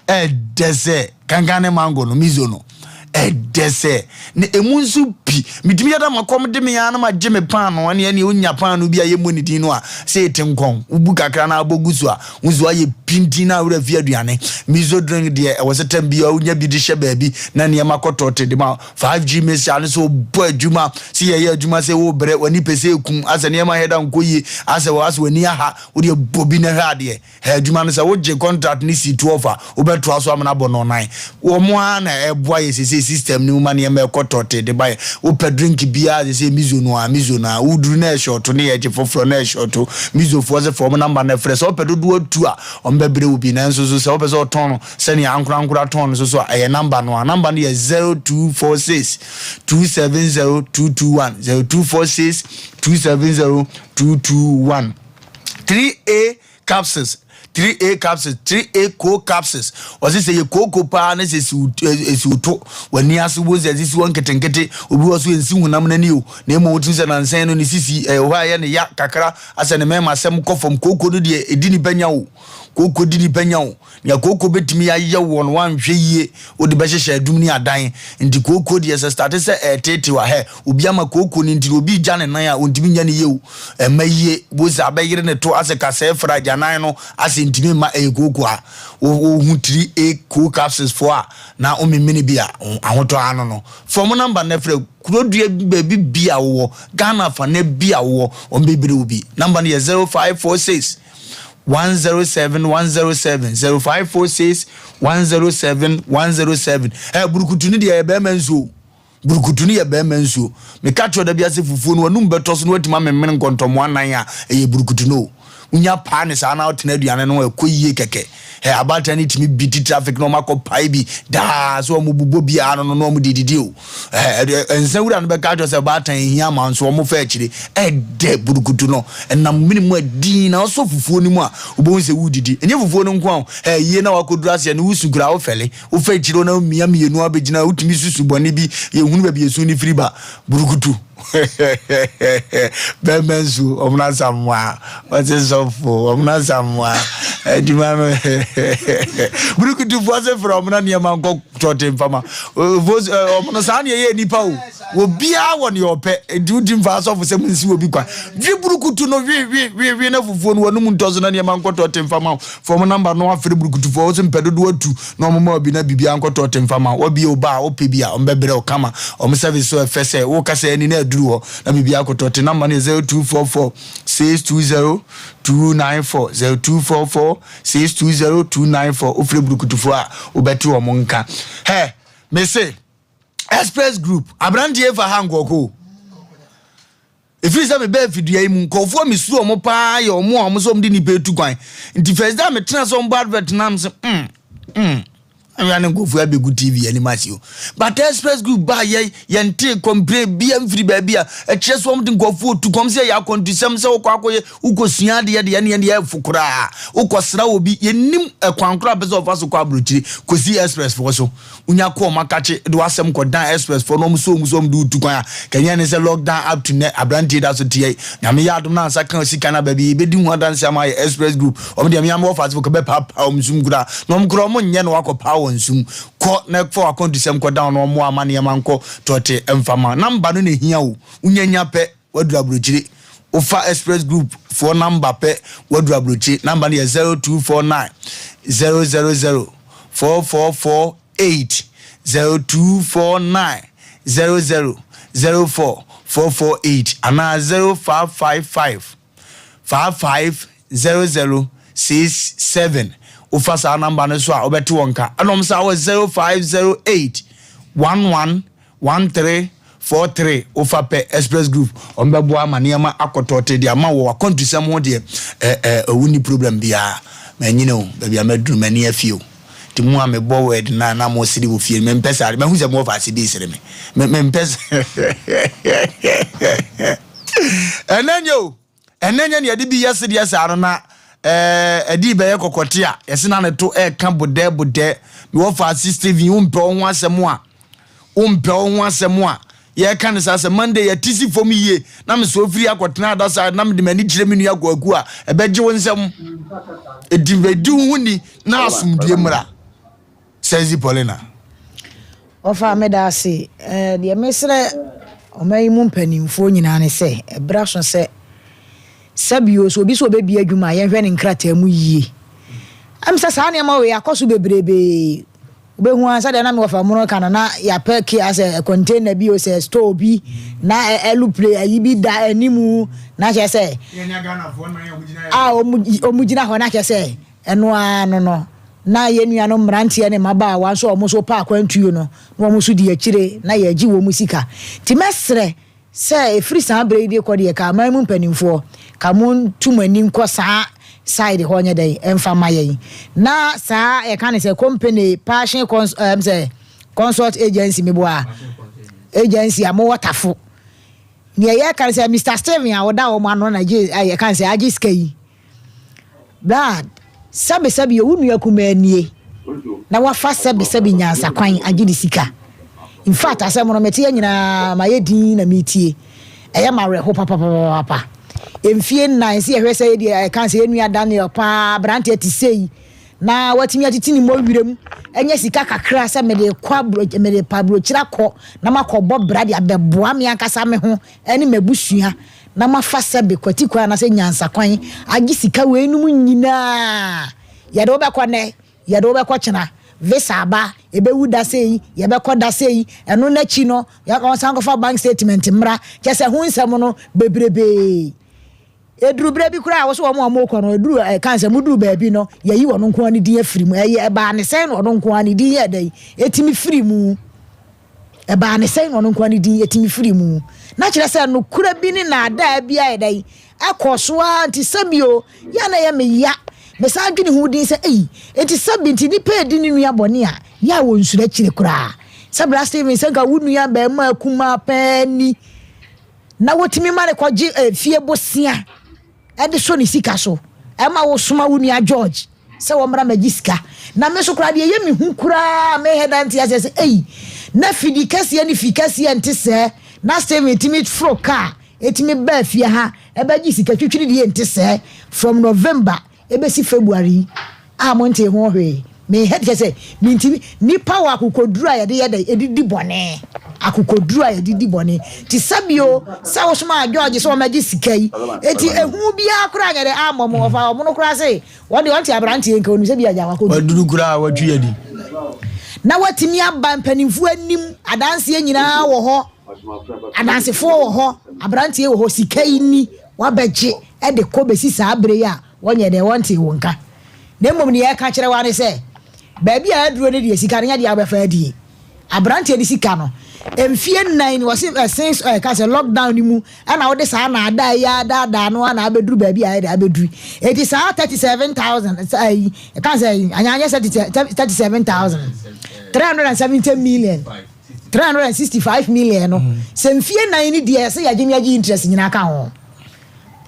Ɛdɛ sɛ kankan ne mango no, mizo no. Ɛdɛ sɛ na emu nso pi. Metumi yɛ dɛ ma kɔm de me ara na magye me paanoo ɛne ɛne onya paanoo bi a yɛmmɔ ne din no a sɛ ete nkɔn. Wobu kakra na abɔ gu so a, wo nso ayɛ pintin na awerɛ afi aduane. Miso drink deɛ ɛwɔ sɛ tam biara wonya bi de hyɛ baabi na nneɛma kɔ tɔɔte de ma. 5G mixture no sɛ wobɔ adwuma, sɛ yɛyɛ adwuma sɛ wobrɛ, w'ani pɛ sɛ ekum, asɛ nneɛma yɛ da nkɔ yie, asɛ asɛ w'ani aha, wodeɛ bɔ bi na hwɛ adeɛ. Hɛ adwuma no sɛ wogye contract no si 12 a, wobɛtoa so amena abɔ nnɔnnan. Wɔn ara na ɛboa yɛ seesei system no mu ma nneɛma ɛkɔ tɔtee de ba yɛ. Wopɛ drink biara seesei mizo no ara, mizo no ara. Woduru na ɛhyɔɔto ne yɛgye foforɔ na ɛhyɔɔto. Mizofoɔ se fa wɔn number no frɛ. Sɛ wopɛ dodoɔ atu a, wɔbɛbrɛ wo bi. Nanso so sɛ wopɛ sɛ wɔtɔn no sɛnea ankorankoro atɔn no nso so a, ɛyɛ number no ara. Number no yɛ 0246 270 221, 0246 270 221. 3A capsules, 3A capsules, 3A co capsules. Ɔse sɛ yɛ kooko paa ne sɛ esi wo to w'ani ase wo sɛ esisi hɔ nketenkete. Obi wɔ so ensi honam n'ani o. Na mmom wotumi sɛ nansan no ne sisi ɛwɔ hɔ a ɛyɛ ne ya kakra asɛ ne mɛma asɛm kɔ fam. Kooko no deɛ edi nipa nya o. Kooko di nipa nya o. Nea kooko bɛtumi ayɛ woɔ no woanhwɛ yie wode bɛhyehyɛ adum ne adan. Nti kooko deɛ sɛ starte sɛ ɛreteetew a hɛ obi ama kooko no nti no obi regya ne nan a ɔntumi nyɛ ne yie o. Ɛmma yie wobɛhu sɛ abɛyere ne to asɛ kasɛɛ fra agyanan no asɛ ntumi mma ɛyɛ kooko a wohu tiri a koo capsules foɔ a na womemene bi a ahotɔ ano no. Fa wɔn number no frɛ kuro dua baabi bi a wowɔ Ghana afa na bi a wowɔ wɔn bɛbire wo bi. Number no yɛ 0546 107 107 0546 107 107 ɛ burukutu no deɛ yɛ bɛrima nsuo burukutu no yɛ bɛrima nsuo meka kyerɛ da bi ase fufuo no wanum bɛtɔ so no watumi amemene nkɔntɔmmoa nan a ɛyɛ burukutu no o wonya paa ne saa na wotena aduane no ɛkɔ yie kɛkɛ ɛ abaatan no tumi bi ti traffic na ɔmakɔ pae bi daa so ɔmo bobɔ biara no no na ɔmo de didi o Nsa wura no bɛka akyerɛ sɛ baatan hia ma nso wɔn fa akyire. Ɛdɛ burukutu no ɛnam mene mu adin na ɔsɔ fufuo no mu a wobɛhu sɛ wodidi. Ɛnyɛ fufuo no nko a ɛyie na wakɔduru aseɛ no wosu koraa wofɛle. Wofa akyire na womia mmienu abɛgyina wotumi susu bɔne bi yɛhunu baabi esu no firi ba. Burukutu. Bɛmɛ nsu wɔn nasa mmoa wɔte sɔfo wɔn nasa mmoa adwuma no burukutufoɔ se frɛ wɔn na nneɛma nkɔ tɔte mfama wɔn no saa na ɛyɛ nipa o obiara wɔ nea ɔpɛ nti wodi mfa asɔfo sɛ mo nsi obi kwan dwi burukutu no hwi hwi hwi hwi na fufuo no wɔn mu ntɔ so na nneɛma nkɔ tɔte mfama fam namba no afere burukutufoɔ wɔn sɛ mpɛ dodoɔ atu na wɔn ma obi na biribiara nkɔtɔ ɔte mfa ma wabie wo ba a wopɛ bi a wɔn bɛbrɛ wo kama wɔn service so ɛfɛ sɛ wo kasa ani na aduru hɔ na biribiara akɔtɔ ɔte namba no yɛ 0244 620 294 0244 620 294 wofrɛ burukutufoɔ a wobɛte wɔn nka hɛ mese express group aberanteɛ fa ha nkɔkɔ Ɛfiri sɛ mebaa fidua yi mu, nkurɔfoɔ a mesuro wɔn paa yɛ wɔn a wɔn sɛ wɔn de nnipa etu kwan. Nti first day a metena sɛ wɔn bɔ advert na mesɛ mm mm. Ɛnwia ne nkurɔfoɔ abɛgu TV anim ase o. But Express Group baa yɛ yɛntee complain bia mfiri baabi a ɛkyerɛ sɛ wɔn de nkurɔfoɔ tu kɔm sɛ ɛyɛ akwantusɛm sɛ wokɔ akɔyɛ wokɔsua adeɛ deɛ ɛneɛ deɛ ɛfo koraa wokɔsra obi yɛnnim ɛkwan koraa pɛ sɛ ɔfa so kɔ aburokyire kɔsi Express foɔ so. Wonya kɔ ɔmo akakye de w'asɛm kɔ dan express foɔ na ɔmo sɔ ɔmo so ɔmo de wo tu kwan a kɛnyɛ ne sɛ lockdown up to nɛ abranteɛ da so teɛ Nyame yɛ adom na ansa ka sika no aba bi yɛbɛdi ho adanse ama ayɛ express group ɔmo deɛ mea mewɔ faase kɔ bɛpaa paa ɔmo sum koraa na ɔmo koraa ɔmo nyɛ na wakɔ paa wɔn sum kɔ na fa wakɔntusɛm kɔ down na ɔmo ama nneɛma nkɔ tɔte mfa ma namba no na ehia o wonya nya pɛ waduru aburokyire wofa express group foɔ namba pɛ waduru aburokyire namba no yɛ 0249 000 4448 0249 00 04 448 anaa 0555 55 00 67 wofa saa namba no so a wobɛte wɔn ka ɛna wɔn saa wɔ 0508 11 1343 wofa pɛ express group wɔn bɛboa ama nneɛma akɔtɔɔte de ama wɔ akwantusɛm ho deɛ ɛ ɛ ɛwo ni problem biara manyini o baabi a maduru m'ani afi o nti mu a mebɔ word na na mo sere wɔ fie no mempɛ saa mahu sɛ mo wɔfa ase bi sere me mempɛ sɛ ɛnɛ nyɛ o Ɛnnɛ nyɛ nea yɛde bi yɛ sedeɛ saa no na ɛɛ ɛde bɛyɛ kɔkɔte a yɛse na ne to ɛɛka bodɛɛ bodɛɛ. Mewɔ faase Steven wompɛ wo ho asɛm a wompɛ wo ho asɛm a yɛka no saa sɛ Monday yɛte si fam yie na mesɔɔ firi akɔtena other side na mede m'ani kyerɛ me nua Kwaku a ɛbɛgye wo nsam. Ɛdi bɛdi wo ho ni na asomdue mmra. Sɛnzi Paulina. Ɔfa, meda ase. Deɛ mesrɛ ɔman yi mu mpanimfoɔ nyinaa ne sɛ, ɛberɛ aso sɛ, sɛbio, sɛ obi sɛ ɔbɛbie adwuma a, yɛnhwɛ ne nkrataa mu yie. Ɛm sɛ saa nneɛma wei akɔ so bebrebee. Wobɛhu ara sɛdeɛ na me wɔfa mono ka no, na yɛapɛ ke asɛ container bi o, sɛ store bi, na ɛlupre ayi bi da animu, na kyerɛ sɛ, a wɔn gyina hɔ na kyerɛ sɛ, Ɛno ara no no, na yɛn nuanom mmeranteɛ ne mmabaawa nso a wɔn nso repɛ akwantuo no, na wɔn nso di akyire na yɛregye wɔn sika. Nti mɛsrɛ sɛ ɛfiri saa berɛ yi de rekɔ deɛ, ka aman mu mpanimfoɔ, ka monto mo ani nkɔ saa side hɔ nyɛ dɛn mfa mma yɛn. Na saa yɛka no sɛ company, Passion cons, ɛm sɛ consult agency, meboa agency a mowɔ Tafo. Deɛ yɛreka no sɛ Mister Stephen a ɔda wɔn ano na gye, yɛka no sɛ agye sika yi. Brad, sɛbesɛbe yɛ wo nua kumaa nie na wafa sɛbesɛbe nyansakwan agye ne sika. In fact, asɛm no mete yɛ nyinaa mayɛ din na metie. Ɛyɛ me awerɛho papapapapa. Mfie nnan sɛ yɛhwɛ sɛ yɛdeɛ ɛka sɛ yɛn nua Daniel paa aberanteɛ te sei na watumi atete ne mmɔwerɛ anya sika kakra sɛ mede kɔ aburo mede pa aburokyire akɔ na makɔbɔ bra de abɛboa me ankasa me ho ne m'abusua na mafa sɛbe kwati kwan anaasɛ nyansa kwan agye sika weinom nyinaa. Yɛde wo bɛkɔ nnɛ, yɛde wo bɛkɔ kyena, visa aba, ɛbɛwu da sei, yɛbɛkɔ da sei, ɛno no akyi no, wɔnsan nkɔfa bank statement mmra, kyerɛ sɛ ho nsɛm no bebrebee. Ɛduru berɛ bi koraa a, wo sɛ wɔn a wɔrekɔ no, ɛduru ɛka sɛ moduru baabi no, yɛyi ɔno nko ara ne din afiri mu. Ɛyɛ ɛbaa ne sɛn na ɔno nko ara ne din yɛɛ dɛn? Ɛtumi firi mu. Ɛbaa ne sɛn na ɔno nko ara ne din tumi firii mu? Na kyerɛ sɛ nokorɛ bi ne naadaa bi ayɛ dɛn? Ɛkɔɔ so ara nti sɛbi o, yɛ a na ɛyɛ me ya. Mesan dwene ho din sɛ ei, enti sɛbi nti nipa redi ne nua bɔne a, yɛ a wɔnsuro akyire koraa. Sɛ Bra Steven, sɛ nka wo nua barima kumaa paa ni na wotumi ma no kɔgye fie bosea de sɔ ne sika so ma wosoma wo nua George sɛ wɔmmra mmɛgye sika. Na me nso koraa deɛ ɛyɛ me hu koraa a menhɛ da nte aseɛ sɛ ei, na fidi kɛseɛ ne fi kɛseɛ nte sɛɛ, na Stephen tumi foro kaa ɛtumi baa fie ha ɛbɛgye sika twitwiri deɛ nte sɛɛ from November ɛbɛsi February yi a montee ho hwee. Menhɛ kyerɛ sɛ mentumi. Nnipa wɔ akokoduru a yɛde yɛ dɛn? Yɛde di bɔne. Akokoduru a yɛde di bɔne. Nti sɛbio sɛ wosomaa George sɛ ɔmmɛgye sika yi, enti ehu biara koraa anyɛ dɛn ammɔ mo. Ɔfa ɔmono koraa se wɔn deɛ ɔnte aberanteɛ nka onim sɛ bi agya wakɔdu. Waduru koraa a watwi adi. Na watumi aba mpanimfoɔ anim, adanseɛ nyinaa wɔ hɔ, adansefoɔ wɔ hɔ, aberanteɛ wɔ hɔ, sika yi ni, wabɛgye de kɔ bɛsi saa bere yi a wɔnyɛ dɛn, wɔntee wo nka. Na mmom nea yɛka kyerɛ wo ara ne sɛ, baabi a aduro no deɛ, sika no nyɛ deɛ wobɛfa adie. Abranteɛ no sika no mfie nnan ni wɔse since ɛka sɛ lockdown no mu ɛna wode saa naadaa yi adaadaa no ana abɛduru baabi a ɛde abɛduru eti saa 37,000 ɛyi ɛka sɛ anyanyɛ sɛ 37,000 370 million 365 million no sɛ mfie nnan ni deɛ ɛsɛ yɛgye ne yɛgye interest nyinaa ka ho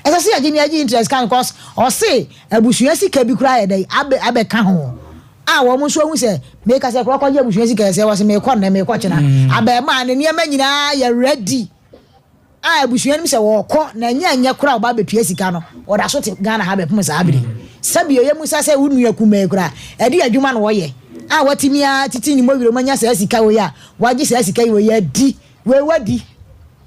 ɛsɛ sɛ yɛgye ne yɛgye interest ka ho cause ɔse abusua sika bi koraa yɛ dɛ abɛka ho a wɔn nso ahu sɛ meka sɛ korɔ kɔgye abusua sika sɛ wɔsɛ mekɔ nnɛ mekɔ kyena mm. abɛɛmaa ne nneɛma nyinaa yɛ ready a abusua no sɛ wɔkɔ na ɛnyɛ ɛnyɛ koraa ɔba abɛtua sika no ɔda so te Ghana ha bɛpem saa bere sɛbi ɔyɛ musa sɛ wo nua kumaa koraa ɛde adwuma na wɔyɛ a watumi a titi ne mmɔwerɛ mu anya saa sika wei a wagye saa sika yi wei adi wei wadi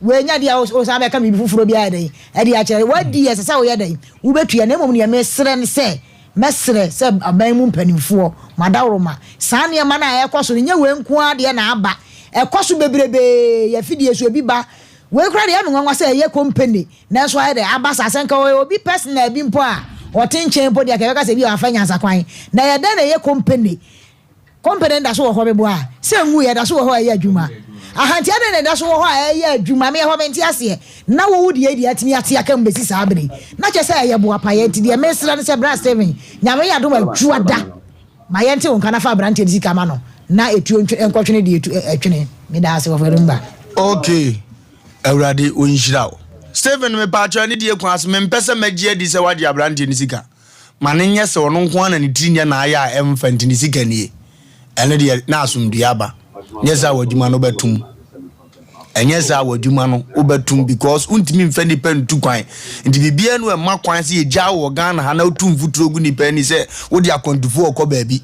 wei nya deɛ wosan bɛka biribi foforɔ bi ayɛ dɛn ɛde akyerɛ wadi ɛsɛ sɛ woyɛ dɛn wobɛtua na mmom deɛ mesrɛ ne sɛ Mɛsrɛ sɛ aban mu mpanimfoɔ, mo adaworoma, saa nneɛma no a ɛrekɔ so no, nyɛ wei nko ara deɛ na aba. Ɛkɔ so bebrebee, yɛn afidie so ebi ba. Wei koraa deɛ ɛyɛ me nwanwa sɛ ɛyɛ company nanso ayɛ dɛ aba saa. Sɛ nka ɔyɛ obi personal bi mpo a ɔte nkyɛn mpo deɛ anka yɛbɛka sɛ ebia wamfa nyansakwan. Na ɛyɛ dɛn na ɛyɛ company? Company no da so wɔ hɔ meboa a? Sɛ nwui ɛda so wɔ hɔ a ɛyɛ adwuma? Aha nti adɛn na ɛda so wɔ hɔ a ɛyɛ adwuma? Me ɛhɔ mente aseɛ. Na wo wo deɛ yi deɛ atumi ate aka mu bɛsi saa bere yi. Na kyerɛ sɛ ɛyɛ boapayɛ nti deɛ mesrɛ ne sɛ bra Stephen Nyame yɛ adom a dwoada ma yɛnte wo nka na fa abranteɛ no sika ma no na ɛtuo nkɔtwene deɛ ɛtwene. Meda ase wɔfa Lumba. Okay Awurade ɔnhyira wo. Stephen mepaakyɛw ɛne deɛ kwan so mempɛ sɛ mɛgye adi sɛ woagye abranteɛ no sika. Ma no nyɛ sɛ ɔno nko ara na ne tiri nyɛ n'ayɛ a ɛmfa nti ne sika nie. Ɛno deɛ na asomdwoeɛ aba. Nyɛ saa w'adwuma no wobɛtom. Ɛnyɛ saa w'adwuma no wobɛtom because wontumi mfa nnipa ntu kwan. Nti biribiara nu ɛmma kwan sɛ yɛgyaa wo wɔ Ghana ha na wotu mfuturo gu nnipa ani sɛ wode akwantufoɔ rekɔ baabi.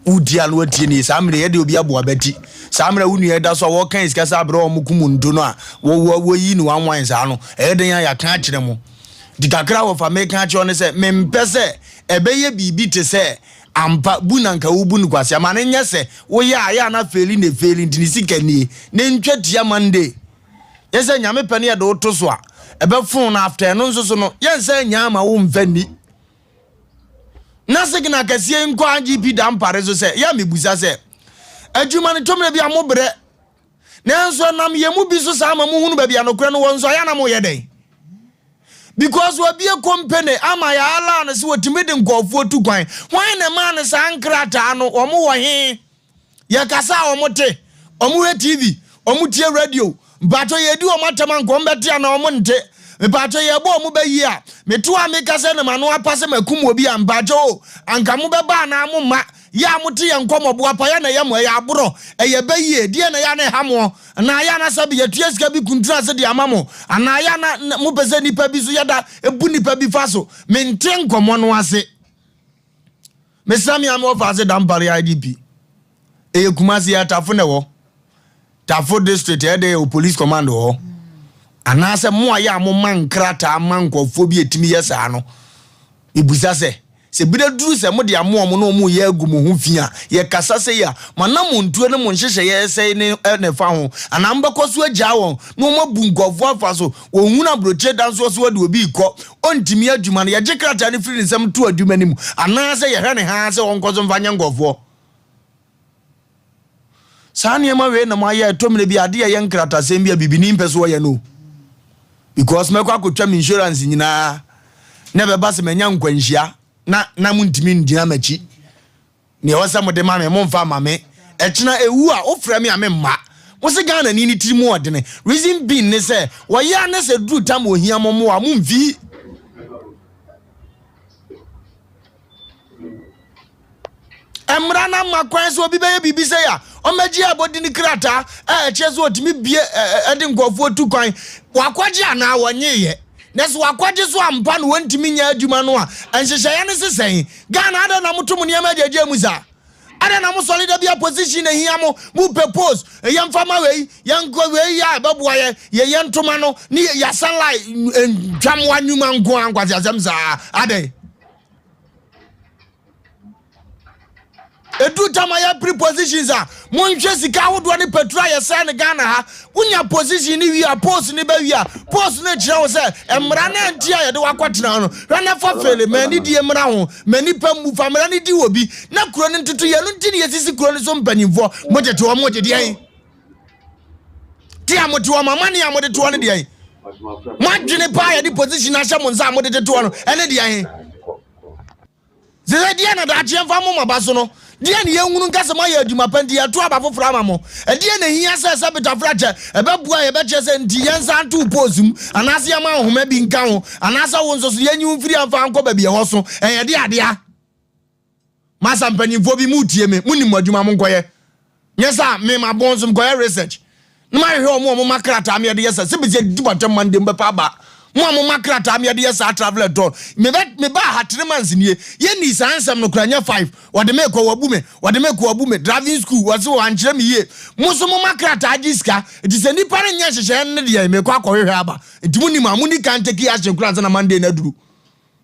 Wodi a na watie nie. Saa mmerɛ yɛde obi aboa bɛti. Saa mmerɛ wo nua da so a wɔka sika sɛ aberɛ wɔn kum nto no a wɔyi no wanwan saa no ɛyɛ dɛn a yɛaka akyerɛ mo. Nti kakra wɔfa meka akyerɛ ne sɛ mempɛ sɛ ɛbɛyɛ biribi te sɛ ampa bu na nka wobu no kwasea ma no nyɛ sɛ woyɛ a yɛ a na feeli na efeeli nti ne sika nie ne ntwa tia Monday yɛ sɛ nyame pɛ no yɛde wo to so a ɛbɛfon no after ɛno nso so no yɛnsa nyaa ama wo mfa nni. Na signal kɛseɛ yi nkɔ IGP Dampare so sɛ, yɛ a mebusa sɛ, adwuma no tɔmmerɛ bi a mobrɛ, nanso ɛnam yɛn mu bi so saa ma mohunu baabi a nokorɛ no wɔ nso ayɛ na moyɛ dɛn? Because wabie company ama yɛ allow no sɛ wɔtumi de nkurɔfoɔ tu kwan. Hwan na ɛmaa no saa nkrataa no? Wɔn wɔ he? Yɛkasa a wɔn te, wɔn hwɛ TV, wɔn tie radio. Mpakyɛ yɛdi wɔn atɛm a nka wɔn bɛte anaa wɔn nte. Mpakyɛ yɛbɔ wɔn bɛ yie a, mete hɔ a meka sɛ na m'ano apa sɛ makum obi a, mpakyɛ o, anka mo bɛba anaa mo mma. Yɛ a mote yɛn nkɔmmɔ boapa yɛ na ɛyɛ mo, ɛyɛ aborɔ, ɛyɛ bɛ yie, deɛn na ɛyɛ a na ɛha moɔ? Anaa ɛyɛ a na sɛbe yɛtua sika bi kuntunu ase de ama mo? Anaa ɛyɛ a na mopɛ sɛ nnipa bi so yɛda bu nnipa bi fa so? Mente nkɔmmɔ no ase. Mesrɛ me a mewɔ faase Dampare IGP. Ɛyɛ Kumasi yɛ Tafo na ɛwɔ. Tafo district ɛyɛ dɛ yɛwɔ police command wɔ hɔ. Anaasɛ mo a yɛ a moma nkrataa ma nkurɔfoɔ bi ɛtumi yɛ saa no. Mebusa sɛ, sɛ bi da duru sɛ mode ama wɔn na wɔn yɛ agu mo ho fi a, yɛkasa sɛ yi a, mo anamontuo ne mo nhyehyɛeɛ sɛe ne na ɛfa ho? Anaa mobɛkɔ so agyaa wɔn na wɔn abu nkurɔfoɔ afa so? Wɔnhunu aburokyire dansoɔ so wɔde obi rekɔ, ɔntumi adwuma no, yɛgye krataa no firi ne nsam to adwuma no mu, anaasɛ yɛhwɛ no haa sɛ ɔnkɔ so mfa nyɛ nkurɔfoɔ. Saa nneɛma wei na moayɛ ɛtɔ mmerɛ bi adeɛ a ɛyɛ nkratasɛm bi a bibini mpɛ so ɔyɛ no because mɛkɔ akɔtwa me insurance nyinaa na ɛbɛba sɛ manya nkwanhyia na na montumi ngyina m'akyi. Nea ɛwɔ sɛ mode ma me, momfa mma me. Ɛkyena ɛwu a, wofrɛ me a memma. Mo se Ghanani no tiri mu ɔdene. Reason being ne sɛ, wɔyɛ a na sɛ duru tam ohia mo mmoa a, momfi. Mmara no ama kwan sɛ obi bɛyɛ biribi sɛ a, ɔmmɛgye abɔdini krataa a ɛkyerɛ sɛ ɔtumi bie ɛde nkurɔfoɔ tu kwan. Wakɔgye anaa wɔnyeeɛ? Na sɛ wakɔgye so ampa na wɔntumi nyɛ adwuma no a, nhyehyɛeɛ no se sɛn? Ghana adɛn na moto mo nneɛma agyaagyaa mu saa? Adɛn na mosɔre da bi a position na ehia mo, mopɛ post, yɛmfa ma wei, yɛnkɔ wei yɛ a ɛbɛboa yɛn, yɛyɛ ntoma no ne yɛasa line ntwamoa nnwuma nko ara nkwaseasɛm saa, adɛn? Ɛduru tam a yɛpere positions a, monhwɛ sika ahodoɔ ne petrol a yɛsɛe no Ghana ha. Wonya position no wie a, post no ba wie a, post no kyerɛ wo sɛ mmara no anti a yɛde wo akɔtena hɔ no, hwɛ na fa fele, ma anidie mmra ho, ma nnipa mmu, fa mmara no di wɔ bi, na kuro no ntoto yie. Ɛno nti na yɛsisi kuro no so mpanyimfoɔ. Motete wɔn, mogye deɛn? Te a mote wɔn, amane a mode toɔ no deɛn? Moadwene paa yɛde position ahyɛ mo nsa a mode tete wɔn no, ɛne deɛn? Sɛ deɛ na daakye yɛmfa mo maba so no, deɛ na yɛnhunu nka sɛ moayɛ adwuma pa nti yɛto aba foforɔ ama mo? Ɛdeɛn na ɛhia sɛ sɛ betafrakyɛ ɛbɛboa a yɛbɛkyerɛ sɛ nti yɛnsan nto wo post mu anaasɛ yɛma nhoma bi nka ho anaasɛ wo nso so yɛnyi wo mfiri amfa nkɔ baabi ɛhɔ so ɛyɛ de adea? Masa mpanyinfoɔ bi moretie me, monim mo adwuma monkɔyɛ. Nyɛ saa me mabɔn nso mekɔyɛ research na mahwehwɛ wɔn a wɔma krataa me yɛde yɛ saa sɛ bɛsi adidi mo atɛm Monday mobɛpa aba mo a moma krataa me yɛde yɛ saa travel and tour mebɛ mebaa ha three months nie yɛnni saa nsɛm no koraa nyɛ five wɔde me kɔ wɔabu me wɔde me kɔ wɔabu me driving school wɔse wɔankyerɛ me yie mo nso moma krataa gye sika nti sɛ nnipa no nyɛ nhyehyɛeɛ no deɛ mekɔ akɔhwehwɛ aba nti monim a monni kan take action koraa ansa na Monday no aduru.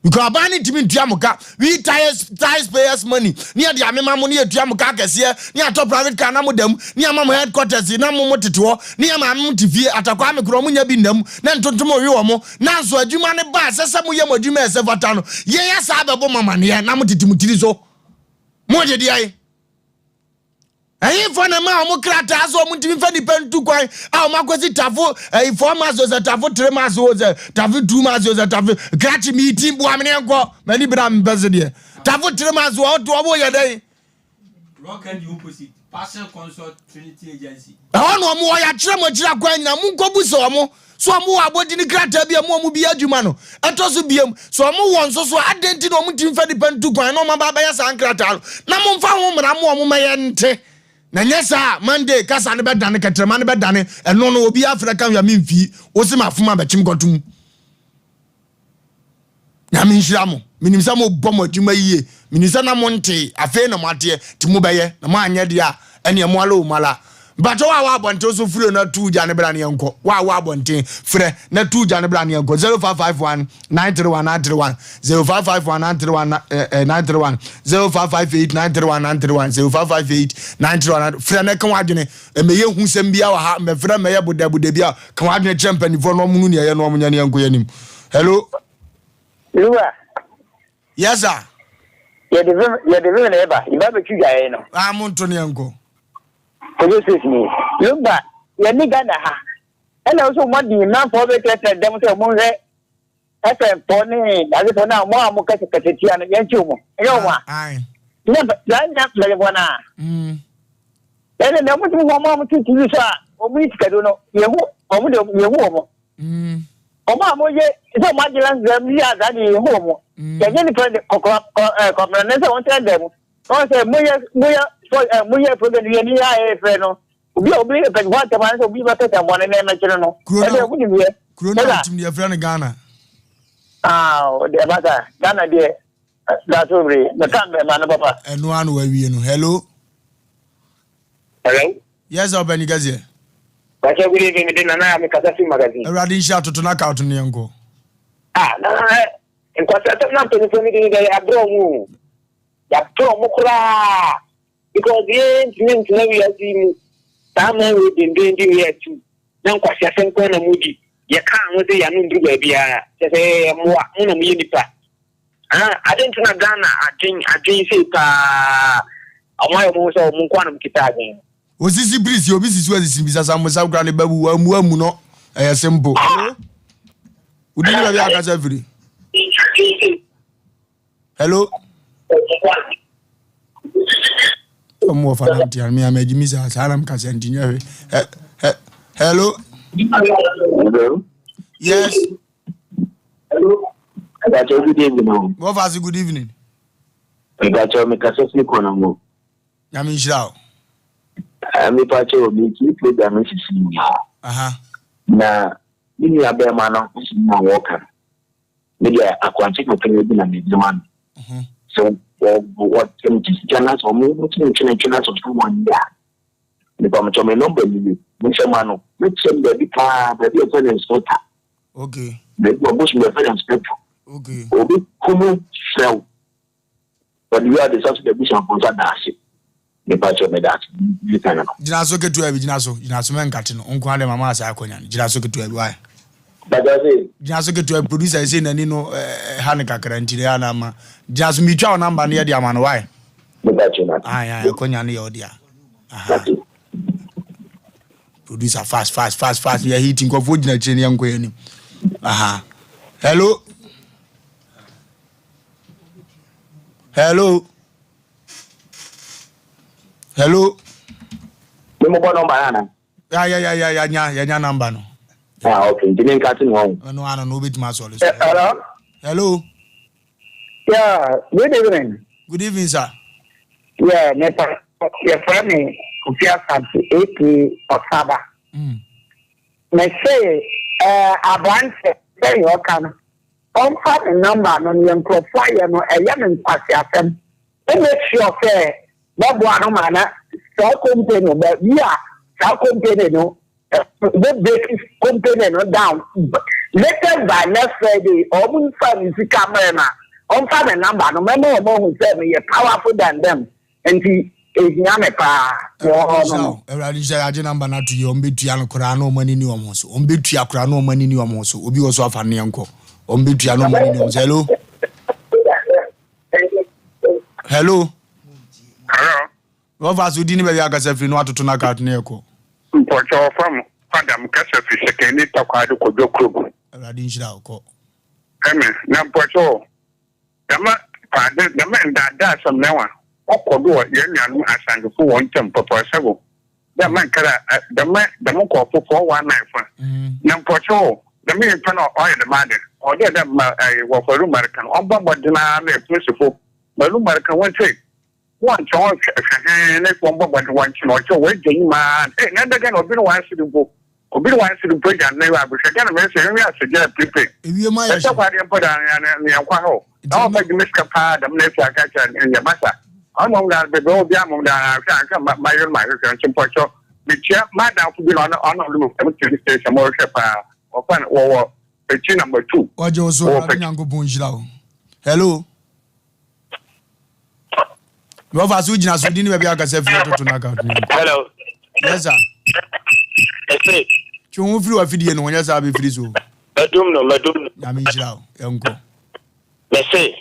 Because aban no ntumi ntua mo ka. We tax taxpayers money. Ne yɛde amema mo ne yɛtua mo ka akɛseɛ. Ne yɛatɔ private car na mo da mu. Ne yɛama mo headquarters na mo mo tete hɔ. Ne yɛ maame mo te fie. Atakwaa me korɔ mo nya bi nna mu. Na ntontom owe wɔ mo. Nanso adwuma no ba a ɛsɛ sɛ moyɛ mo adwuma a ɛsɛ fata no. Yɛn asaa bɛbɔ mo amaneɛ na mo tete mo tiri so. Mo gye deɛn? Ɛhefa na ɛmaa wɔn krataa sɛ wɔn ntumi nfa nipa ntu kwan a wɔn akɔsi tafo ɛyi four months o sɛ tafo three months o sɛ tafo two months o sɛ tafo krakye mi ti boa mi ne nkɔ m'ani bere a mepɛ se deɛ tafo three months wɔn to wɔn yɛ dɛn. Rock and the opposite, Passion Consult Trinity Agency. Ɛhɔ na wɔn wɔ yɛakyerɛ mo akyiri akwan nyinaa monkɔbu sɛ wɔn So wɔwɔ abɔdini krataa bi a ɛma wɔn bi yɛ adwuma no? Ɛtɔ so biom, sɛ wɔwɔ nso so a, adɛn nti na wɔntumi mfa nnipa ntu kwan na wɔaba abɛyɛ saa nkrataa no? Na momfa ho mmara mma wɔn ma yɛnte. Na nyɛ saa a, Monday kasa no bɛdane, kɛtrɛma no bɛdane, ɛno no, obiara frɛ ka hwɛ a memfii, wo se mafom a bɛkyem kɔto mu. Nyame nhyira mo. Menim sɛ mobɔ mo adwuma yie. Menim sɛ na montee, afei na moateɛ, nti mobɛyɛ. Na moanyɛ deɛ a, ɛneɛ mo ala o mo ala. Mpakyɛ wo a wɔ abɔnten so frɛ na tu gya no bra ne yɛnkɔ. Wo a wɔ abɔnten frɛ na tu gya no bra ne yɛnkɔ. 0551 931 931 0551 931 931 0558 931 931 0558 931 frɛ na ka w'adwene. Mmɛyɛ hu sɛm biara wɔ ha, mmɛfrɛ mmɛyɛ bodɛbodɛ biara. Ka w'adwene kyerɛ mpanimfoɔ na wɔn nu nea ɛyɛ na wɔn nyɛ ne yɛnkɔ yɛn anim. Hello. Lua. Yes sir. Yɛde vim yɛde vim na ɛba yɛba abɛtwi dwaeɛ no. Ah mo nto ne yɛnkɔ. Kojo state ni. Lumba yɛne Ghana ha ɛna nso wɔn adi mmanfoɔ bɛtɛtɛ dɛm sɛ wɔn nhwɛ FM foɔ ne adefoɔ no a wɔn a wɔn kɛse kɛse tia no yɛn kyi wɔn ɛnyɛ wɔn a. Nyɛ saa nyɛ mpanyinfoɔ no a. Ɛnna na wɔn ti wɔn a wɔn ti TV so a wɔn yi sikadu no yɛn hu wɔn de yɛn hu wɔn. Wɔn a wɔyɛ sɛ wɔn agye lands dɛm yi a saa de yɛn hu wɔn. Yɛnyɛ nipa de kɔkɔrɔ kɔ ɛɛ kɔmina ne sɛ wɔn tɛn dɛm. Wɔn sɛ mo yɛ mo yɛ fɔ ɛɛ mo yɛ program yɛ ni yɛ a yɛ fɛ no. Obi a obi mpanyinfoɔ atɛm anasɛ obi bɛ kɛsɛ bɔne na ɛmɛkyerɛ no. Kuro na wɔn nim yɛ. Kuro na wɔn tim deɛ fɛ no Ghana. Aa deɛ basa Ghana deɛ daso bere mɛka mbɛma no papa. Ɛno ano awie no hello. Hello. Yes, ɔbɛni kɛseɛ. Pastor, good evening. Mede Nana a mekasa fi magazine. Awurade nhyira toto na kaut no yɛnkɔ. Ah, Nana ɛ nkwasasɛm na mpanyinfoɔ no di no dɛ yɛabrɛ ɔmo o. Yɛabrɛ ɔmo koraa because yɛntumi ntena wiase yi mu saa man wei dendenden wei atu na nkwaseasɛm koraa na modi. Yɛkaa ho sɛ yɛano nduru baabiara. Kyerɛ sɛ yɛyɛ mmoa, mo na moyɛ nipa. Ah, ade nti na Ghana adwen adwen sei paa. Ɔmo ayɛ ɔmo ho sɛ ɔmo nko ara na ɔmo kita adwen. Osisi birisi obi sisi wasisi bisa sa mmosa kura ne ba wu wamu amu no ɛyɛ simple. Hello. Wodi ni baabi akasa firi. Hello. Ɔmo wɔ fa nante ano mi ama agyi mi saa saa na mo kasa nti nyɛ hwɛ. Hello. Hello. Yes. Hello. Mpakyɛw good evening o. Wɔfa ase good evening. Mpakyɛw me kasa firi kɔnɔ mu. Nyame nhyira o. Ah, mepakyɛw metie program no sisi nyinaa. Aha. Na me nua bɛrima no asɛm a wɔka no, me deɛ akwankyɛ kakra bi na mede ma no. Mhm. Sɛ wɔte sika no sɛ wɔn twentwentwe na sɛ wɔn yɛ a, mepakyɛw me nɔmba ni ye, monhwɛ ma no. Mɛkyerɛ no baabi paa, baabi a yɛfrɛ no inspector. Okay. Baabi a ɔbosom yɛfrɛ no inspector. Okay. Obi kunu frɛ wo. Ɔde wia de sa so n'abusuafo nsa da ase. Mepakyɛw meda ase sika no. Gyina so ketewa bi, gyina so, gyina so mɛnkate no, nko ara deɛ mama asa akɔnya no, gyina so ketewa bi, why? Pakyɛw se. Gyina so ketewa bi, producer yi sei n'ani no ɛha no kakra nti ɛyɛ a na ama, gyina so metwa wo number no yɛ de ama no, why? Mepakyɛw mate. Ae ae, akɔnya no yɛ wo dea. Aha. Producer fast fast fast fast, yɛ hit nkurɔfoɔ gyina akyire no yɛnkɔ yɛn anim. Aha. Hello. Hello. Hello. Me mo bɔ nɔmba na. Ya ya ya ya ya nya ya nya nɔmba no. Ah okay, nti me nka te no ho. Ɛno ano no obetumi asɔre so. Eh, hello. Hello. Yeah, good evening. Good evening, sir. Yeah, me pa yɛfrɛ me Kofi Asante aka Ɔsaba. Mm. Me se eh, aberante sɛnea ɔka no ɔmfa ne nɔmba no neɛ nkurɔfoɔ ayɛ no ɛyɛ me nkwaseasɛm. Me make sure sɛ mɛboa no ma na saa company baabi a saa company no bɛ break company no down latest by next Friday wɔn nfa ne sika mmerɛ no a ɔmfa ne number no mɛma wɔn ahu sɛ meyɛ powerful than them nti ehia me paa wɔ hɔ no no. Awurade nhyira yɛagye number no ato yie wɔn bɛtua no koraa na wɔn ani ni wɔn ho so wɔn bɛtua koraa na wɔn ani ni wɔn ho so obi wɔ so afa no yɛnkɔ wɔn bɛtua na wɔn ani ni wɔn so hello. Hello. Hello. Wɔfa so di ne baabi akasa firi no atoto no account no yɛkɔ. Mpɔkyɛ wɔfa mu fada mu kasa firi sɛkɛni takwado kɔdwa kurom. Awurade nhyira wo kɔ. Amen na mpɔkyɛ o dɛm paade dɛm ndaadaa asɛm na wa ɔkɔ do wɔ yɛn nuanom asantefo wɔn ntam pɔpɔsɛbo dɛ mankara dɛm dɛm nkorɔfo 419 fo na mpɔkyɛ o dɛm nyimpa no ɔyɛ dɛm ade ɔwɔ dɛ dɛ ma wɔfa rumar kan ɔmbɔ mbɔdzen ara na epolisifo ma rumar kan wɔntse wɔnkyɛ wɔn hwɛ hɛn na wɔmbɔ mbɔdzen wɔnkye no ɔkyɛ wɔagya nyim ara ee na ndɛ Ghana obi no wɔn ase mpo Obi ne w'ase mpo agya ne abehwɛ Ghana mɛ sɛ nwi ase gya piripe. Ewiem ayɛ hye. Ɛsɛ kwa deɛ mpo da ne yɛn kwa hɔ. Na wɔn fa gyimi sika paa dɛm na efi aka kyerɛ ne yɛ masa. Ɔno mom da bebe obi amom da ahwɛ ahwɛ ma ma yɛ ma ahwehwɛ nso mpɔkyɔ. Metua m'adamfo bi na ɔno ɔno ɔno mo TV station mo hwɛ paa. Wɔfa no wɔwɔ Pekyi number 2. Wɔgye wo so Awurade Nyankopɔn nhyira wo. Hello. Wɔfa so gyina so di ne baabi akasa firi ɔtoto no account no. Hello. Yes sir. Ɛsɛ. Twe ho firi w'afidie no ho nyɛ saa bɛfiri so. Mɛdum no mɛdum no. Nyame nhyira wo yɛnkɔ. Mɛse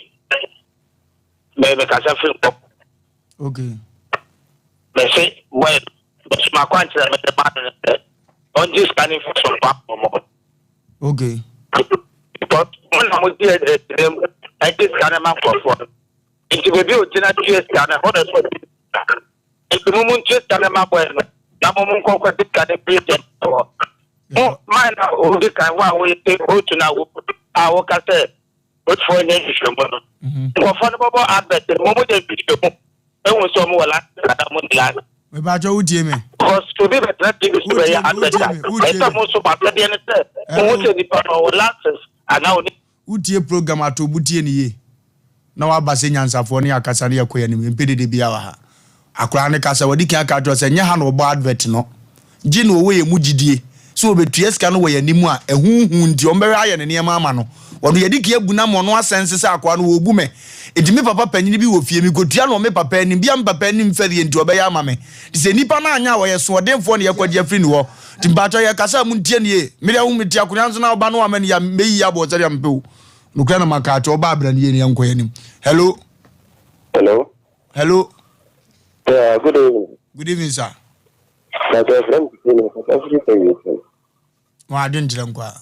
mɛkasa firi nkɔ. Okay. Mɛse bɔyɛ mɛse makwankyerɛ mɛde ma no sɛ ɔngye sika ne mfa so mfa mmɔ. Okay. Because mo na mo di ɛdɛm ɛgye sika no ma nkurɔfoɔ no. Nti baabi a ogyina tua sika no ɛhɔ na ɛsɛ ɔgye sika. Nti mo mo ntua sika no ma bɔyɛ no na mo mo nkɔ nkɔgye sika no firi deɛ hɔ. Mo man na odi kan wo a woyɛ sɛ otu na wo a woka sɛ otufoɔ nyɛ nhwehwɛmu no. Nkurɔfoɔ no bɛbɔ advert no mo mo yɛ nhwehwɛmu ehu sɛ ɔmo wɔ license anaa ɔmo nni license. Mepakyɛ wo tie me. Because obi bɛtena TV so bɛyɛ advert a, ɛsɛ mo nso mo asɛdeɛ ne sɛ mo hu sɛ nipa no ɔwɔ license anaa ɔni. Wo tie program ato bo tie no yie na waba sɛ nyansafoɔ ne yɛakasa ne yɛkɔ yɛn anim yɛmpɛ dede biara wɔ ha. Akwadaa no kasa wadi kan aka akyerɛ wo sɛ nyɛ ha na wɔbɔ advert no gye na ɔwɔ yɛn mu gyidie sɛ ɔbɛtua sika no wɔ yɛn anim a ɛho hu nti wɔbɛhwɛ ayɛ ne nneɛma ama no. Ɔno yɛde kan abu no ama ɔno asɛnse sɛ akoa no wɔrebu me nti me papa panyini bi wɔ fie mekɔtua no wɔ me papa anim bia me papa anim fɛreɛ nti ɔbɛyɛ ama me nti sɛ nipa no anyɛ a ɔyɛ soɔdenfoɔ na yɛkɔgye afiri ne hɔ nti mpakyɛw yɛkasa a montie no yie medeɛ wo mete akonwa no so na woba no wama no yie a mɛyi abɔ sɛdeɛ mepɛ o nokorɛ na maka akyɛ ɔba abra no yie no yɛnkɔ yɛn anim hello Hello. Hello. Yeah, good evening. Good evening, sir. Dr. Frank Sino, Wɔn adwenkyerɛ nko a.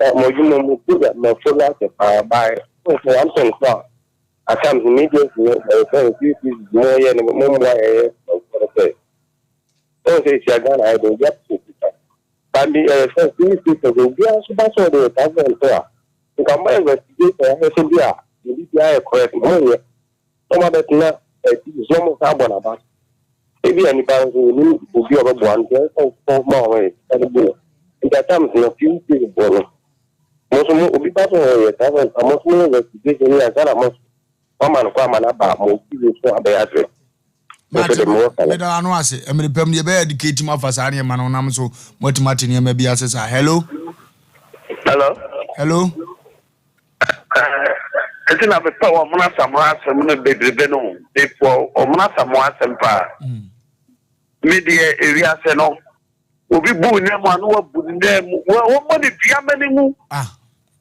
Ɛ mo adwuma mu program ma follow ase paa by for one thing so a at times media no ɛyɛ sɛ CCs mo yɛ no mo mmoa yɛyɛ no sɛ wɔn sɛ ehyia Ghana ayɛ de obi apɛ sika ba bi ɛyɛ sɛ CCs sɛ obiara nso ba sɛ ɔde yɛ saa fɛn so a nka mo investigation ahwɛ sɛ bi a ne bi ayɛ correct mo nyɛ na wɔn abɛtena ɛti so na wɔn san abɔ n'aba so. Ebia nipa nso onim obi a ɔbɛboa no nti ɛsɛ sɛ ɔkɔ ma wɔn yɛ sika no bu no. Nti at times no few days bɔ no mo nso mo obi ba so wɔyɛ saa fɛn mo nso mo yɛ investigation ni ansa na mo nso mo ama no kɔ ama no aba mo TV so abɛyɛ adrɛ. Mate meda ano ase mmere pam no yɛbɛyɛ educate mu afa saa nneɛma no nam so moatumi ate nneɛma bi ase saa. Hello. Hello. Hello. Nti na mepɛ Ɔmono Asamoah asɛm no bebrebe no. Mepɛ Ɔmono Asamoah asɛm paa. Me deɛ ewiase no, obi bu ne mu a na wabu ne mu. Wɔmmɔ ne dua ma ne nwu.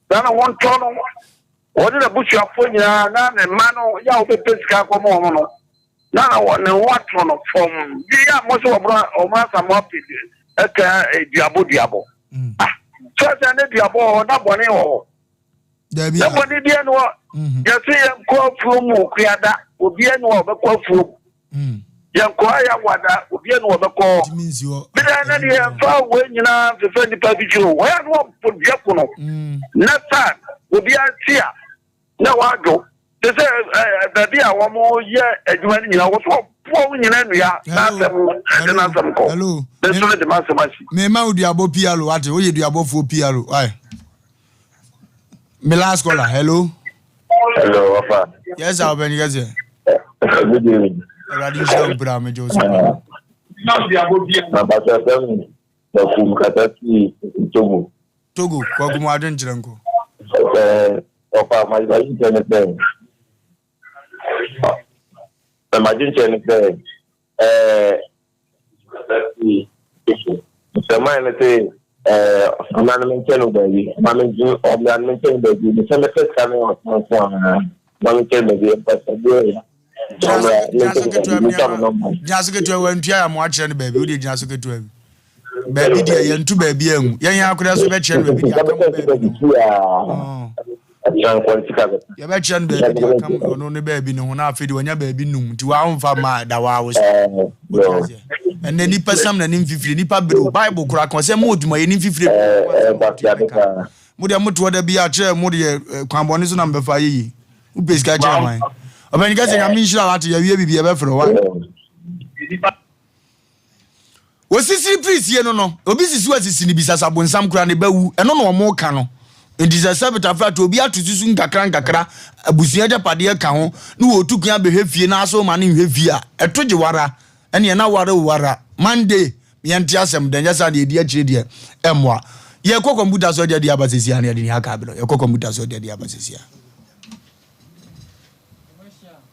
Na ne ho ntɔ no. Wɔne n'abusuafoɔ nyinaa na ne mma no yɛ a wɔbɛpɛ sika akɔma wɔn no, na na wɔ ne ho ato no fam. Bi a mo sɛ wɔn wɔn Asamoah pɛ ɛka duabɔ duabɔ. Ah, kyerɛ sɛ ne duabɔ wɔ hɔ na bɔne wɔ hɔ. Dabi Na bɔne biara ne hɔ. Yɛse yɛnkɔ afuom wɔ kuada, obiara ne hɔ a ɔbɛkɔ afuom. Yɛnkɔ ayawada, obiara ne hɔ ɔbɛkɔ hɔ. Bida na deɛ yɛmfa wei nyinaa mfefa nnipa bi tiri o. Wɔyɛ a na wɔbɔ dua ko no. Na sa obiara te a na wadwo. Te sɛ baabi a wɔyɛ adwuma no nyinaa, wɔ so wɔboa wo nyinaa nnua n'asɛm de n'asɛm kɔ. Me nso mede m'asɛm asi. Mema wo duabɔ PRO wate, woyɛ duabɔfoɔ PRO. Why? Me last caller, hello. Hello, Papa. Yes, sir, Open Kese. Good evening. Awurade nhyira wo bra megye wo so paa. Na pastor sɛm Kwaku kasa fi Togo. Togo, Kwaku mu adwenkyerɛ nkɔ. Ɛɛ ɔfa madwenkyerɛ ne sɛ madwenkyerɛ ne sɛ ɛɛ nsɛman no sɛ ɛɛ ɔma no menkyɛ no baabi ɔma me ɔma no menkyɛ no baabi mesɛ mɛpɛ sika no ɔtɔn nko ara ɔma menkyɛ no baabi mpɛsɛdeɛ gyina so ketewa wantua yɛ amoa kyerɛ no baabi wode gyina so ketewa bi baabi deɛ yɛnto baabi angu yɛn yɛn akora so bɛkyerɛ no baabi deɛ aka mo baabi no yɛbɛkyerɛ no baabi deɛ aka mo ɔno ne baabi no ho na afei deɛ wanya baabi num nti waa womfa ma da waa wo so ɛnɛ nipa sam na ne mfifire nipa bere o bible koraa kan sɛ mo odwuma yɛ ne mfifire mo deɛ motoɔ da bi akyerɛ mo deɛ kwanbɔne so na mbɛfa yɛ yie Wopɛ sika kyɛn hwan? Ɔbɛn kɛse nyame nhyira wate yɛwie biribi yɛbɛfrɛ wa. Osisiri pirisie no no obi sisi wa sisi ne bisa sa bonsam kura ne ba wu ɛno na ɔmo ka no nti sɛ sɛ betafra to obi ato susu nkakra nkakra abusua agyapadeɛ ka ho ne wɔtu kwan abɛhwɛ fie na aso ma ne nhwɛ fie a ɛto gye wara ɛneɛ na ware wara Monday Yɛnte asɛm dɛ, nyɛ saa deɛ ɛdi akyire deɛ ɛmmoa. Yɛkɔ kɔmputa so de aba sɛsi a na yɛde nea aka abrɛ wo. Yɛkɔ kɔmputa so de aba sɛsi a.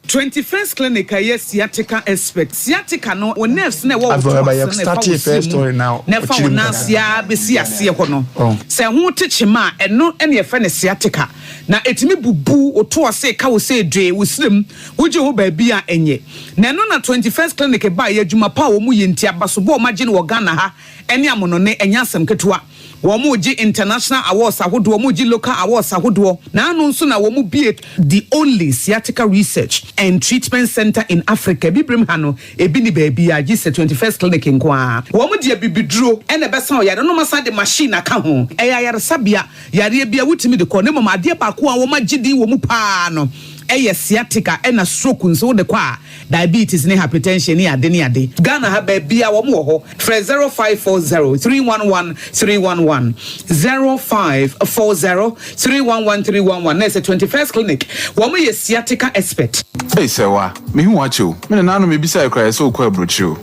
21st Clinic a ɛyɛ sciatica expert. Sciatica no, wo nerves no a ɛwɔ wo to ase no na ɛfa wo srɛ mu na ɛfa wo nan ase ara bɛsi aseɛ hɔ no. Sɛ ɛho te kyema a, ɛno na yɛfrɛ no sciatica. Na ɛtumi bubu wo to ase, ka wo sɛ dwee, wo srɛ mu, Wogye hɔ baabi a ɛnyɛ. Na ɛno na 21st Clinic baeɛ, adwuma pa a wɔn yɛ nti, abasobɔ a wɔn agye no wɔ Ghana ha ne amonone, ɛnyɛ asɛm ketewa. Wɔn regye international awards ahodoɔ, wɔn regye local awards ahodoɔ. Na ano nso na wɔn bue the only sciatica research and treatment centre in Africa. Abibirem ha no, ebi nni baabiara gye sɛ 21st Clinic nko ara. Wɔn de abibiduro na ɛbɛsa ɔyare no, na wɔasan de machine aka ho. Ɛyɛ ayaresabea. Yareɛ biara wotumi de kɔ, na mmom adeɛ baako a wɔagye din wɔ mu pa ara no yɛ sciatica ɛna stroke nso wode kɔ a, diabetes ne hypertension ne ade ne ade. Ghana ha baabiara wɔn wɔ hɔ, frɛ 0540 311 311, 0540 311 311 na ɛsɛ 21st Clinic, wɔn yɛ sciatica expert. Ei Sɛwa, mehu wo akyɛ o. Me nananom mebisae koraa yɛsɛ wokɔ aburokyire o.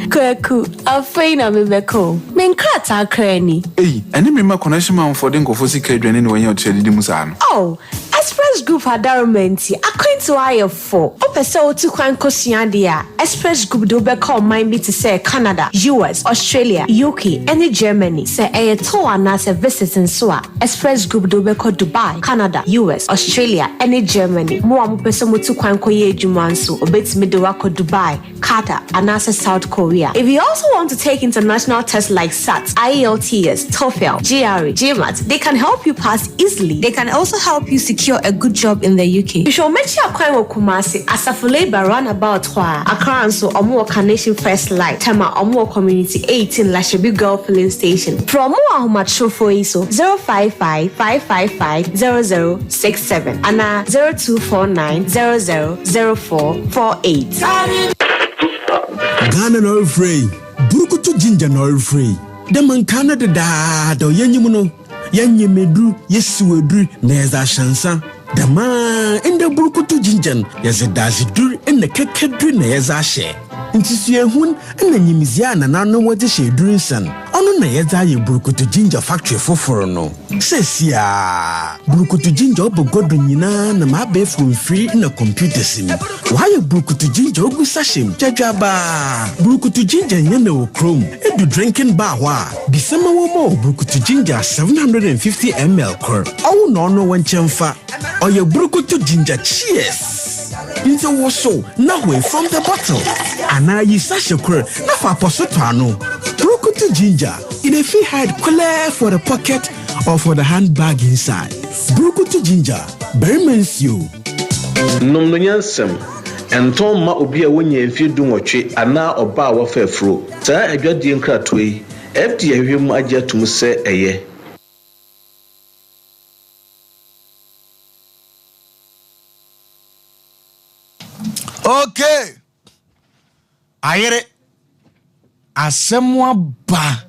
Kwaku, afei na mebɛka o. Me nkrataa koraa ni. Ei, ɛne me mma connection manfoɔ de nkurɔfoɔ sika adwane na wɔanya ɔkyerɛ adidi mu saa no. Oh, Express Group adaroma nti, akwantuo ayɛ fo. Wopɛ sɛ wotu kwan kɔsua adeɛ a, Express Group de wo bɛkɔ ɔman bi te sɛ Canada, US, Australia, UK, ne Germany. Sɛ ɛyɛ tour anaasɛ visit nso a, Express Group de wo bɛkɔ Dubai, Canada, US, Australia, ne Germany. Mo a mopɛ sɛ motu kwan kɔyɛ adwuma nso, wɔbɛtumi de wo akɔ Dubai, Qatar, anaasɛ South Korea. If you also want to take international tests like SAT, IELTS, TOEFL, GRE, GMAT, they can help you pass easily. They can also help you secure a good job in the UK. Hwehwɛ wɔn akyi akwan wɔ Kumasi, Asafo Labour roundabout hɔ ara. Accra nso, wɔn wɔ Carnation First Light, Tema, wɔn wɔ Community 18, Lashibi Girl Filling Station. Frɛ wɔn wɔ ahomatrofoɔ yi so, 055 555 0067 anaa 0249 00 0448. Ghana na ɔrefrɛ yi, Burukutu Ginger na ɔrefrɛ yi. Dɛ ma nkaa no dedaada ɔyɛnyim no, yɛnyem edur, yesiw edur na yɛdze ahyɛ nsa. Dɛmara ndɛ Burukutu Ginger no, yɛdze dadzedur na kɛkɛdur na yɛdze ahyɛ. Ntsi suahun na nyimdzee a nananom wɔdze hyɛ edur nsa no, ɔno na. Ɔno na yɛdze ayɛ Burukutu Ginger Factory fofor no. Seseiara, Burukutu Ginger ɔba gua do nyina nam abaɛfor mfir na computers mu. Wɔayɛ Burukutu Ginger ogu sachet mu gyadwabaa. Burukutu Ginger nnyɛ na wɔ kurom. Edu drinking bar hɔ a, bisa ma wɔmma wo Burukutu Ginger 750 ml kor. Ɔwo na ɔno wo nkyɛmfa. Ɔyɛ Burukutu Ginger Cheers! Ntsi wosow na hoe from the bottle anaa yi sachet kor na fa apɔso tɔ ano. Burukutu Ginger, e dey fit hide kwelɛɛ for the pocket or for the handbag inside. Burukutu Ginger, barima nsuo. Nom no nyansam. Ɛntɔn mma obi a wanya mfeɛ dunwɔtwe anaa ɔbaa a wafa afuro. Saa adwadie nkratoɔ yi, FDA ahwehwɛ mu agye atom sɛ ɛyɛ. Okay. Ayere. Asɛm aba.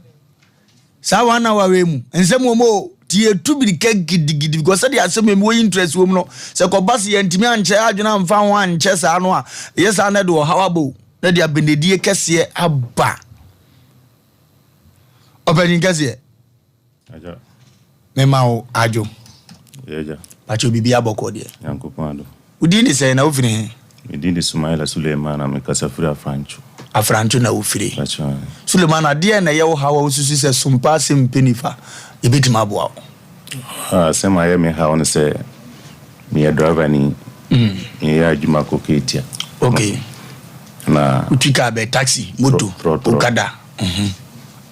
Saa one hour wei mu. Nsɛm wɔ mu o. Ti yɛtu birika gidigidi because sɛdeɛ asɛm yɛ mu wɔ interest wɔ mu no sɛ kɔba sɛ yɛntumi ankyɛ adwene amfa ho ankyɛ saa no a ɛyɛ saa na ɛde ɔhaw aba o na ɛde abenedie kɛseɛ aba. Ɔpanyin kɛseɛ. Mema wo adwo. Pakyɛ biribi abɔkɔ deɛ. Nyankopɔn adom. Wo din de sɛn na wofiri he? Me din de Sumaila Suleiman na mekasa firi Afrancho. Afrancho na wofiri. Suleiman, adeɛn na ɛyɛ wo haw a wosusu sɛ sompa asɛm mpɛ nifa ɛbɛtumi aboa wo? Asɛm a ɛyɛ me haw ne sɛ meyɛ driver ni. Meyɛ adwuma kɔ Ketia. Okay. Na. Wotwi kaa bɛ taxi, moto, okada.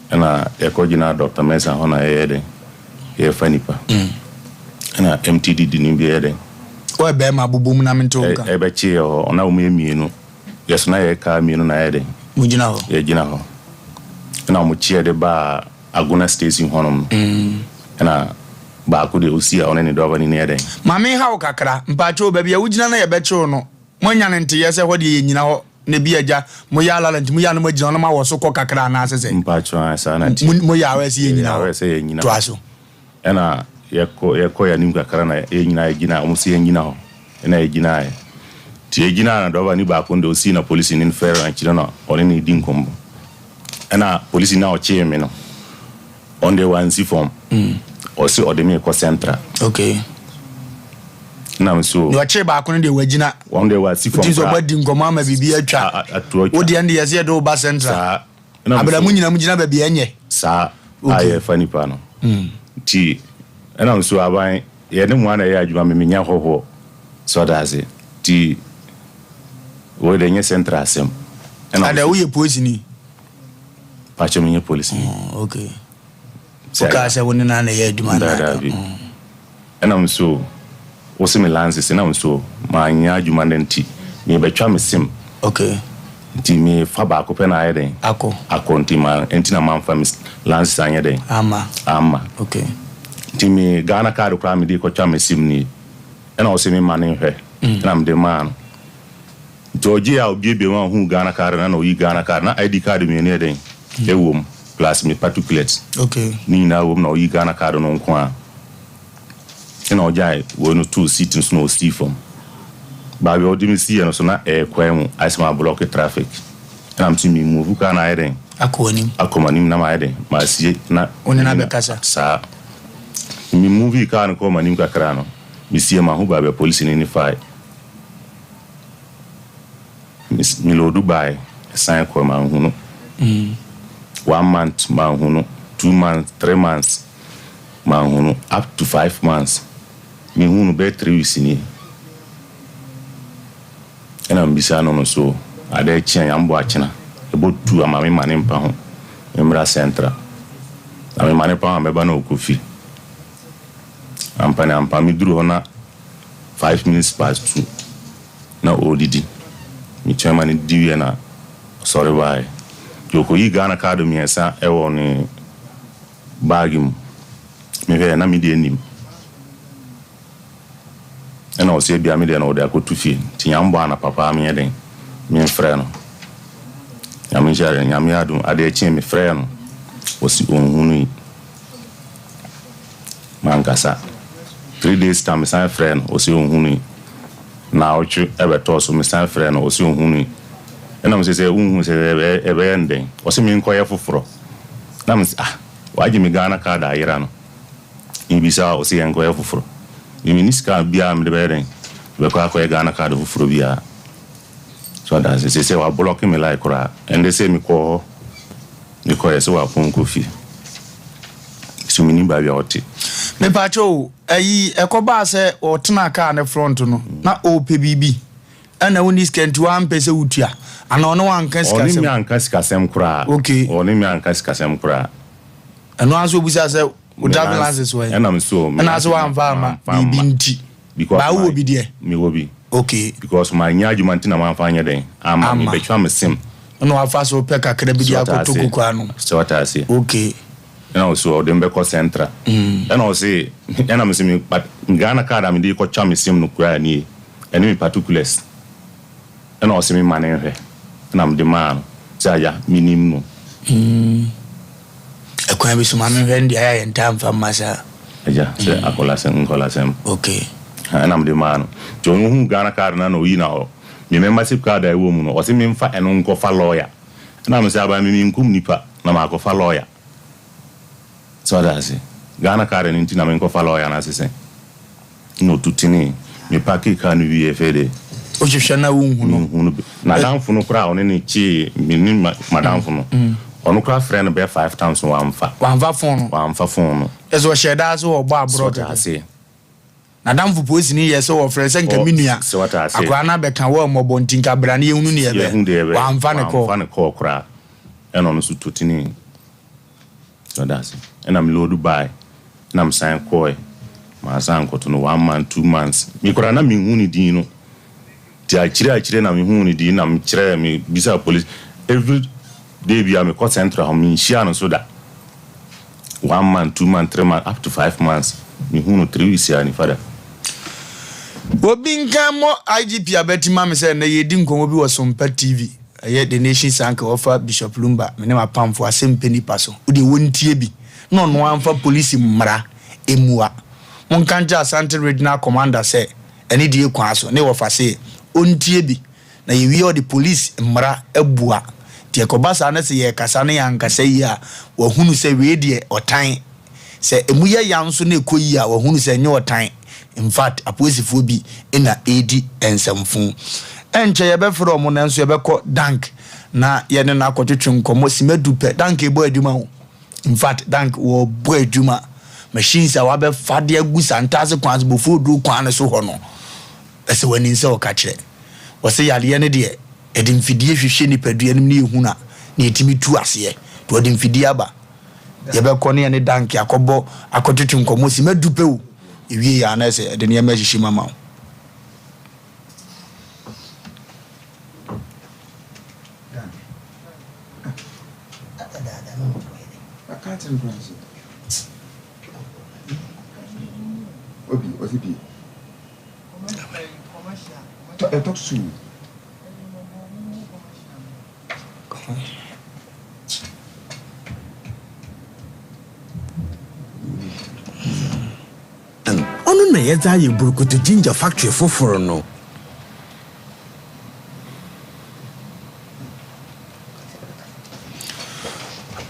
Ɛna yɛkɔ gyina Doctor Mensah hɔ na yɛyɛ dɛn yɛfa nipa. Ɛna MTD di ni bi yɛ dɛn. Ɔyɛ bɛɛma bobɔ mu na mente wo nka. Ɛbɛkye yɛ hɔ na wɔn yɛ mienu yɛ so na yɛ kaa mienu na yɛ dɛn. Mo gyina hɔ. Yɛ gyina hɔ ɛna wɔn kye yɛ de baa Agona station hɔ nom no ɛna baako deɛ osi a ɔne ne driver ni no yɛ dɛn. Ma me ha wo kakra mpakyɛw baabi a wo gyina na yɛbɛkye wo no mo anya ne nteyɛ sɛ hɔ deɛ yɛ nyina hɔ. Na bi agya, moyɛ alala nti moyɛ a na moagyina hɔ na moawɔ so kɔ kakra anaasɛ sɛ? Mpakyɛw ae saa na ɛteɛ. Moyɛ aware sɛ yɛnnyina hɔ? Yɛyɛ aware sɛ yɛnnyina hɔ. Toa so. Ɛna yɛkɔ yɛkɔ yɛn anim kakra na yɛn nyinaa yɛgyina wɔn se yɛnnyina hɔ ɛna yɛgyinaeɛ. Nti yɛgyinaa na drɔba ni baako no deɛ ɔsii na polisini no frɛɛ no akyire na ɔne no redi nkɔmmɔ. Ɛna polisini no a ɔkyee me no Ɔno deɛ wansi fam. Ɔse ɔde me rekɔ central. Okay. Ɛna me so. Deɛ ɔkyee baako no deɛ wagyina. Wɔn deɛ wasi fam koraa. Wotim sɛ ɔmo adi nkɔmɔ ama biribi atwa. Ato atwa. Wo deɛ no deɛ yɛse yɛde wo ba central. Saa. Ɛna me so. Abena mo nyina mo gyina baabi a ɛnyɛ. Saa. A yɛfa nipa no. Nti ɛna me so aban yɛne mo ara na ɛyɛ adwuma me menyɛ hɔhoɔ. So ɔda ase. Nti wei deɛ ɛnyɛ central asɛm. Ɛna Ada woyɛ polisini? Pakyɛ menyɛ polisini. Oh, okay. Wokaa sɛ wo ne no na ɛyɛ adwuma no? Daabi. Ɛna me so wo se me lances ɛna me so manyɛ adwuma no nti mebɛtwa me sim. Okay. Nti mefa baako pɛ na ayɛ dɛn? Akɔ. Akɔ nti ma nti na mamfa me lances anyɛ dɛn? Ama. Ama. Okay. Nti me Ghana card koraa mede kɔtwa me sim nie. Ɛna ɔse me ma no nhwɛ. Ɛna mede maa no. Nti ɔgyee a obiebie mu a ohuu Ghana card no na oyi Ghana card na ID card mienu yɛ dɛn ɛwɔ mu plus me particulars Okay. ne nyinaa wɔ mu na oyi Ghana card no nko a ɛna ɔgyae wei no too seat no so na osii fam. Baabi a ɔde me siiɛ no so na ɛyɛ kwan mu ayɛ sɛ ma blɔke traffic ɛna me so me move car no ayɛ dɛn Akɔ anim. akɔ m'anim na mayɛ dɛn masie na Wo ne no abɛkasa. Saa me movie car no kɔɔ m'anim kakra no me sie mahu baabi a polisini no fae. Me loodu bae san kɔe manhu no. One month manhu no, 2 months, 3 months manhu no, up to 5 months mehu no bɛyɛ 3 weeks nie. Ɛna mebisa no no so ade akyi a Nyame bɔ akyena ɛbɔ tu ama me ma ne mpa ho memmra central. Na me ma ne pa ho a mɛba na ɔkɔ fie. Ampa ne ampa meduru hɔ na 2:05 na ɔredidi. Metwɛn ma no didi wieɛ na ɔsɔre baeɛ. Nti ɔkɔyii Ghana card mmiɛnsa wɔ ne baage mu. Mehwɛɛ na me deɛ nnim. Ɛna ɔse ebia me deɛ no ɔde akɔto fie. Nti Nyame bɔ anapa paa menyɛ dɛn memfrɛ no. Nyame nhyira yɛn. Nyame adom adeɛ kyeeɛ mefrɛɛ no ɔse ɔnhunui. Mankasa. 3 days time mesan frɛɛ no, ɔse ɔnhunui. Naawɔtwe bɛtɔɔ so mesan frɛɛ no, ɔse ɔnhunui. Ɛna mese sɛ wonhu sɛ ɛbɛyɛ no dɛn? Ɔse menkɔyɛ foforɔ. Na mese ah. Wagye me Ghana card ayera no. Mebisa a ɔse yɛnkɔyɛ foforɔ. Me menni sika biara a mede bɛyɛ dɛn? Bɛkɔ akɔyɛ Ghana card foforɔ biara. So ate ase? Seesei wablɔke me line koraa. Ɛnde sɛ mekɔɔ hɔ, mekɔeɛ sɛ wapɔn kɔ fie. So mennim baabi a ɔte. Mepakyɛ o, ayi ɛkɔbaa sɛ ɔtenaa car no front no na ɔɔpɛ biribi ɛna wonni sika nti wampɛ sɛ wotua anaa ɔne wo anka Ɔne sikasɛm? me anka sikasɛm koraa. Okay. Ɔne me anka sikasɛm koraa. Ɛno ara nso obisaa sɛ wo Me driving license license wɔ he? ɛna me so me Ɛna ase license wamfa amma mamfa amma. biribi nti. Because Baa wowɔ my bi deɛ? mewɔ bi. Okay. Because manyɛ adwuma nti na mamfa anyɛ dɛn amma. Amma. Mebɛtwa me sim. Ɛna wafa so pɛ kakra bi de Sɛ wate akɔtɔ ase? koko anom. Sɛ wate ase? Okay. Ɛna ɔse ɔde me bɛkɔ central. Ɛna ɔse ɛna mese me but Ghana card a mede rekɔtwa me sim no koraa nie. Ɛne me particulars. Ɛna ɔse me ma no nhwɛ. Ɛna mede maa no. Sɛ agya menim no. Ɛkwan bi so ma menhwɛ no deɛ ayɛ a yɛntaa mfa mma saa. Agya sɛ akɔlasɛm nkɔlasɛm. Okay. Ɛna mede maa no. Nti ɔno ohuu Ghana card no a na oyi na ɔ me membership card a ɛwɔ mu no ɔse memfa ɛno nkɔfa lawyer. Ɛna mese aban me menkum nipa na makɔfa lawyer. So wate ase? Ghana card no nti na menkɔfa lawyer no ase sɛn? Nna otu tsenee. Mepakee kaar no wiei afei de. Wohwehwɛ no a wonnhu no. Mennhu no bio. N'adamfo no koraa a ɔne no kyee me ne m'adamfo no, ɔno koraa frɛɛ no bɛyɛ five times no wamfa. Wamfa phone no. Wamfa phone no. Kyerɛ sɛ ɔhyɛɛ da ara sɛ ɔrebɔ aborɔ So wate kɛkɛ. ase? N'adamfo polisini yɛɛ sɛ ɔrefrɛ no sɛ nka me nua, So wate ase? akwadaa no abɛka wo ammɔbɔ nti nka bra na yɛnhunu nea ɛbɛyɛ. Yɛnhu deɛ ɛbɛyɛ. Wamfa ne call. Wamfa ne call koraa. Ɛna ɔno nso tu tenee. Ɔda ase. Ɛna me load bae ɛna me san kɔɔe. Mansan ankɔto no one month, two months. Me koraa na menhu ne din no. Nti akyire akyire na mehuu ne din na me kyerɛɛ me bisaa police. Every day biara mekɔ central hɔ menhyiaa no nso da. One month, two months, three months, up to five months. Mehuu no three weeks a nifa da. Obi nka mmɔ IGP abati ma me sɛ nnɛ yɛredi nkɔmmɔ bi wɔ Sompa TV. Ɛyɛ The Nation's Anchor wɔfa Bishop Lumba me ne m'apamfo asɛm pɛ nipa so wodeɛ wɔntie bi na ɔno ara mfa polisi mmara mmua. Monka nkyerɛ Asante Regional Commander sɛ ɛne die kwaa so ne wɔfa se ɔntie bi na yɛwie a ɔde polisi mmara abua. Nti ɛkɔba saa na sɛ yɛrekasa na yɛankasa yie a wahunu sɛ wei deɛ ɔtan Sɛ emu yɛ ya nso na ɛkɔ yie a, wɔahunu sɛ ɛnyɛ ɔtan. In fact, apolisifoɔ bi na ɛredi nsɛmfo. Ɛnkyɛ yɛbɛfrɛ wɔn nanso yɛbɛkɔ Dank na yɛne no akɔtwetwe nkɔmmɔ. Simma du pɛ, Dank rebɔ adwuma o. In fact, Dank wɔrebɔ adwuma. Machines a wɔabɛfa de agu Santase kwan so, Bofooduro kwan no so hɔ no, ɛsɛ w'ani sɛ ɔka kyerɛ. Wɔse yadeɛ no deɛ, yɛde mfidie hwehwɛ nipadua no mu na yɛhunu a, na yɛtumi tu aseɛ. Nti wɔde mfidie aba. Yɛbɛkɔ ne yɛne Danke akɔbɔ akɔtwetwe nkɔmmɔ simma du pɛ o. Ewie yɛ a na ɛsɛ ɛde nneɛma ahyehyɛ mu ama wo. Ɔno na yɛdze ayɛ Burukutu Ginger Factory fofor no.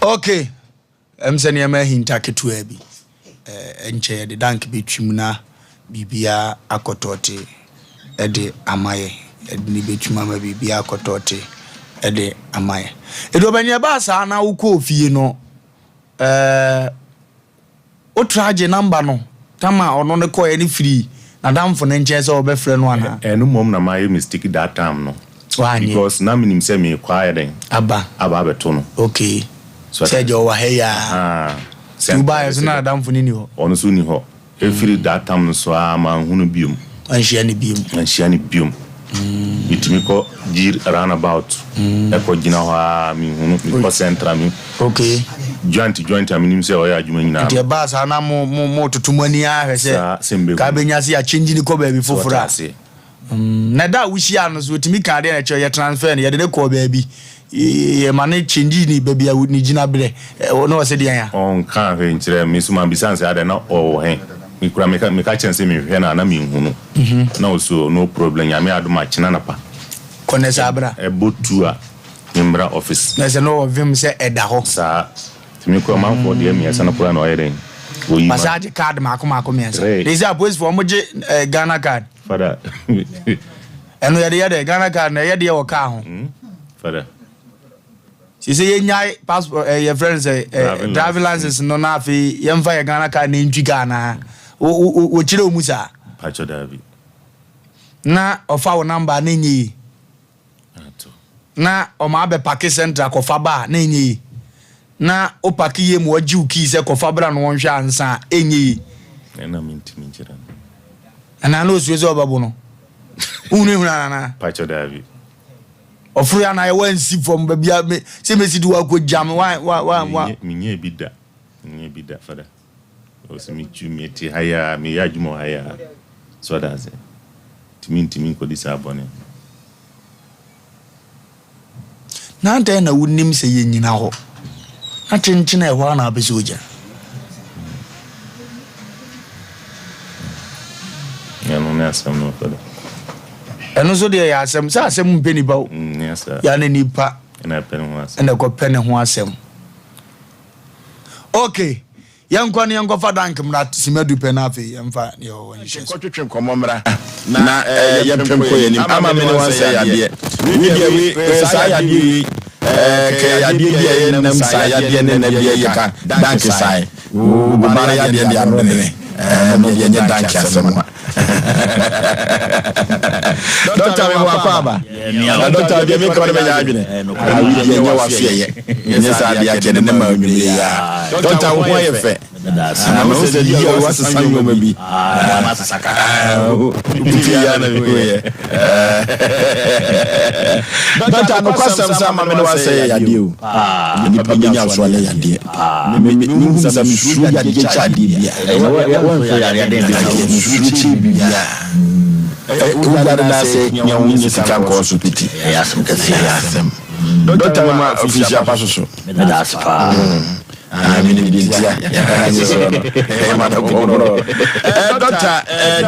Okay, ɛm sɛ nneɛma ahinta ketewaa bi. Ɛnkyɛ yɛde dank bɛtwim na biribiara akɔ tɔɔte de ama yɛ. Yɛde no bɛtwim ama biribiara akɔ tɔɔte de ama yɛ. Ɛdi ɔbɛnyɛ ɛbaa saa na wokɔɔ fie no, ɛɛ wotra gye namba no tam a ɔno no kɔɛ no firi n'adamfo no nkyɛn sɛ ɔbɛfrɛ no anaa? Ɛno mmom na mayɛ mistake that time no. Wanyɛ. Because na menim sɛ merekɔ ayɛ dɛn? Aba. Aba abɛto no. Okay. So Sɛ deɛ ɔwɔ ha yi ara. Ahaa. Nti wobaeɛ nso na n'adamfo no nni hɔ? Ɔno nso nni hɔ. Ɛfiri that time no so ara manhu no biom. Wanhyia no biom? Manhyia no biom. Metumi kɔ Gyir round about kɔ gyina hɔ ara menhu no. Mekɔ central me. Okay. Joint joint a menim sɛ ɔyɛ adwuma nyinaa. Nti ɛbaa saa na mo mo mototo mo ani ara hwɛ sɛ ka bɛnya sɛ yɛakyɛngyi no kɔ baabi foforɔ a. So wate aseɛ? Na da a wohyiaa no nso, otumi kaa adeɛ na ɛkyerɛ yɛ transfer no, yɛde no kɔɔ baabi, yɛma no change ne baabi a ne gyinaberɛ, na ɔse deɛn a? Ɔnkaa hwee nkyerɛɛ me, me nso mambisa no sɛ adɛn na ɔwɔ he. Me koraa meka meka kyerɛɛ no sɛ mehwehwɛ no a na menhu no, na ɔse oh no problem, Nyame adom a kyena anapa Kɔ na saa bra. ɛbɔ tu a memmra office. Na ɛsɛ na ɔwɔ vim sɛ ɛda hɔ. Saa. Nti me koraa ɔmanfoɔ deɛ mmiɛnsa no koraa na ɔyɛ dɛn? Ɔyi ma. Wasan agye card maako maako mmiɛnsa. De sɛ apolisifoɔ wɔn gye eh, Ghana card. Fada. Ɛno yɛde yɛ dɛ Ghana card na ɛyɛ deɛ wɔ car ho. Hmm? Fada. Sise yɛnyae passport eh, yɛfrɛ no sɛ eh, driving license no na afei yɛmfa yɛ Ghana card na ntwi car na wɔkyerɛ wo mu saa. Pakyɛ daabi. Na ɔfa wo number na ɛnyɛ yie. Na ɔma abɛ pake central kɔfa ba a na ɛnyɛ yie. Na wo pake yie ma ɔgye wo key sɛ kɔfa bra na ɔnhwɛ ansa a ɛnyɛ yie. Ɛna mentumi nkyerɛ no. Anaa na osuro sɛ ɔbɛbo no. Wohunahuna no anaa? Pakyɛ daabi. Ɔforo yɛ anaa wansi fam baabi a me sɛ mesi de wakɔ gya me wa wa wa wa. Menyɛ bi da. Menyɛ bi da fada. Ɔsɛ metwi mete ha yi a meyɛ adwuma wɔ ha yi a so ɔda ase. Nti mentumi nkɔdi saa bɔne no. Na adɛn na wonim sɛ yɛnnyina hɔ, na kyenkyen a ɛhɔ ara na wopɛ sɛ wogyina? Ɛno ne asɛm no fɛdɛ. Ɛno nso deɛ yɛ asɛm sɛ asɛm mpɛ nipa o. Mm, yɛ ne nipa ɛna ɛkɔpɛ ne ho asɛm. Okay. Yɛnkɔ na yɛnkɔfa dank mmra simma du pɛ na afei yɛmfa deɛ ɔwɔ nhyɛ so. Yɛnkɔtwetwe nkɔmmɔ mmra na yɛmpem kɔ yɛn anim ama me ne wo ansɛe yadeɛ. Wei deɛ wei saa yadeɛ wei kɛ yadeɛ bi a ɛyɛ nam saa yadeɛ ne nna bi a yɛka dank sae. Wo ba no yadeɛ deɛ ano dene ɛno deɛ ɛnyɛ dank asɛm a. Dɔkta me wɔ akɔ aba. Na dɔkta deɛ meka no mɛnya adwene. Awi deɛ nyɛ waso ɛyɛ. Nyɛ saa deɛ akyɛ ne ne ma anwummerɛ yi ara. Dɔkta wo ho ayɛ fɛ. Na mahu sɛ yie a wasesa nneɛma bi. Wotu yi ara na mehu yɛ. Dɔkta nokwasɛm sɛ ama me ne wasɛ yɛ yadeɛ o. Nipa bɛnya so ayɛ yadeɛ. Mehu sɛ mesuro yadeɛ kyɛ adeɛ bia. Mesuro kyɛ biribiara. Wodware na sɛ hia wo nyɛ sika nkɔ asopiti. Ɛyɛ asɛm kɛseɛ. Ɛyɛ asɛm. Dɔkta me ma afihyia pa soso. Meda ase paa. Ah, me nim deɛ ntia. Nyɛ sɛ ɔno. Ɛyɛ ma no kɔkorɔ. Dɔkta,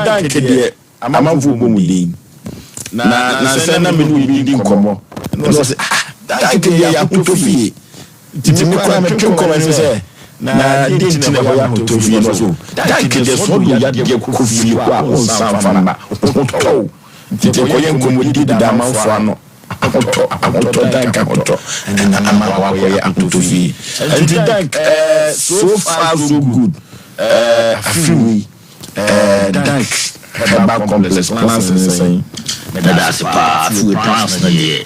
Dank deɛ amanfoɔ bɔ mu din. Na nansɛ na me ne obi di nkɔmmɔ. Na ɔsɛ ah, Dank deɛ yɛ ahotɔ fie. Nti me koraa metwe kɔ m'anim sɛ, na deɛ nti na ɛhɔ yɛ ahotɔ fie no so? Dank deɛ sɛ ɔde yadeɛ kɔ fie hɔ a wonsan mfa mma, wo ho tɔ wo. Nti kɔyɛ nkɔmmɔdie deda amanfoɔ ano, ahotɔ, ahotɔ, Dank ahotɔ, ɛna ama hɔ akɔyɛ ahotɔ fie. Nti Dank eh, so far so good eh, afe wei. Eh, Dank Herbal Complex plans ne sɛn? Meda ase paa, afei plans no deɛ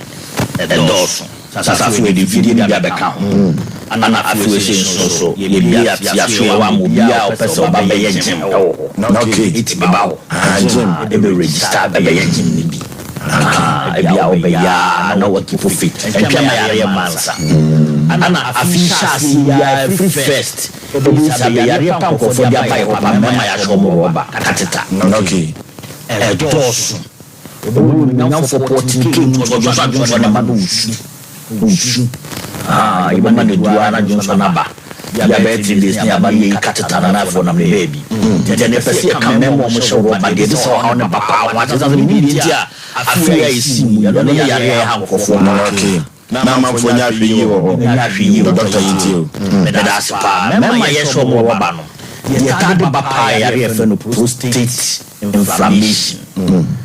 ɛdɔɔso. Sɛ asafo yɛde mfidie no bi abɛka ho, ɛna afei sei nso so yɛbue asoɛeɛ hɔ ama obiara a ɔpɛ sɛ ɔba bɛyɛ gym wɔ hɔ. Okay. Ɛtumi ba hɔ. Ah, gym. Ɛbɛ register bɛyɛ gym no bi. Ah, ebi a wobɛyɛ a na wa keep fit. Ɛntwɛn ma yareɛ mma ansa. Ɛna afe yi hyɛ aseɛ yi ara ɛfiri first. Ebi sa bɛ yareɛ pa nkurɔfoɔ de aba yɛ hɔ pa mmarima yɛahyɛ wɔn rɔba kateta. Okay. Ɛdɔɔso. Obi wɔ onimuonyamfoɔ pɔɔten kee mu nso ɔdwonsɔ adwonsɔ no ba na ɔsu. Ɔsu. Ah, yɛbɛma no aduru ara na dwonsɔ no aba. Bi a bɛyɛ 3 days ne yɛaba no yɛyi kateta no na afei ɔnam ne baabi. Nti ɛnɛ yɛpɛ sɛ yɛka mmarima a wɔhyɛ rɔba deɛ ɛde saa ɔhaw no ba paa ho asɛm. Ɛsiane sɛ menim deɛ nti a afe yi a yɛsii mu yi, ɛno ne yareɛ a ɛha nkurɔfoɔ paa. Okay. Na amanfoɔ nyɛ ahwɛyie wɔ hɔ. Nyɛ ahwɛyie wɔ hɔ. Dɔkta yi tie o. Meda ase paa. Mmarima a yɛhyɛ wɔn rɔba no, deɛ ɛtaa de ba paa yɛ yareɛ a yɛfrɛ no prostate inflammation.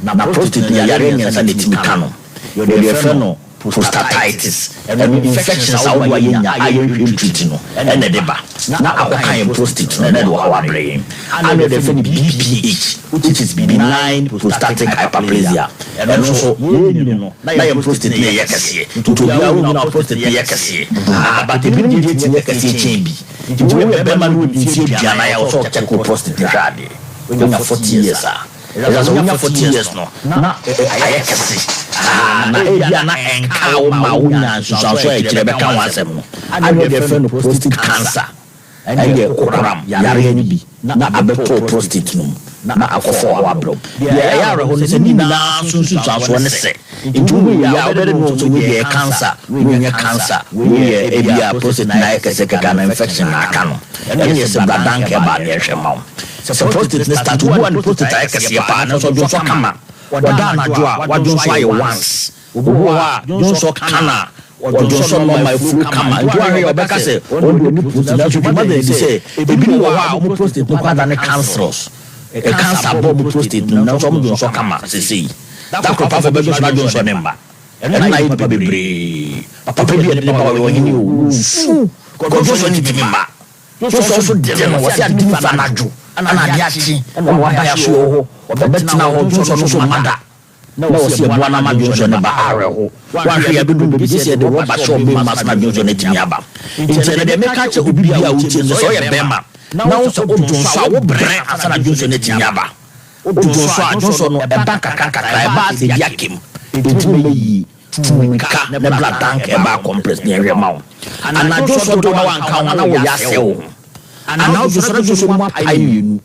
Na prostate no, yareɛ mmiɛnsa na ɛtumi ka no. Yɛwɔ deɛ yɛfrɛ no prostatitis, ɛno infections ahodoɔ a yɛnya a yɛnhwɛ ntreat no na ɛde ba. Na akɔka yɛn prostate no na ɛde ɔhaw abrɛ yɛn. Ɛna deɛ yɛfrɛ no BPH, which is benign prostatic hyperplasia, ɛno nso yɛnyini no na yɛn prostate no yɛ kɛseɛ. Nti obiara wonyini a wo prostate no yɛ kɛseɛ. Ahaa but ebinom deɛ tumi yɛ kɛseɛ kyɛn bi. Nti woyɛ bɛrima na wodi mfeɛ aduanan a ɛwɔ sɛ wo check wo prostate no hwɛ adeɛ. Wonya 40 years a, ɛsɛ sɛ wonya 40 years no na ayɛ kɛse. Ahaa na ebia na ɛnkaa wo ma wonyaa nsunsuansoɔ a akyire ɛbɛka ho asɛm no. Ɛna deɛ yɛfrɛ no prostate cancer. Ɛyɛ kokoram yareɛ no bi na abɛtɔ wo prostate no mu na akɔfa ɔhaw abrɛ wo. Deɛ ɛyɛ awerɛho ne sɛ ne nyinaa so nsunsuansoɔ ne sɛ, nti wo wei a wobɛde ne ho sɛ wei deɛ ɛyɛ cancer, wei nyɛ cancer, wei yɛ ebia prostate no ayɛ kɛseɛ kɛkɛ anaa infection na aka no. Ɛno yɛ sɛ bra dank ɛba na yɛnhwɛ mma wo. Sɛ prostate no start, obi wɔ hɔ a ne prostate ayɛ kɛseɛ paa nanso ɔdwonsɔ kama, ɔda anadwo a wadwonsɔ ayɛ once. Obi wɔ hɔ a, dwonsɔ ka no a, Ɔdwonsɔ nɔɔma afuro kama nti woanhwɛ yɛ ɔbɛka sɛ ɔno deɛ ɔni prostate nanso dwuma da adi sɛ ebinom wɔ hɔ a wɔn prostate no koraa adane cancerous, cancer abɔ wɔn prostate no mu nanso wɔn dwonsɔ kama sesei. Da koro paafo bɛdwonsɔ na dwonsɔ no mma. Ɛno na ayɛ nnipa bebree. Papa bi a yɛde no ba ɔyɛ ɔhene o, ɔsu kɔ dwonsɔ no ntumi mma. Dwonsɔ nso de no wɔse ade mu firi anadwo na ade akye na waba yɛasoɛ wɔ hɔ, ɔbɛtena hɔ dwonsɔ no nso mma da. Na wɔsi ɛboa no ama dwonsɔ no ba awerɛho. Woanhwɛ yie a ɛbɛduru baabi gye sɛ yɛde rɔba hyɛ ɔbaa mu ansa na dwonsɔ no atumi aba. Enti ɛnɛ deɛ meka akyerɛ obi biara a wotie no sɛ, sɛ woyɛ barima na wo sɛ wodwonsɔ a, wobrɛ ansa na dwonsɔ no atumi aba. Wodwonsɔ a, dwonsɔ no ɛba nkakrankakra, ɛba ara sɛ ebi aka mu. Ɛntumi mma yie. Tu mmirika na bra Dank Herbal Complex na yɛnhwɛ mma wo. Anaa dwonsɔ dodoɔ na woanka ho a na woyɛ asɛe wo ho. Anaa wodwonsɔ na dwonsɔ no mu apae mmienu.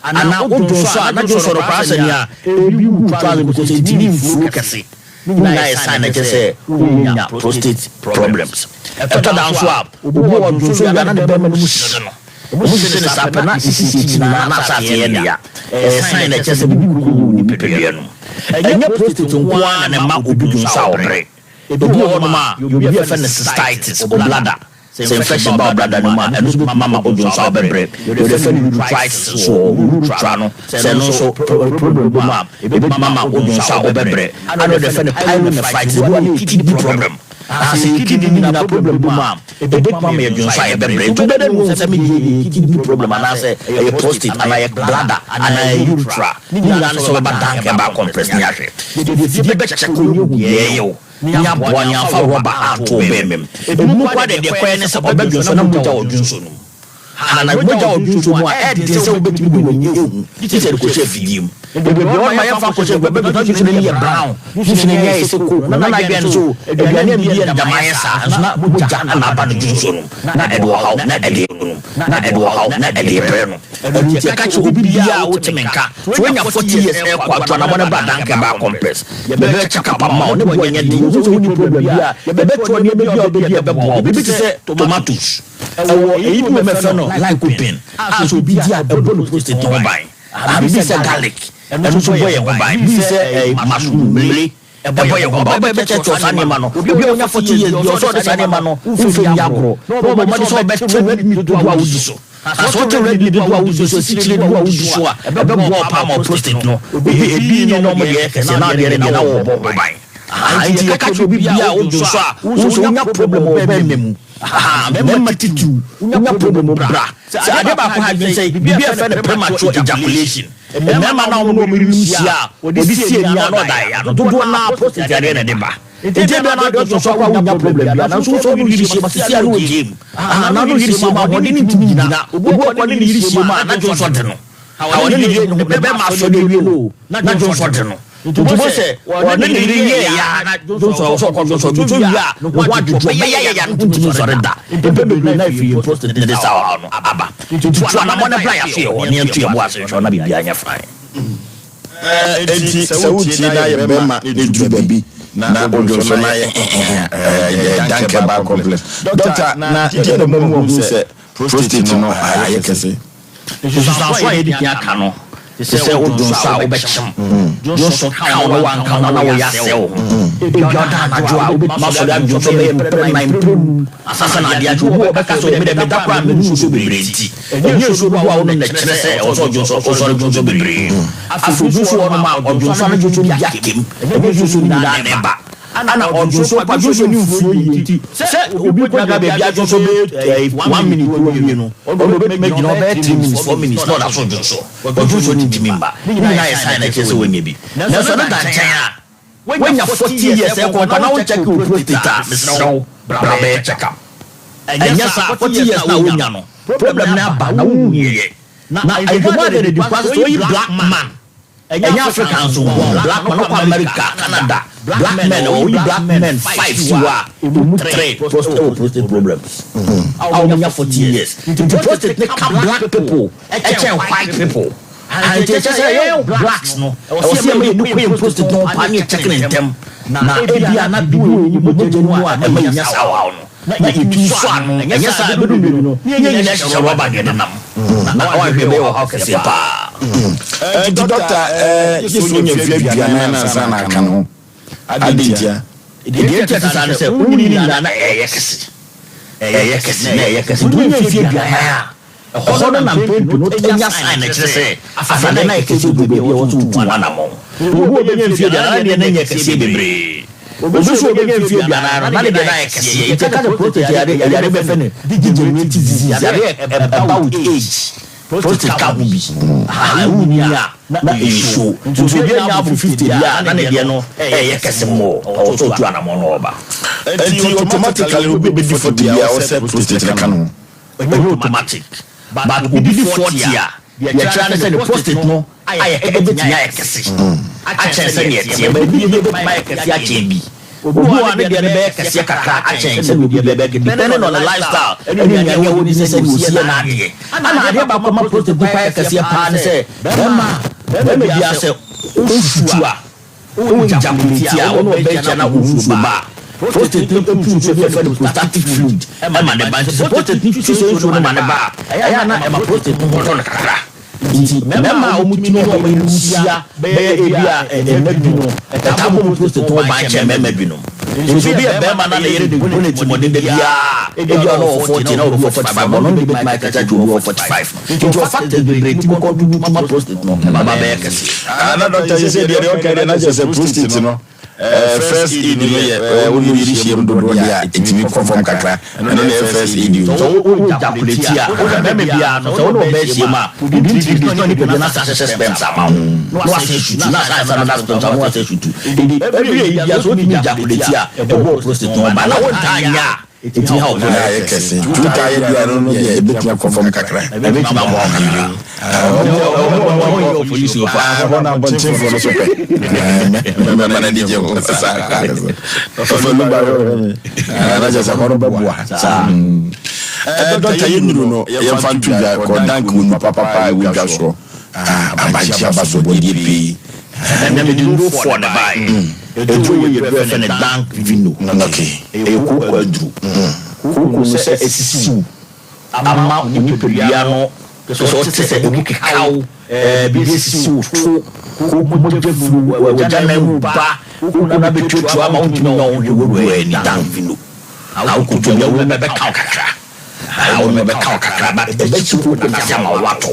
Anaa wodwo nso a na dwonsɔ no koraa sɛ nea ebi gu toilet because entumi mflow kɛse. Ne nyinaa yɛ sign a ɛkyerɛ sɛ worenya prostate problems. Ɛtɔ da nso a, obi wɔ hɔ ɔdwonsɔ wie a na ne bɛrima no mu hyehye no. Emu hyehye no saa pɛ na ne sisi akyi nyinaa na ahyɛ aseɛ yɛ no ya. Ɛyɛ sign a ɛkyerɛ sɛ biribi rekɔ yie wɔ wo nipadua no mu. Ɛnyɛ prostate nko ara na ɛma obi dwonsɔ a ɔbrɛ. Ebi wɔ hɔnom a, yɛwɔ biribi a yɛfrɛ no cystitis, wo bladder. Sɛ infection ba wo bladder no mu a, ɛno nso bɛtumi ama wo dwonsɔ a wobɛbrɛ. Yɛwɔ deɛ yɛfrɛ no urethritis nso wɔ hɔ, urethra no, sɛ ɛno nso problem ba mu a, ɛbɛtumi ama wo dwonsɔ a wobɛbrɛ. Ɛna deɛ yɛfrɛ no pyelonephritis, ebi wɔ hɔ a ɛyɛ kidney problem. Na sɛ kidney no nyinaa problem ba mu a, ɛbɛtumi ama yɛ dwonsɔ a yɛbɛbrɛ. Nti wobɛdɛ no wohu sɛ me deɛ ɛyɛ kidney problem anaasɛ ɛyɛ prostate anaa ɛyɛ bladder anaa ɛyɛ urethra. Ne nyinaa ne sɛ wobɛba Dank Herbal Complex ne yɛahwɛ. Yɛde afidie bɛkyɛke wo ne yɛahu deɛ ɛyɛ wo. Ne aboa ne amfa rɔba anto wo bɛmam. Ebinom koraa deɛ, deɛ ɛkɔyɛ ne sɛ ɔbɛdwonsɔ na mogya wɔ dwonsɔ no mu. Ha, na mogya wɔ dwonsɔ mu a, ɛyɛ den sɛ wobɛtumi de w'ani ahu, gye sɛ yɛde kɔhyɛ afidie mu. Bebree wɔ hɔ nom a yɛmfa nkɔhyɛ afidie mu, ɔbɛdwonsɔ na dwonsɔ no ani yɛ brown, dwonsɔ no ani ayɛ sɛ coke, na n'adwene ne sɛ o, aduane a medi yɛ no dɛm ayɛ saa, nso na mogya na aba no dwonsɔ no mu, na ɛde ɔhaw na ɛde no. na ɛde ɔhaw na ɛde rebrɛ no. Ɛno nti yɛka kyerɛ obi biara a wote me nka, sɛ woanya 40 years ɛrekɔ a, tu anamɔ no bra Danke Bar Complex. Yɛbɛyɛ check up ama wo, ne boɔ nyɛ den, yɛhu sɛ wonni problem biara, yɛbɛtoa nneɛma bi a wobɛdi a ɛbɛboa wo, biribi te sɛ tomatoes, ɛwɔ ɛyi bi wɔ mu a yɛfrɛ no lycopene a sɛ obi di a ɛbɔ ne prostate no ho ban, biribi te sɛ garlic, ɛno nso bɔ yɛn ho ban, biribi te sɛ mushroom, mmire. Ɛbɔ yɛn ho ban. Ɔbɛ bɛkyerɛkyerɛ saa nneɛma no. Obi a wanya 40 years bi, ɔsɛ ɔde saa nneɛma no mfa nni agorɔ. Na ɔbɔ mmɔden sɛ ɔbɛte red meat dodoɔ a wodi so. Na sɛ wote red meat dodoɔ a wodi so, asikyire dodoɔ a wodi so a, ɛbɛboa wo paa ma wo prostate no. Ebi ebi ne na wɔn deɛ yɛ kɛseɛ, na adeɛ no deɛ na wɔrebɔ ho ban. Aha, nti yɛka kyerɛ obi biara a wodwo nso a, wohu sɛ wonya problem wɔ wo bɛrima mu. Aha, mmarima titiriw, wonya problem wɔ bra. Sɛ adeɛ baako ha adwene sɛ, biribi a yɛfrɛ no premature ejaculation. Mmarima no a wɔne wɔn yerenom hyia a wɔde si ani a na ɔda ya no, dodoɔ no ara prostate yareɛ na ɛde ba. Nti ebia na adeɛ ɔtwe so akɔ a wonnya problem biara, nanso wo sɛ wo ne wo yere hyia mu a, seesei a na ɔgyae mu. Anaa na wo yere hyia mu a, ahoɔden no ntumi nnyina. Obi wɔ hɔ a ɔne ne yere hyia mu a, n'adwene nsɔ de no. Ɔne ne yere, ne bɛrima asɔre awie no o, n'adwene nsɔ de no. Nti wobɛhu sɛ ɔne ne yere yɛɛ ya na dwonsɔ ɔsɛ ɔkɔ dwonsɔ dwonsɔ wie a ne ho adwodwo ɔbɛyɛ yɛ ya no ntumi nsɔre da. Mpɛn bebree na ɛfiri yɛn prostate ne de saa ɔhaw no aba. Nti tu anamɔ na bra yɛaso yɛ hɔ na yɛnto yɛn bo ase nhwɛ wo na biribiara nyɛ fine. Enti sɛ wotie na ayɛ bɛrima na ɛduru baabi na wodwonsɔ na ayɛ hehehe a, ɛyɛ Dankɛbaa complex. Dɔkta, na deɛn na ɛbɛma woahunu sɛ prostate no ayɛ kɛse? Nsunsuanso a yɛadi kan aka no te sɛ wo dwonsɔ a wobɛkyem, dwonsɔ ka wo na woanka ho na woyɛ asɛe wo ho. Ebia ɔda anadwo a wobɛtumi asɔre adwonsɔ bɛyɛ mprɛ nnan, mprɛ num ansa na adeɛ akye. Obi wɔ hɔ ɔbɛka sɛ, Me deɛ meda koraa a menom nsuo bebree nti. Ɛnyɛ nsuo dodoɔ a wonom na ɛkyerɛ sɛ ɛwɔ sɛ ɔdwonsɔ, wosɔre dwonsɔ bebree. Afei obi nso wɔ hɔnom a ɔdwonsɔ a na dwonsɔ no bi aka mu, ɛnyɛ nsuo no nyinaa na ɛba. Ana ɔdwonsɔ mpo a dwonsɔ no mfiri yie nti sɛ obi kɔgyina baabi adwonsɔ bɛyɛ one minute na wawie no, ɔno ɔbɛtumi agyina hɔ bɛyɛ 3 minutes, 4 minutes na ɔda so dwonsɔ. Ɔdwonsɔ no ntumi mma. Ne nyinaa yɛ sign a ɛkyerɛ sɛ wanya bi. Nanso ɛno da nkyɛn a, woanya 40 years ɛkɔ nkɔ na wonkyɛke wo prostate a, mesrɛ wo bra bɛyɛ check up. Ɛnyɛ saa, 40 years no a wonya no, problem no aba na wonhuiɛ. Na nhwehwɛmu ada no adi koraa sɛ sɛ woyi black man Ɛnyɛ Africa nso nko a, black man, wokɔ America, Canada, black men, wɔyi black men five si hɔ a, emu three prostate wɔ prostate problems a wɔn nya 40 years. Nti prostate ne ka black people ɛkyɛn white people. Nti ɛkyɛ sɛ yɛn blacks no, ɛwɔ sɛ yɛma yɛn ani kɔ yɛn prostate no ho paa ne yɛ check ne ntɛm. Na ebia na biribi wɔ yɛn mogya no mu a ɛma yɛnya saa ɔhaw no. Na yɛtumi sɔ ano, ɛnyɛ saa a ɛbɛdu baabi no, na yɛn nyinaa hyehyɛ rɔba na yɛde nam, na woanhwɛ ɛbɛyɛ ɔhaw kɛseɛ paa. Enti dɔkta, gye sɛ onya mfe 40 ansa na aka ne ho. Adɛn ntia? Deɛ nti a ɛte saa ne sɛ, wonyini nyinaa na ɛreyɛ kɛse, ɛreyɛ kɛse, na ɛreyɛ kɛse. Nti wonya mfeɛ aduanan a, ɛhɔ no na mpɛn pii no wonya sign a ɛkyerɛ sɛ afei ade no ayɛ kɛseɛ duru baabi a ɛwɔ sɛ wotu ho anammɔn. Obi a ɔbɛnya mfeɛ aduanan na ne deɛ no nyɛ kɛseɛ bebree. Obi nso a ɔbɛnya mfeɛ aduanan no, na ne deɛ no ayɛ kɛseɛ. Nti yɛka sɛ prostate yɛ yadeɛ bɛfrɛ no degenerative disease, yadeɛ a ɛba with age. Prostate ka ho bi. Aha, wonni a na ɛnsuo. Nti obi anya aboro 50 deɛ a, na ne deɛ no ɛyɛ kɛse more. Ɔwɔ sɛ ɔtu anamɔn na ɔba. Nti automatically obi bɛdi 40 biara ɔwɔ sɛ prostate no ka ne ho? Ɛnyɛ automatic. But obi di 40 a, deɛ ɛkyerɛ ara ne sɛ ne prostate no ayɛ ɛbɛtumi ayɛ kɛse akyɛn sɛdeɛ ɛteɛ. But ebi deɛ bɛtumi ayɛ kɛse akyɛn bi. Obi wɔ hɔ a ne deɛ no bɛyɛ kɛseɛ kakra akyɛn sɛdeɛ obi deɛ bɛyɛ kɛseɛ depending on the lifestyle ɛne nnuane a ɔdi ne sɛdeɛ ɔsi yɛ n'adeɛ. Ɛna adeɛ baako a ɛma prostate no kwan yɛ kɛseɛ paa ne sɛ bɛrima bɛrima biara sɛ wosutu a wo ejaculate a wo ne ɔbaa hyia na wo nsuo ba a prostate no pu nsuo bi a yɛfrɛ no prostatic fluid ɛma ne ba. Nti sɛ prostate no twi saa nsuo no ma ne ba a ɛyɛ a na ɛma prostate no ho tɔ no kakra. Nti mmarima a wɔtumi ne wɔn yerenom hyia bɛyɛ ebia nna du no, ɛtaa bɔ wɔn prostate ho ban kyɛn mmarima binom. Nti obi yɛ barima na ne yere de bɔ no atirimmɔden da biara a, ebia ɔno wɔ 40 na obi wɔ 45, ɔno no deɛ bɛtumi ayɛ kɛse akyɛn obi wɔ 45 no. Nti wɔ factors bebree tumi contribute ma prostate no ma bɛyɛ kɛse. Ah na doctor sese deɛ deɛ ɔka deɛ na kyerɛ sɛ prostate no Eh, first aid no yɛ eh, wo ne wo yere hyiam dodoɔ deɛ a, ɛtumi kɔ fam kakra. Ɛno na ɛyɛ first aid o. Sɛ wo ejaculate a, bɛrima biara no, sɛ wo ne ɔbaa hyiam a, within 3 days na nipadua no asan ahyehyɛ sperms ama wo, na wasan asutu, na asan ayɛ another sperms ama wo, na wasan asutu. Enti every ayi biara sɛ wotumi ejaculate a, ɛbɔ wo prostate no ho ban. Na wontaa nyɛ a, Ɛtumi ha wo Na ayɛ kɛse. Nti wotaa yɛ biara no deɛ ɛbɛtumi akɔ fam kakra. Ɛbɛtumi aboa wo kakra. Ɛhɔ no abɔntenfoɔ no so pɛ. Mɛma no ani gye ho saa. Ɔfa nu ba hwɛ me. Na kyerɛ sɛ ɛhɔ no bɛboa. Saa. Dɔkta yɛ nnuru no yɛmfa nto dwa kɔ dank wɔ nnupa papa a ɛwɔ dwa soɔ. Abankye aba so bɔdeɛ pii. Ɛnɛ mede nnuro foɔ na ɛbaeɛ. Aduro wei yɛ duro a yɛfrɛ no Dank Vino. Ɛyɛ kooko aduro. Kooko no sɛ asisi wo ama wo nipadua no kyerɛ sɛ wote sɛ ɛmu keka wo, biribi asisi wo to, kooko mogya firi w'agyanan mu ba, kooko no abɛtuatua ama wontumi nyɛ wo ho hwee, w'aduro yɛ ni Dank Vino. Na wokɔtɔ bi a, wo bɛka wo kakra. Aah wo no ɛbɛka wo kakra but ɛbɛsi kooko no ase ama wo atɔ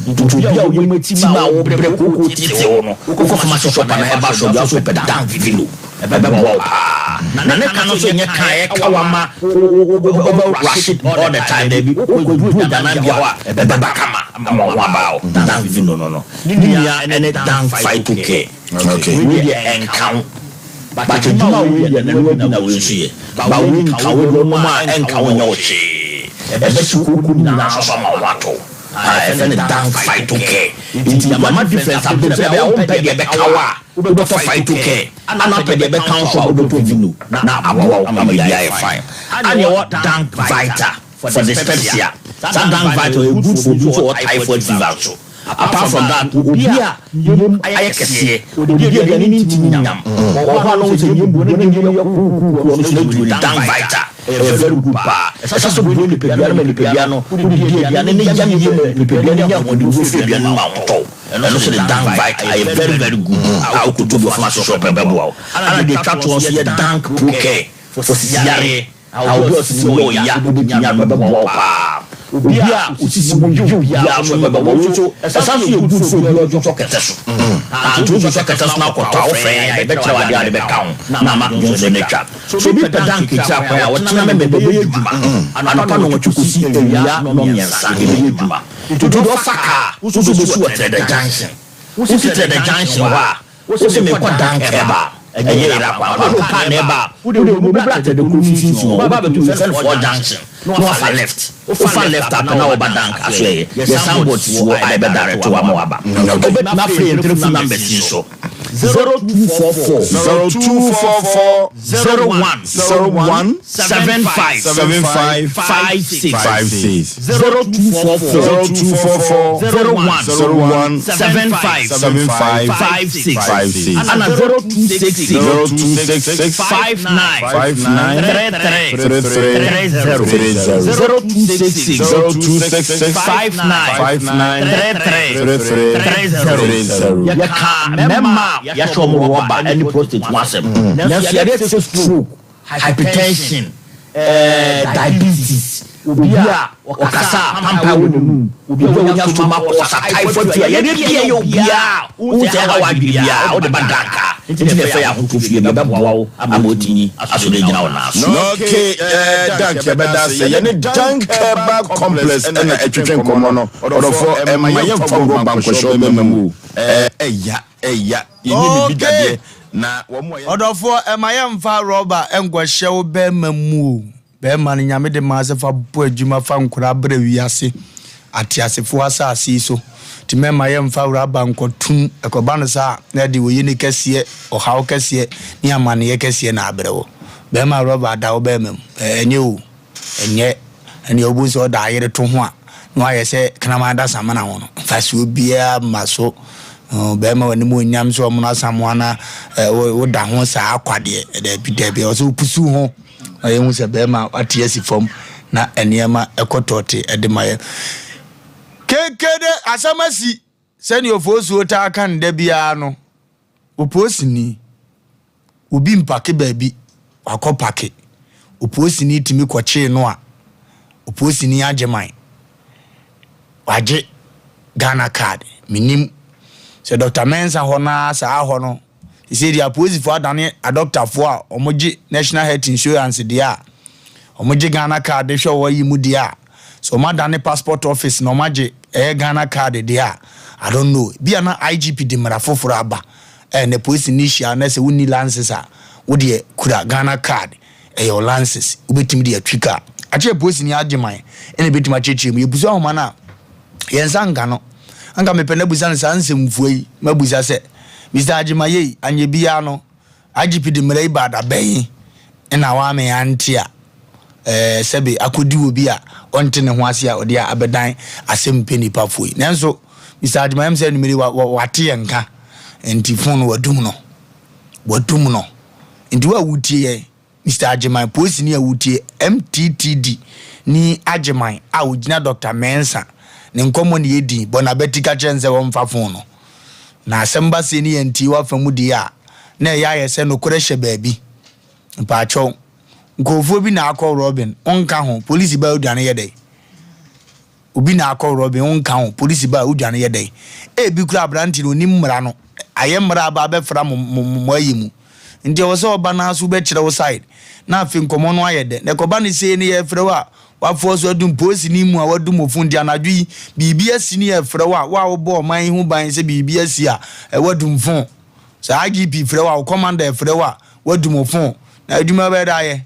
nti obi a wo yam atim a wo brɛ kooko tete wo no wokɔ pharmacy shop anaa herbal shop bi a wo so wopɛ dan vivilo ɛbɛboa wo paa na ne ka no nso nyɛ ka a ɛka wo ama wo bɛ rush it all the time daabi wokɔ duru agyananbea hɔ a ɛbɛba kama ama wo ho aba wo dan vivilo no no ne nua ɛne dan phyto care. Okay. Wei deɛ ɛnka wo. But adwuma a woyɛ deɛ ɛno bi na wei nso yɛ. But wei nka wo deɛ wonom a ɛnka wo nyɛ wo hwee. Ɛbɛhye kooko no nyinaa nso so ama wo ho atɔ wo. Ah, yɛfrɛ no dank phyto care. Nti yɛama difference abom sɛ ɛbɛyɛ a wompɛ deɛ ɛbɛka wo a, wobɛtɔ phyto care. Ana wopɛ deɛ ɛbɛka wo nso a, wobɛtɔ vino na aboa wo ama biribiara ayɛ fine. Ana yɛwɔ dank vita for dyspepsia. Saa dank vita yɛ good for obi nso a ɔwɔ typhoid fever nso. Apart from that, obi a ne yam ayɛ kɛseɛ, ɔdi aduane no ntumi nyam, ɔwɔ hɔ a na wohu sɛ ne yam bu na ne yam yɛ kurukuruku, ɔno nso n'aduro no, Dank Vita, ɛyɛ very good paa. Ɛsɛ sɛ boa nipadua no ma nipadua no, wodidi aduane no yam yie ma nipadua no nya ahoɔden firi aduane no mu a wotɔ. Ɛno nso de Dank Vita ɛyɛ very very good a wokɔtɔ bi wɔ pharmacy shop a ɛbɛboa wo. Ɛna deɛ ɛtwa toɔ nso yɛ Dank Pro Care for sisi yareɛ. Na obi a osisi mu yɛ ɔya obetumi ano ɛbɛboa wo paa. Obi a osisi mu yew biara nso ɛbɛboa wo nso. Ɛsan nso yɛ good for obi a ɔdwonsɔ kɛtɛ so. Ah, nti wodwonsɔ kɛtɛ so na akɔtɔ a, wofrɛ yɛn a yɛbɛkyerɛ wo adeɛ a wode bɛka ho na ama dwonsɔ no atwa. So obi pɛ da nketewa kwan a, ɔkyena mɛmɛ bɛyɛ adwuma. Anɔpa nnɔnwɔtwe kɔsi awia nnɔnmiɛnsa yɛbɛyɛ adwuma. Nti wode ɔfa kaa, wo nso wobɛsi wɔ Trɛdɛ junction. Wosi Trɛdɛ junction hɔ a, Wo se mekɔ dan kɛba a, ɛnyɛ yera kwa. Wode wo car na ɛba a, wode wo bra Tɛdɛ kuro mfimfini hɔ, woba abɛto yɛfrɛ no Four Junction, na wafa left. Wofa left a pɛ na woba Dank asoɛeɛ. Yɛ signboard si hɔ a ɛbɛ direct wo ama woaba. Wobɛtumi afrɛ yɛn telephone numbers yi nso, 0244. 0244. 01. 01. 75. 75. 56. 56. 0244. 0244. 01. 01. 75. 75. 56. 56. Ana 0266. 0266. 59. 59. 33. 33. 30. 30. 0266. 0266. 59. 59. 33. 33. 30. 30. Yɛka mmarima a. a yɛahyɛ wɔn rɔba ne prostate ho asɛm. Nanso yareɛ te sɛ stroke, hypertension, diabetes, obi a ɔkasa a pampan wɔ n'anum, obi a wanya stomach ulcer, typhoid fever, yareɛ bi a ɛyɛ obiara a wohu sɛ ɛhaw adwene biara, wode ba Dank a, nti na ɛfɛ yɛ ahotɔ fie no, yɛbɛboa wo ama woatumi asɔre agyina wo nan so. Okay, Dank yɛbɛda ase. Yɛne Dank Herbal Complex na ɛtwetwe nkɔmmɔ no. Ɔdɔfoɔ, mma yɛmfa rɔba nkɔhyɛ wo bɛma mu o. Ɛya, ɛya, yɛnyɛ biribi dadeɛ na wɔn a. Ɔdɔfoɔ, mma yɛmfa rɔba nkɔhyɛ wo bɛma mu o. Bɛrima no, Nyame de maa sɛ fa bɔ adwuma fa nkora bra wiase, ateasefoɔ asase yi so. Nti mɛma yɛmfa raba nkɔtom, ɛkɔba no saa a, na ɛde oyene kɛseɛ, ɔhaw kɛseɛ, ne amaneɛ kɛseɛ na abrɛ wo. Bɛrima rɔba da wo bɛrima mu, ɛnyɛ o, ɛnyɛ. Ɛnneɛ wobu sɛ ɔda ayere to ho a, na wayɛ sɛ kraman da samena ho no, mfasoɔ biara mma so. Bɛrima w'animuonyam sɛ ɔmono asamoa na woda ho saa kwa deɛ, daabi daabi, ɛwɔ sɛ wopusu ho. Ma yɛhu sɛ bɛrima ate asi fam na nneɛma ɛkɔ tɔɔte de ma yɛn. Kekede asɛm asi sɛnea ofosuo taa ka no da biara no, opoosini, obi mpake baabi, wakɔ pake. Opoosini tumi kɔkyee no a, opoosini agye man. Wagye Ghana card. Menim sɛ Dr. Mensah hɔ no ara saa hɔ no, Seesei deɛ apolisifoɔ adane adɔktafoɔ a wɔgye National Health Insurance deɛ a, wɔgye Ghana card de hwɛ wɔn ayi mu deɛ a, sɛ wɔadane passport office na wɔagye ɛyɛ Ghana card deɛ a, I don't know. Bi a na IGP de mmara foforɔ aba. Ɛɛ na polisini hyia na sɛ wonni lances a, wo deɛ kura Ghana card, ɛyɛ wo lances, wobɛtumi de atwi car. Akyɛ polisini agyeman ɛna ɛbɛtumi akyerɛkyerɛ mu. Yɛbusa nhoma no a, yɛn nsa nka no. Anka mepɛ no abusa no saa nsɛmfua yi, mabusa sɛ, Mister Agyemayei, anyɛ biaa no, IGP de mmara yi baa da bɛn na wame ante a ɛɛ sɛbe akɔdi obi a ɔnte ne ho ase a ɔde abɛdan asɛm pɛ nipa foɔ yi. Nanso, Mister Agyemayɛ m sɛ anwummere yi wa, wa, wate yɛn nka, nti fon no wadum no. Wadum no. Nti wo a wotie yɛn, Mister Agyeman, polisini a wotie, MTTD ni Agyeman a ogyina Dɔkta Mensah ne nkɔmmɔ ne yɛdi, bɔ n'abati ka kyerɛ no sɛ ɔmfa fon no. Na asɛm ba sei ne yɛntie w'afa mu deɛ a, na ɛyɛ ayɛ sɛ nokorɛ hyɛ baabi. Mpaakyɛw, nkurɔfoɔ bi na akɔ Robin, wonka ho, polisi ba a wodwane yɛ dɛn? Obi na akɔ Robin wo nka ho polisi ba a wo dwane yɛ dɛn ebi koraa abrante no onim mmara no ayɛ mmara aba abɛfra mo mo mo ayi mu nti ɛwɔ sɛ ɔba naa so wobɛkyerɛ wo side na afei nkɔmɔ no ayɛ dɛ na ɛkɔba ne sei ne yɛfrɛ wo a wafoɔ so adum polisi ne mu a wadum ofo nti anadwo yi biribi asi ne yɛfrɛ wo a wo a wobɔ ɔman yi ho ban sɛ biribi asi a wadum fon sɛ IGP frɛ wo a wo commander frɛ wo a wadum ofon na adwuma bɛyɛ dɛ ayɛ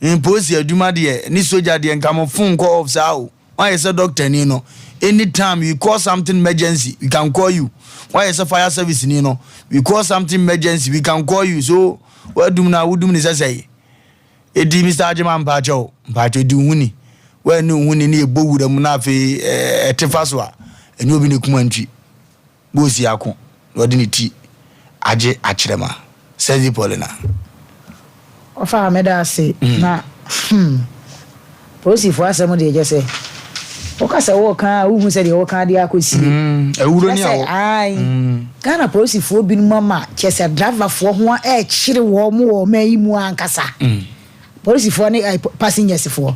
Mpolisi adwuma deɛ ne sogya deɛ nka mo phone nkɔ off saa o. Woayɛ sɛ doctor ni no anytime we call something emergency we can call you. Woayɛ sɛ fire service ni no we call something emergency we can call you so woadum no a wodum ne sɛ sɛe. Edi Mister Agyeman mpaakyɛw mpaakyɛw di wo ho ni. Woanni wo ho ni ne yɛbɔ wura mu na afei ɛte fa so a ɛnyɛ obi ne kuma ntwi. Bosi ako na ɔde ne ti agye akyerɛma. Sexy Paulina. Ɔfa meda ase na hmm polisifoɔ asɛm deɛ kyɛ sɛ woka sɛ woka a wohu sɛ deɛ woka de akɔsie Awuro ne kyerɛ sɛ awɔ. ae Ghana polisifoɔ binom ama kyerɛ sɛ driverfoɔ ho ɛrekyere wɔn wɔ ɔman yi mu ankasa Polisifoɔ ne eh, passengers foɔ.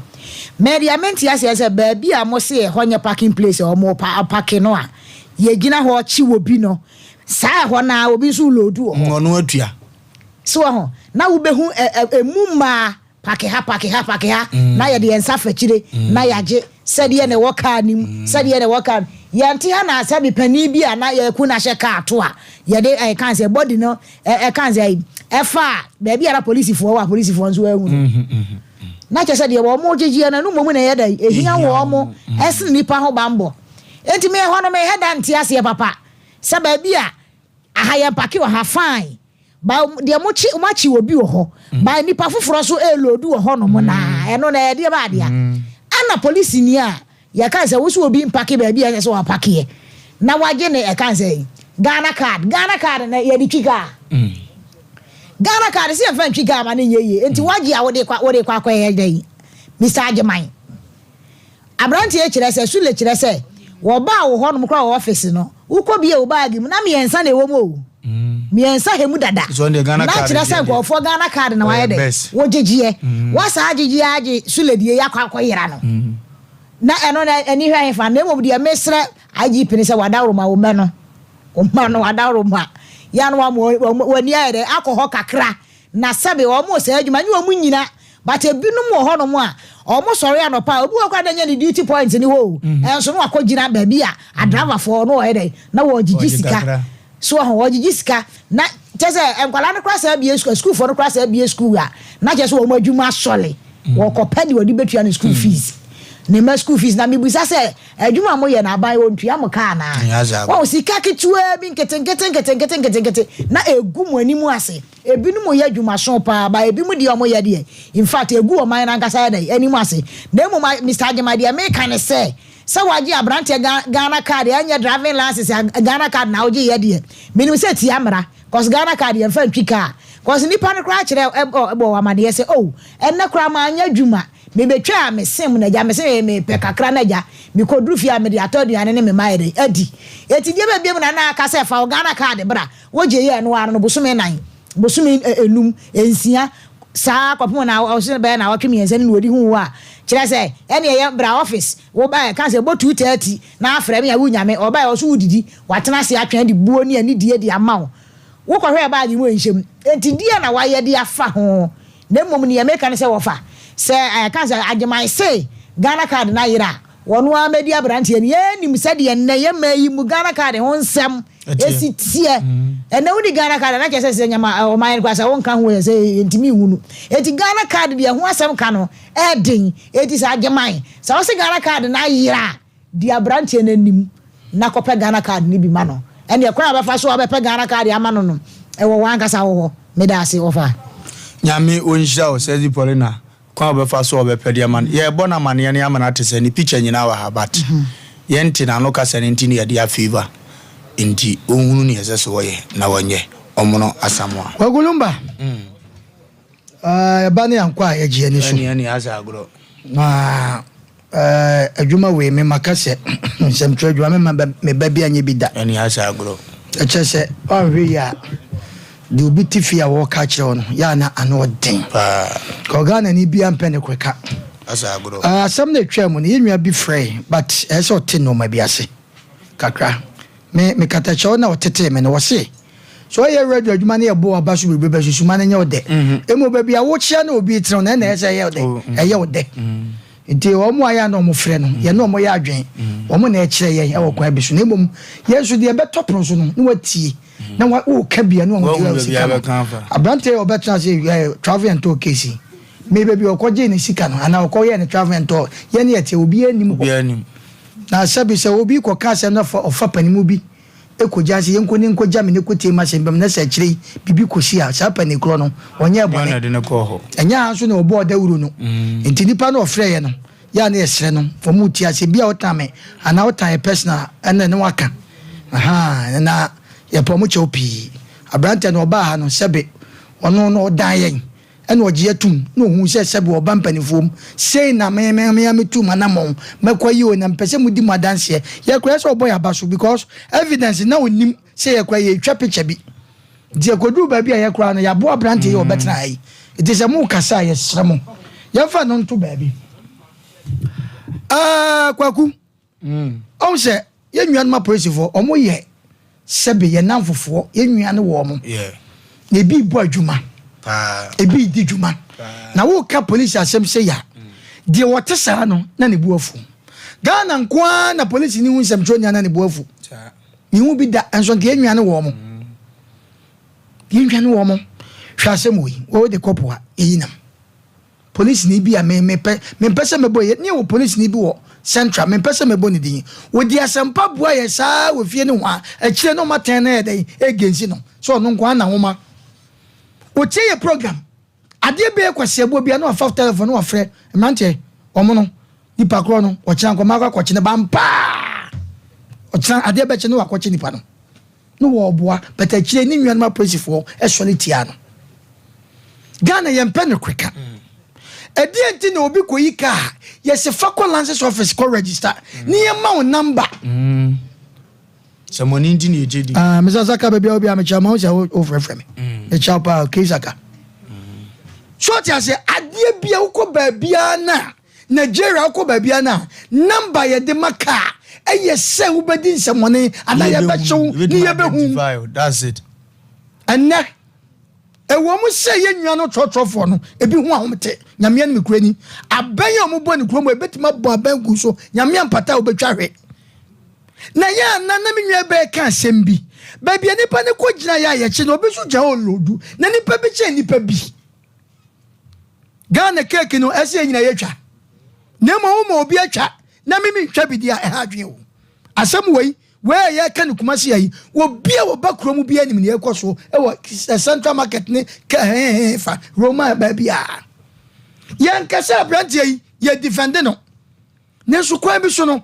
Mɛ deɛ mente aseɛ sɛ baabi a mo se ɛhɔ nyɛ parking place a wɔn pa parke no a yɛgyina hɔ kye wɔ bi no saa ɛhɔ naa obi nso loadu wɔ hɔ. Ɔno atua. So wɔ ho na wobɛhu ɛ ɛ emu mmaa pake ha pake ha pake ha na yɛde yɛn nsa fakyire na yɛagye sɛdeɛ na ɛwɔ kaa no mu sɛdeɛ na ɛwɔ kaa no yɛnte ha na sɛbi panin bi a na yɛku no ahyɛ kaa to a yɛde ɛka sɛ body no ɛka sɛ ɛfa a baabi a na polisifoɔ wɔ a polisifoɔ nso ahu no na kyerɛ sɛ deɛ wɔn gyegyeɛ no ɛno mmom na ɛyɛ dɛ ɛhia wɔn mo ɛsene nipa ho bammɔ enti me ɛhɔ no mehɛ da nte aseɛ papa sɛ baabi a aha yɛn pake wɔ ha fine Ba deɛ mo kye mo akye obi wɔ hɔ ba nipa foforɔ so ɛloodu wɔ hɔ nom na ɛno na ɛdeɛ ba adeɛ ɛna polisi ni a yɛka sɛ woso obi mpake baabi a ɛsɛ sɛ wapakeɛ na wagye ne ɛka sɛ Ghana card Ghana card na yɛde twi kaa Ghana card sɛ yɛmfa ntwi kaa ma ne nyɛ yie nti wagye a wode kɔ wode kɔ akɔyɛ dɛn Mr. Agyeman aberanteɛ kyerɛ sɛ Sule kyerɛ sɛ wɔbaa wo hɔ nom koraa wɔ office no wokɔ bie wo baage mu na mmiɛnsa na ɛwɔ mu o. Mmiɛnsa hɛ mu dada. Na kyerɛ sɛ nkurɔfoɔ Ghana card na wayɛ dɛ wogyegyeɛ. Wasaa agyegyeɛ agye suledie yi akɔ akɔyera no. Na ɛno no ani hwɛ hefa? Na mmom deɛ mesrɛ IGP ne sɛ wadaworoma wo mmɛ no. Wo mma no wadaworoma. Yɛ a na wama w'ani ayɛ dɛ akɔ hɔ kakra. Na sɛbe wɔn wɔ saa adwuma, nyɛ wɔn nyina but ebinom wɔ hɔnom a wɔn sɔre anɔpa a, obi wɔ hɔ koraa na ɛnyɛ ne duty point ne hɔ o, ɛnso na wakɔ gyina baabi a adravafoɔ no wɔyɛ dɛn na wɔgyegye sika. So wɔho, wɔgyegye sika na kyerɛ sɛ nkwadaa no koraa saa bie sukuu, sukuufoɔ no koraa saa bie sukuu a, na kyerɛ sɛ wɔn adwuma asɔle, wɔkɔpɛ deɛ wɔde bɛtua ne school fees, ne mma school fees. Na mebisa sɛ adwuma a moyɛ no aban wɔntua mo ka anaa? Wɔho, sika ketewaa bi nketenkete nketenkete nketenkete na ɛgu mo anim ase. Ebinom yɛ adwumaso paa but ebinom deɛ wɔn yɛ deɛ infact egu ɔman no ankasa yɛ dɛn anim ase. Na mmom Mister Agyemang deɛ meka ne sɛ, sɛ wagye abranteɛ Ghana card ɛnyɛ driving license Ghana card na wogye yɛ deɛ menim sɛ tia mmara cause Ghana card yɛmfa ntwi car cause nipa no koraa kyerɛ ɛbɔ wɔ amaneɛ sɛ oh ɛnnɛ koraa manyɛ adwuma mebɛtwaa me sem no agya mese mepɛ kakra no agya mekɔduru fie a mede atɔ aduane ne me mma ayɛ dɛn adi. Eti deɛ bɛbiam na na aka sɛ fa wo Ghana card bra. Wogye yɛɛ no ara no bosome nan, bosome enum, nsia, saa ara kɔpem na ɔse bɛyɛ naawɔtwe miensa ni na ɔdi hu wo a, kyerɛ sɛ ɛneɛ yɛ bra office, wo ba ɛka sɛ bɔ 2:30 na afrɛ me a wo nya me, ɔbaɛ ɔse wo didi, watena ase atwɛn de buo ne anidie de ama wo, wo kɔhwɛɛ baage mu ɛnhyɛ mu, enti deɛn na wayɛ de afa ho, na mmom neɛ meka ne sɛ wɔfa, sɛ ɛka sɛ Agyeman se Ghana card no ayera a, wɔno ara mɛdi abranteɛ no, yɛnim sɛdeɛ nnɛ yɛ mmaa yi mu Ghana card ho nsɛm Esi teɛ. Ɛnɛ wodi Ghana card a na kyerɛ sɛ sɛ nyama ɔman no koraa sɛ wonka ho ɛ sɛ yɛntumi nhu no. Eti Ghana card deɛ ɛho asɛm ka no ɛɛden. Eti sɛ Agyeman sɛ wose Ghana card no ayera a di abranteɛ no anim na kɔpɛ Ghana card no bi ma no. Ɛneɛ kwan a wobɛfa so a wobɛpɛ Ghana card ama no no ɛwɔ w'ankasa wo hɔ. Medaase wɔfa. Nyame ɔnhyira wo Sɛdzi Paulina Kwan a ɔbɛfa so a ɔbɛpɛ de ama no. Yɛrebɔ no amaneɛ no ama no ate sɛ ne picture nyinaa wɔ ha but yɛnte n'ano kasa no nti na yɛde a favour nti ɔnhunu nea ɛsɛ sɛ ɔyɛ na ɔnyɛ. Ɔmono Asamoah. Kwaku Lumba, Ɛba ne yɛankɔ a yɛgye yɛn ani so. Ɛne ɛne asɛ agorɔ. Na adwuma wei me maka sɛ nsɛmtwerɛ adwuma me ma me ba bi anyɛ bi da. Ɛne asɛ agorɔ. Ɛkyerɛ sɛ woanhwɛ yie a deɛ obi te fie a wɔreka akyerɛ wo no yɛ a na ano ɔden. Paa. Ka Ghanani biara mpɛ ne koreka. Asɛ agorɔ. Asɛm no ɛtwaa mu no yɛn nua bi frɛe but ɛyɛ sɛ ɔte nnoɔma bi ase kakra. Me me katakyɛw na ɔtetee me no ɔse Sɛ ɔyɛ radio adwuma na yɛbɔ w'aba so bebrebe a, susu ma no nyɛ wo dɛ. Mmom baabi a wokyea na obi retenew no, ɛnna ɛyɛ sɛ ɛyɛ wo dɛ. Ɛyɛ wo dɛ. Nti wɔn a yɛ a na wɔfrɛ no, yɛne wɔn yɛ adwene. Wɔn na ɛkyerɛ yɛn wɔ kwan bi so. Na mmom yɛn nso deɛ ɛbɛtɔ pono so no, na watie. Na woka bi a, na wɔn de sika no. Aberanteɛ yi a ɔbɛtena ase ɛ travel and tour case yi, me baabi a ɔkɔgyee ne sika no anaa ɔkɔyɛɛ ne travel and tour, yɛn ne yɛte, obiara nnim hɔ. Na sɛbi sɛ obi kɔka asɛm na ɔfa panimu bi kogya ase, yɛnkɔ ne nkogya me ne kɔtie m'asɛm bam, na sɛ akyire yi biribi kɔsi a, saa panin korɔ no, ɔnyɛɛ bɔne. Ɛnyɛ ha nso na ɔbɔɔ dawuro no. Nti nipa no ɔfrɛeɛ no, yɛ a na yɛsrɛ no, wɔn retie ase, ebia wotan me anaa wotan yɛ personal a, ɛnna ne waka. Ahaa, na yɛpɛ wɔn kyɛw pii. Aberanteɛ no ɔbaa ha no, sɛbe ɔno no ɔdan yɛn. Ɛna ɔgye atum na ohuu sɛ sɛbe ɔba mpaninfoɔ mu, sei na me me me ara metuu m'anamɔn mɛkɔ yi o na mepɛ sɛ modi mo adanseɛ. Yɛ koraa sɛ ɔbɔ yɛn aba so because evidence na ɔnnim sɛ yɛ koraa yɛretwa picture bi. Nti yɛkɔduruu baabi a yɛ koraa no yɛaboa aberanteɛ yi a ɔbɛtena ha yi. Nti sɛ mokasa a yɛsrɛ mo yɛmfa no nto baabi. Ah Kwaku. Ɔhu sɛ yɛn nuanom apolisifoɔ, wɔn yɛ sɛbe yɛn nnamfofoɔ, yɛn nua ne wɔn. Na ebi rebɔ adwuma, ebi redi dwuma. Na woka polisi asɛm sei a, deɛ wɔte saa no na ne bo afu. Ghana nko ara na polisi ni hu nsɛmtwerɛni a na ne bo afu. Mehu bi da, nso nka yɛn nua ne wɔn. Yɛn nua ne wɔn. Hwɛ asɛm wei, wɔde kɔpo a yɛyi nam. Polisini bi a me mepɛ mempɛ sɛ mɛbɔ yɛ ne yɛwɔ polisini bi wɔ central mempɛ sɛ mɛbɔ ne din ɔdi asɛmpa bua yɛ saa wɔ fie ne ho a akyire no ɔma tɛn no yɛ dɛn ɛgensi no sɛ ɔno nko ara na nwoma ɔtie yɛ program adeɛ bɛyɛ kwasiabuo bia na wafa telephone na wafrɛ mmeranteɛ ɔmo no nipa korɔ no ɔkyena nkɔmɔ akɔ akɔkye ne ba mpaa ɔkyena adeɛ bɛkye no wakɔkye nipa no No wɔɔboa but akyire ne nuanom apolisifoɔ sɔre tiaa no. Ghana yɛmpɛ nokorɛ ka. Ɛdeɛn nti na obi kɔyi kaa a yɛse fa kɔ lances office kɔ register ne yɛma wo number. Sɛmɔni nti na yɛgye di. Ah, Mr. Saka baabi a obi a mekyia ma wo sɛ wofrɛfrɛ me. Mekyia wo paa, K Saka. So ɔte aseɛ adeɛ bia wokɔ baabiara no a Nigeria wokɔ baabiara no a number yɛde ma kaa ɛyɛ sɛ wobɛdi nsɛmɔne anaa yɛbɛkyew ne yɛbɛhu. That's it. Ɛnɛ ɛwɔ mu sɛ yɛn nua no trɔtrɔfoɔ no ebi ho ahomete nyameɛ no mekura ni abɛn a wɔbɔ ne kurom ebɛtumi abɔ abɛn gu so nyameɛ mpata a wobɛtwa hwe na yɛ ana na me nua bɛyɛ ka asɛm bi baabi a nipa no kɔ gyina yɛ a yɛkye no obi nso gyina hɔ loodu na nipa bi kyɛn nipa bi Ghana keeki no ɛsɛ yɛ nyina yɛtwa na mmom woma obi atwa na mimi ntwa bi di a ɛha adwene o asɛm wei wei a yɛka no Kumasi ayi obi a wɔba kuro mu bi anim ne ɛkɔ so ɛwɔ Central Market ne kɛhɛhɛ fa Roma baabi a yɛnkasa aberanteɛ yi yɛ defend no Nanso kwan bi so no,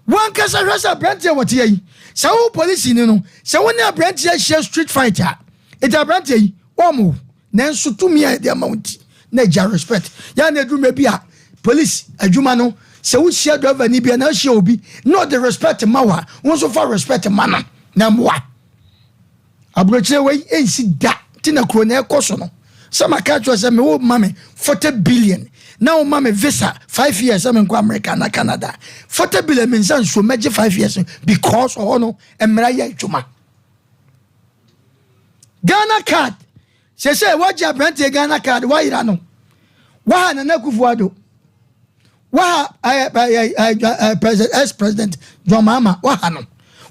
w'ankasa hwɛ sɛ aberanteɛ a wɔte ha yi, sɛ wo polisini no, sɛ wo ne aberanteɛ ahyia street fight a, enti aberanteɛ yi, wɔmmo wo. Nanso tumi a yɛde ama wo nti, na agya respect. Yɛ a na ɛduru mmerɛ bi a, police adwuma no, sɛ wohyia driver ni bi anaa wohyia obi na ɔde respect ma wo a, wo nso fa respect ma no na mmoa. Aburokyire wei nsi da ti na kuro na ɛkɔ so no sɛ maka akyerɛ sɛ me wo ma me 40 billion na wo ma me visa 5 years sɛ menkɔ America na Canada 40 billion me nsa nsuo mɛgye 5 years because ɔhɔ no mmara yɛ adwuma. Ghana card sɛ sɛ wagye aberanteɛ Ghana card wayera no waha Nana Akufo-Addo Waha ɛɛ ɛɛ ɛɛ president ex president John Mahama waha no.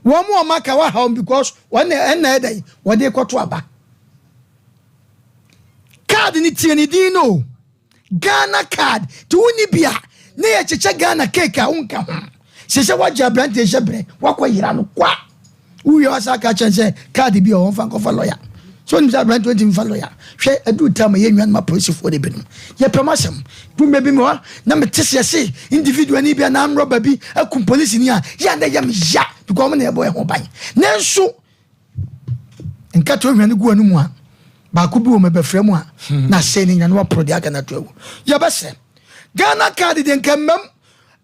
Wɔn mu wɔn aka waha wɔn because wɔn na ɛna ɛdɛ wɔde kɔto aba. Card ni tie ne din no Ghana card ti wo ni bi a ne yɛ kyekyɛ Ghana cake a wonka ho. Sɛ sɛ wagye aberanteɛ hyɛ brɛ wakɔ yera no kwa. Wowie a ɔsan ka kyerɛ no sɛ kaade bi a ɔmfa nkɔfa lɔya. So onim sɛ aberante ntumi mfa lɔya? Hwɛ, aduru tam a yɛn nuanom apolisifoɔ no binom, yɛpɛ mo asɛm. Du mmerɛ bi mewɔ na mete sɛ yɛse individual ni bi anaa armed robber bi akum polisini a, yɛ a na ɛyɛ me ya because wɔn na yɛbɔ yɛn ho ban. Nanso nkate ohwa no gu anum a, baako bi wɔ mu ɛbɛfrɛ mu a, na asɛe ne nyina na waporo deɛ aka no ato agu. Yɛbɛsrɛ. Ghana card deɛ nka mmam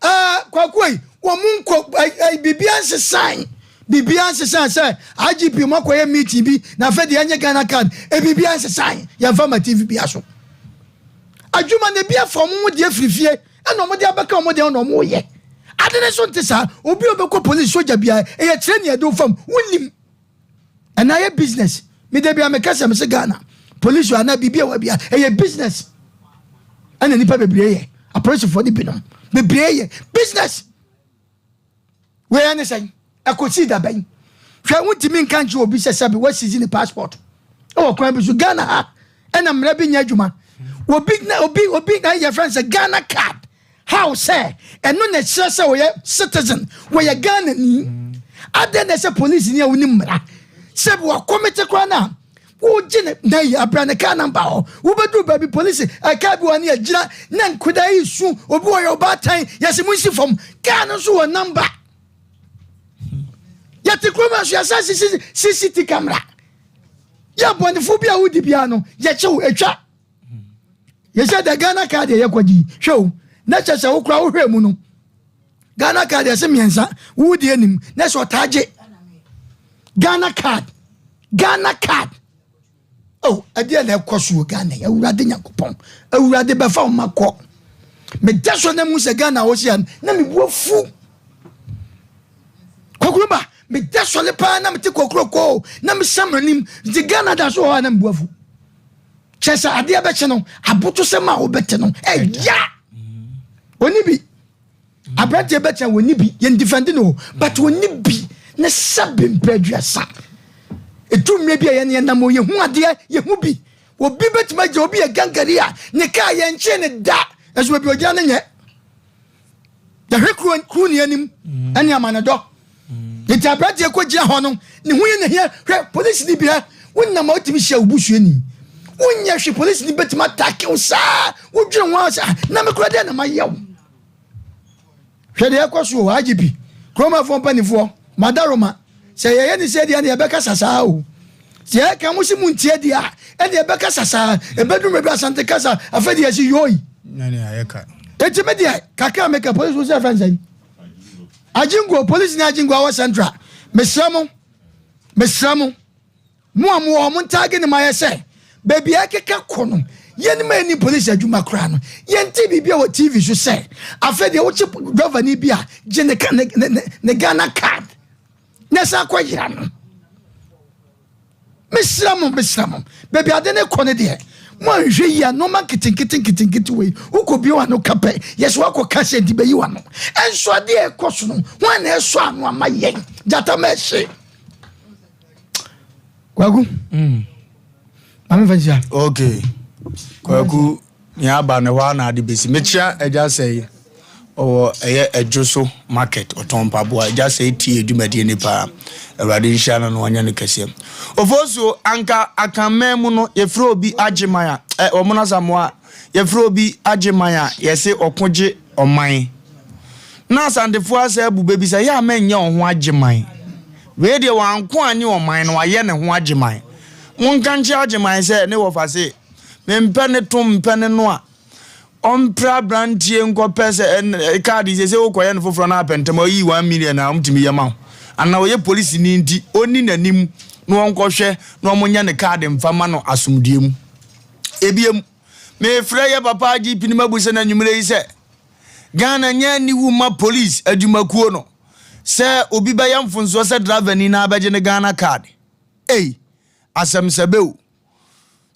Ah, Kwaku ei, wɔn nkɔ eh, biribiara nsesan. Biribiara nsesan sɛ IGP mo akɔyɛ meeting bi na afei deɛ ɛnyɛ Ghana card. E biribiara nsesan. Yɛmfa ma TV bia so. Adwuma na ebi afa wɔn ho deɛ firi fie ɛna wɔn de abɛka wɔn deɛ na wɔn yɛ. Ade ne so nte saa. Obi a ɔbɛkɔ police soja biara ɛyɛ kyerɛ nea ɛde wo fam. Wonim. Ɛna ayɛ business. Me da bia meka sɛ mese Ghana police anaa biribi a wabia ɛyɛ business. Ɛna nipa bebree yɛ apolisifoɔ ne binom bebree yɛ business. Wei ɛne sɛn ɛkɔsii da bɛn? Hwɛ wontumi nka nkyerɛ obi sɛ sɛbe wasizi ne passport ɛwɔ kwan bi so Ghana ha ɛna mmara bi nyɛ adwuma. Obi na obi obi na yɛ fɛn sɛ Ghana card How sɛ ɛno na ɛkyerɛ sɛ ɔyɛ citizen, wɔyɛ Ghanani. Adɛn na ɛsɛ polisini a wonim mmara sɛ wakɔmete koraa no a wogye ne na yi abira ne kaa namba hɔ wobɛduru baabi polisi ɛkaa bi wɔ ne agyina na nkodaa yi su obi wɔyɛ ɔbaatan yɛsɛ mo nsi fam kaa no nso wɔ namba yɛte kurom nso yɛsan sisi CCTV camera yɛ bɔnefo bi a wodi biara no yɛkyew atwa Yɛsɛ dɛ Ghana card yɛ kɔgye yi hwɛ o na kyɛ sɛ wo koraa wohwɛ mu no Ghana card yɛsɛ mmiɛnsa wo deɛ nim na sɛ ɔtaa gye Ghana card Ghana card oh ɛdeɛ na ɛkɔ so wɔ Ghana yi awurade nyankopɔn awurade bɛfa wo ma kɔ meda so na mu sɛ Ghana wɔ si na mebu afu kɔkoro meda sɔle paa na mete kɔkorokoo na mesɛ m'anim nti Ghana da so wɔ hɔ a na mebu afu Kyerɛ sɛ adeɛ bɛkye no, abotosɛm a wobɛte no ɛya. Ɔni bi. Aberanteɛ bɛkyɛ wɔni bi. Yɛn defend no but ɔni bi ne sɛbe mpɛ aduasa. Ɛdu mmerɛ bi a yɛn yɛnam o yɛhu adeɛ yɛhu bi. Obi bɛtumi agya obi yɛ gangari a ne kaa yɛnkyee ne da. Ɛso baabi ɔgyina no nyɛ. Yɛhwɛ kuro kuro ni anim ɛne amanedɔ. Nti aberanteɛ kɔ gyina hɔ no ne ho yɛ nahia hwɛ polisi ni bi hɛ wonam a wotumi hyia wo busuani wonyɛ hwe polisi ni bɛtumi atake wo saa wodwene ho sɛ ah, na mekora dɛn na mayɛ wo hwɛ deɛ ɛkɔ so o IGP kuromafoɔ mpanimfoɔ madaroma Sɛ yɛyɛ ne sɛ deɛ ɛne yɛbɛkasa saa o. Sɛ yɛka mo se mo ntie deɛ a, ɛne yɛbɛkasa saa. Ɛbɛduru mmerɛ bi Asante kasa, afei deɛ yɛsi yoi. Eti me deɛ, kakra meka polisi wo sɛ ɛfɛn sɛn? Ajingo, polisi ne Ajingo awɔ Central. Mesrɛ mo. Mesrɛ mo, mo a mowɔ hɔ, montaage no ma yɛ sɛ baabi a ɛkeka kɔ no, yɛn ma yɛnni polisi adwuma koraa no, yɛnte biribi a wɔ TV so sɛ afei deɛ wokye dɔvani bi a gye ne ka ne ne ne Ghana card na ɛsan akɔ yera no. Mesrɛ mo, mesrɛ mo, baabi ade no kɔ no deɛ, moanhwɛ yie a nneɛma nketenkete nketenkete wei, wokɔ bio ano ka pɛ, yɛsɛ woakɔ ka sɛ nti bɛyi w'ano. Ɛnso adeɛ a ɛkɔ so no, hwan na ɛsɔ ano ama yɛn? Gyata ma ɛhye. Kwaku, mm. Maame fa nhyia. Okay. Kwaku, nea aba no hɔ ara na ade bɛsi. Mekyia agya sɛe ɔwɔ ɛyɛ ɛdwo so market ɔtɔn mpaboa. Agya sɛe tie dwumadie ni paa. Awurade nhyira no na ɔnyɛ no kɛseɛ. Ofosuo anka akanman mu no yɛfrɛ obi agyeman a ɛ wɔn asamoa yɛfrɛ obi agyeman a yɛse ɔko gye ɔman. Na Asantefoɔ asɛ abu bɛ bi sɛ yɛ a mɛnyɛ wo ho agyeman. Wei deɛ wanko anye ɔman no wayɛ ne ho agyeman. Monka nkyerɛ agyeman sɛ ne wɔfa se mempɛ ne to mpɛ ne no a ɔmpere abranteɛ nkɔpɛ sɛ kaadi sɛ sɛ wokɔyɛ no foforɔ na apɛ ntɛm ɔyi 1 million a ɔmtumi yɛ ma wo anaa ɔyɛ polisini nti ɔnni n'anim na ɔnkɔhwɛ na ɔmonyɛ ne kaadi mfa ma no asomdue mu. Ebiem mefrɛ yɛ papa IGP no mabu sɛ no anwummerɛ yi sɛ Ghana nyɛ aniwu mma police adwumakuo no sɛ obi bɛyɛ mfonsoɔ sɛ driver ni na abɛgye ne Ghana card. Ei, asɛm sɛbɛ o.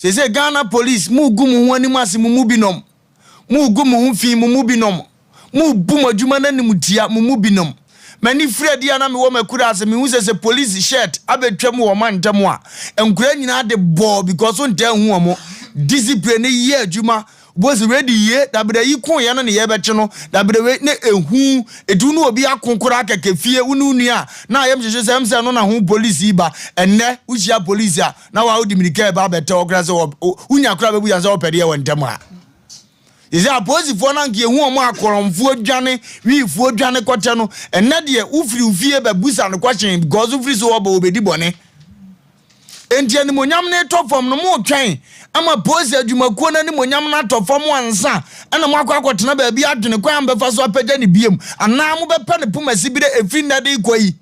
Seesei Ghana police mo gu mo ho anim ase mo mu binom, mo gu mo ho fi mo mu binom, mo bu mo adwuma no animtia mo mu binom. M'ani firi adi a na mewɔ m'akuraase mehu sɛ sɛ police shirt abɛtwam wɔ ɔmantam a, nkoraa nyinaa de bɔɔ because wontaa nhu wɔn. Discipline no yɛ adwuma Bosi wei de yie dabere yi ko yɛ no ne yɛbɛkye no dabere wei ne ehu eti wo ne obi ako koraa kɛkɛ fie wo ne wo nua a na ayam hyehye sɛ ɛm sɛ ɛno na ho polisi yi ba ɛnnɛ wohyia polisi a na wa wode mirika ɛba abɛtɛ hɔ koraa sɛ wɔ wonya koraa bɛbu yan sɛ wɔpɛ deɛ wɔ ntɛm a sɛ apolisifoɔ no anka ehu wɔn akorɔmfoɔ dwane wiifoɔ dwane kɔkyɛ no ɛnnɛ deɛ wofiri wo fie bɛbusa no kɔhyɛn because wofiri so wɔbɔ wɔbɛdi bɔne. Enti animuonyam no retɔ fam no, moretwɛn ama polisi adwumakuo no animuonyam no atɔ fam ansa na moakɔ akɔtena baabi adwene kwan a mobɛfa so apagya no biom, anaa mobɛpɛ no poma sibire ɛfiri nnɛ de rekɔ yi?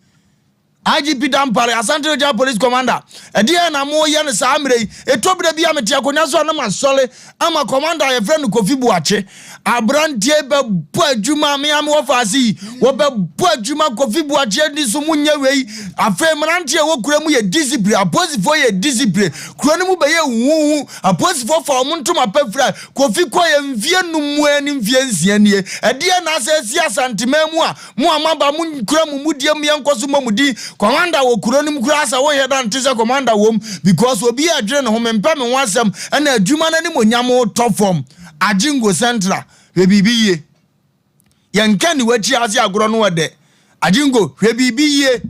IGP Dampare, Asante Regional Police Commander, ɛdeɛn na moreyɛ no saa mmerɛ yi? Ɛtɔ berɛ bi a mete akonnwa so a na masɔre ama commander a yɛfrɛ no Kofi Boakye. Aberanteɛ bɛbɔ adwuma, me a mewɔ faase yi, wɔbɛbɔ adwuma Kofi Boakye ani so, monyɛ wei. Afei mmeranteɛ a ɛwɔ kuro mu yɛ discipline, apolisifoɔ yɛ discipline. Kuro no mu bɛyɛ huhuhu, apolisifoɔ fa wɔn ntoma pa fira. Kofi kɔeɛ mfeɛ num mu ne mfeɛ nsia nie. Ɛdeɛn na asɛ asi Asanteman mu a Mo a moaba, monkura mo mudie mu yɛnkɔ so mmɔ mo din. Commander wɔ kuro no mu koraa sɛ wonhwɛ da nte sɛ commander wom because obiara ɛdwene ne ho, mempɛ me ho asɛm ɛna adwuma no animonyam retɔ fam. Agyengo Central, hwɛ biribi yie. Yɛnka nni w'akyi ase agorɔ no ɛdɛ. Agyengo, hwɛ biribi yie.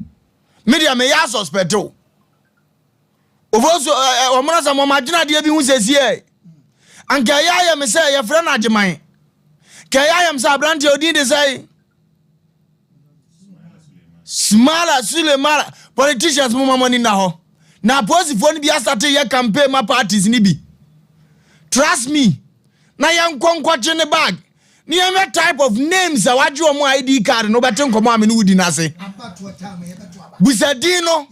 Me deɛ meyɛ asuspect o. Ofosu wɔn asɛm wɔn adwene adeɛ bi ho sɛsiɛ. Anka ɛyɛ ayɛ me sɛ yɛfrɛ no Agyeman. Ka ɛyɛ ayɛ me sɛ aberanteɛ odin de sɛe. Smala Sulemala politicians mo ma mo ani nna hɔ. Na apolisifoɔ no bi asate yɛ campaign ma parties no bi. Trust me. Na yɛnkɔ nkɔgye ne bag. Ne yɛnhwɛ type of names a wagye wɔn ID card no wobɛte nkɔmmɔ a me ne wo di no ase. Busa din no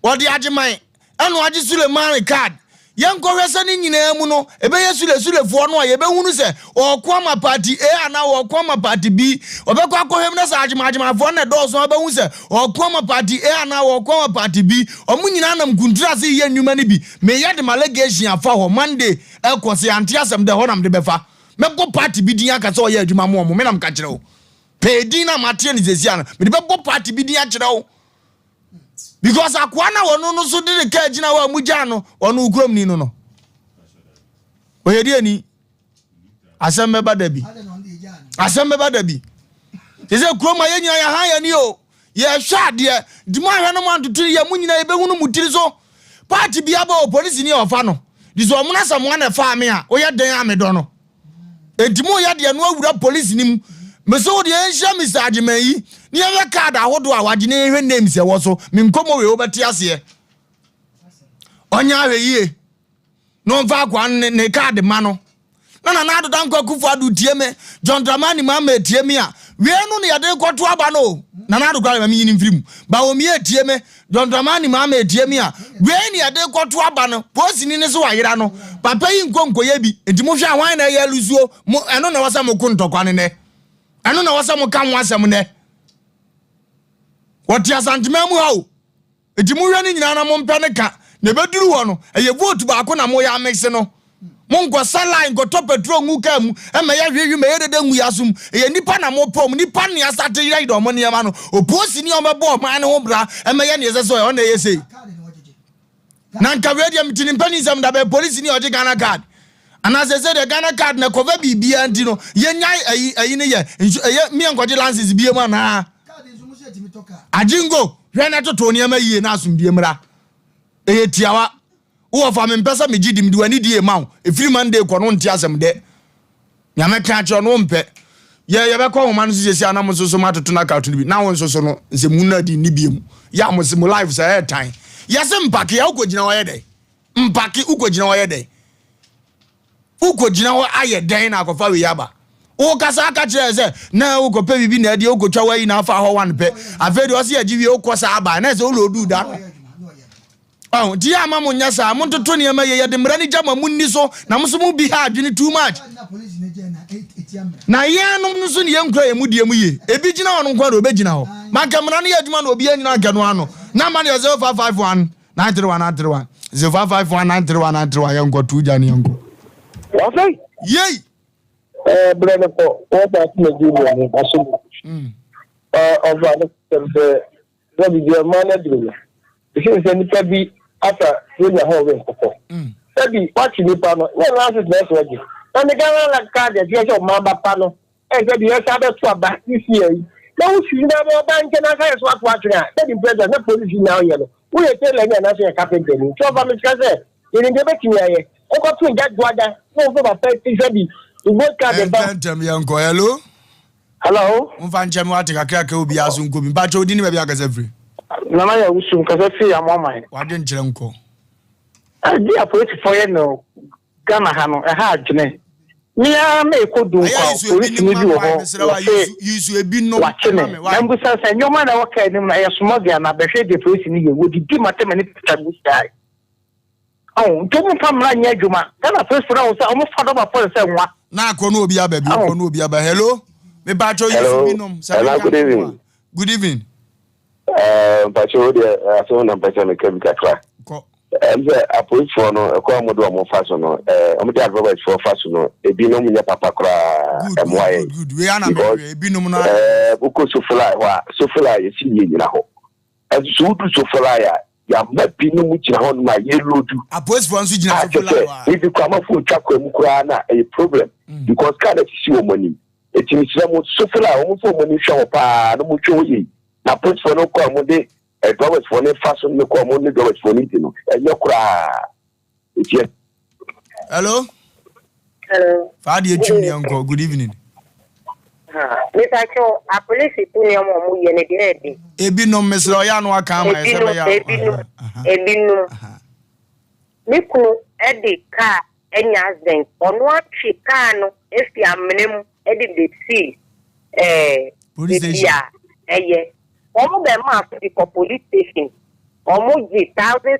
wɔde Agyeman ɛna wagye Sulemani card. Yɛnkɔhwɛ sɛ ne nyinaa mu no ɛbɛyɛ Sule Sulefoɔ no a yɛbɛhunu sɛ ɔɔko ama party A anaa ɔɔko ama party B. Ɔbɛkɔ akɔhwɛ mu na sɛ Agyeman Agyemafoɔ no na ɛdɔɔso a wobɛhu sɛ ɔɔko ama party A anaa ɔɔko ama party B. Wɔn nyinaa nam nkuntunu ase reyɛ nnwuma no bi. Meyɛ de m'allegation afa hɔ Monday ɛkɔ sɛ yɛante asɛm dɛ ɛhɔ na mede bɛfa. Mɛbɔ party bi din aka sɛ ɔyɛ adwuma ma wɔn, me na meka kyerɛ wo. Pɛɛ din no a mateɛ no seesei a no, mede bɛbɔ party bi din akyerɛ wo. Because akoa no a ɔno no so de ne kaa gyina hɔ a mugyaa no, ɔno wo kuromni no no. Ɔyɛ deɛ ni. Asɛm bɛba da bi. Asɛm bɛba da bi. Te sɛ kurom a yɛn nyinaa yɛha yɛn ni o. Yɛhwɛ adeɛ. Nti mo ahwɛ no mo antoto yɛ mo nyinaa yɛbɛhunu mo tiri so. Party bi aba o polisi ni a ɔfa no. De sɛ ɔmo na sɛ mo ana ɛfaa me a woyɛ dɛn a medɔ no. Enti mo yɛ deɛ no awura polisi ni mu. Me so wo deɛ yɛnhyia Mr. Agyeman yi ne yɛhwɛ card ahodoɔ a wagye ne yɛhwɛ names ɛwɔ so. Me nkɔmmɔ wei wobɛte aseɛ. Ɔnyɛ ahwɛ yie. na ɔmfa akoa no ne kaade ma no na Nana Addo Dankwa Akufo Addo tie me, John Dramani Mahama tie me a, Wei no na yɛde rekɔto aba no o. Nana Addo koraa deɛ ma menyi no mfiri mu. Bawumia etie me, John Dramani Mahama etie me a, wei na yɛde rekɔto aba no. Polisini no so wayera no. Papa yi nkɔ nkɔyɛ bi. Nti mohwɛ a hwan na ɛyɛ alusuo? Mo, ɛno na ɛwɔ sɛ moko ntɔkwa no nnɛ. Ɛno na ɛwɔ sɛ moka ho asɛm nnɛ. Wɔte Asanteman mu ha o. Nti monhwɛ ne nyinaa na mompɛ no ka. Na ɛbɛduru hɔ no, ɛyɛ vote baako na moyɛ amix no. Monkɔsa line nkɔtɔ petrol ngu kaa mu, ɛmmɛyɛ hwehwe, mmɛyɛ dede ngu yɛn asom. Ɛyɛ nnipa na mopɛ wɔn, nnipa ne asate yerɛyerɛ wɔn nneɛma no. Oposini a ɔbɛbɔ ɔman no ho bra mmɛyɛ nea ɛsɛ sɛ ɔyɛ, ɔno na ɛyɛ sei. Na nka wei deɛ mete ne mpanin nsɛm da bɛn polisini a ɔgye Ghana card. Anaasɛ sɛ deɛ Ghana card na ɛkɔfa biribiara nti no, yɛnyae ayi ayi no yɛ nso ɛyɛ mmea nkɔgye license bie mu anaa? Agyengo, hwɛ na toto nneɛma yie na asomdue mmra. Ɛyɛ tiawa. Wowɔ fa mempɛ sɛ megye di, mede w'ani die ma wo. Ɛfiri Monday kɔ no wonte asɛm dɛ. Nea mɛka akyerɛ no wompɛ. Yɛ yɛbɛkɔ nwoma no so siesie a na mo nso so moatoto no akato no bi. Na wo nso so no nsɛmhunu no adi nni bie mu. Yɛ a mo se mo life sɛ ɛyɛ tan. Yɛse mpake a wokɔgyina hɔ yɛ dɛn? Mpake wokɔgyina hɔ yɛ dɛn? Wokɔgyina hɔ ayɛ dɛn na akɔfa wei aba? Wokasa aka kyerɛ sɛ na wokɔpɛ biribi na ɛdeɛ wokɔtwa wayi na afa hɔ wan pɛ. Afei deɛ ɔse yɛgye wie wokɔ saa aba na ɛsɛ wolodu da no. Ɔho, nti yɛ ama mo nyɛ saa, mo ntoto nneɛma yie, yɛde mmara no gya mo a mo nni so, na mo nso mo bi ha adwene too much. Na yɛn nom nso ne yɛn nkura yɛn mu die mu yie, ebi gyina hɔ no nko ara na ɔbɛgyina hɔ, ma nka mmara no yɛ adwuma na obi anyina anka no ano. Number no yɛ 0551 931 931, 0551 931 931, yɛnkɔ, to gya ne yɛnkɔ. Wafei. Yei! Ɛɛ berɛ no kɔ, wɔfa ase Nigeria no, aso mu. Ɔfa no sɛ Na biribi a mmaa no aduru no, ɛsiane sɛ nnipa bi afa Buronya ho we nkokɔ. Sɛbi woakye nnipa no, nyɛ license na ɛsɛ ɔgye. Na ne Ghana card ɛteɛ sɛ ɔman ba pa no, ɛyɛ sɛ deɛ ɛsan bɛto aba this year yi. Na wosi nyinaa bɛ ɔba nkyɛn na asa yɛ so ato atwene a, sɛbi president na polisi na ɔyɛ no. Woyɛ tailor ni anaasɛ yɛ carpenter ni. Nti ɔfa me sika sɛ yɛnim deɛ ɛbɛtumi ayɛ. Wokɔto ngya dwoada na wɔmfa papa ti sɛbi vote card ba. Ntɛntɛm yɛnkɔ. Hello? Hello. Momfa nkyɛ me wate kakrakra obiara so nkɔ bi. Mpakyɛ wo din ne baabi akasa firi. Nana yɛ wusu nkasa firi Amoaman. Wadwen kyerɛ nkɔ. Ade a polisifoɔ yɛ no Ghana ha no ɛha adwene. Me ara merekɔ Dunkwa polisini bi wɔ hɔ wɔse wakye me. Na mbusa sɛ nneɛma na ɛwɔ kaa no mu no ɛyɛ smuggle anaa bɛhwɛ deɛ polisini yɛ. Wɔdidi m'atɛm ne picture gu hyiae. Ɔn, nti ɔmo nfa mmara nyɛ adwuma. Ghana polisifo no ahu sɛ ɔmo fa dɔbafo no sɛ nwa. Na akɔ no obi aba bi ɔkɔ no obi aba hello me pacho yi so bi nom sɛ Hello, good evening. Good evening. Eh, mpacho wo deɛ asɛm na mpɛ sɛ meka bi kakra. Kɔ. Ɛm sɛ apolisifoɔ no ɛkɔ a wɔde wɔn fa so no ɛɛ wɔde adrɔbɛsfoɔ fa so no ebinom nyɛ papa koraa ɛmoa yɛn. Good good wei ana mehwɛ ebinom no. Ɛɛ wokɔ Sofolai hɔ a Sofolai yɛsi yie nyina hɔ. Ɛnso so wodu Sofolai a Yɛama binom gyina hɔ nom a yɛlodu. Apolisifoɔ nso gyina so fo line hɔ a. Ebi koraa amanfoɔ retwa kwan mu koraa na ɛyɛ problem because car no asisi wɔn anim. Eti mesrɛ mo sofo line wɔn mfa wɔn ani nhwɛ hɔ paa na wɔn nhwɛ hɔ yie. Na apolisifoɔ no kɔ a wɔde drivers foɔ no fa so ne kɔ a wɔn ne drivers foɔ no di no ɛnyɛ koraa. Eti ɛ. Hello. Hello. Fa adeɛ twim ne yɛnkɔ. Good evening. Mepakyɛw, apolisifo nneɛma a wɔyɛ no deɛ ɛyɛ den. Ebinom, mesrɛ ɔyɛ ano aka ama yɛ sɛ bɛyɛ a. Ebinom, ebinom. Me kunu de kaa anya accident. Ɔno atwe kaa no efi amena mu de besii ɛɛ Police beebi a ɛyɛ. Wɔn bɛmaa so de kɔ police station. Wɔn gye thousand.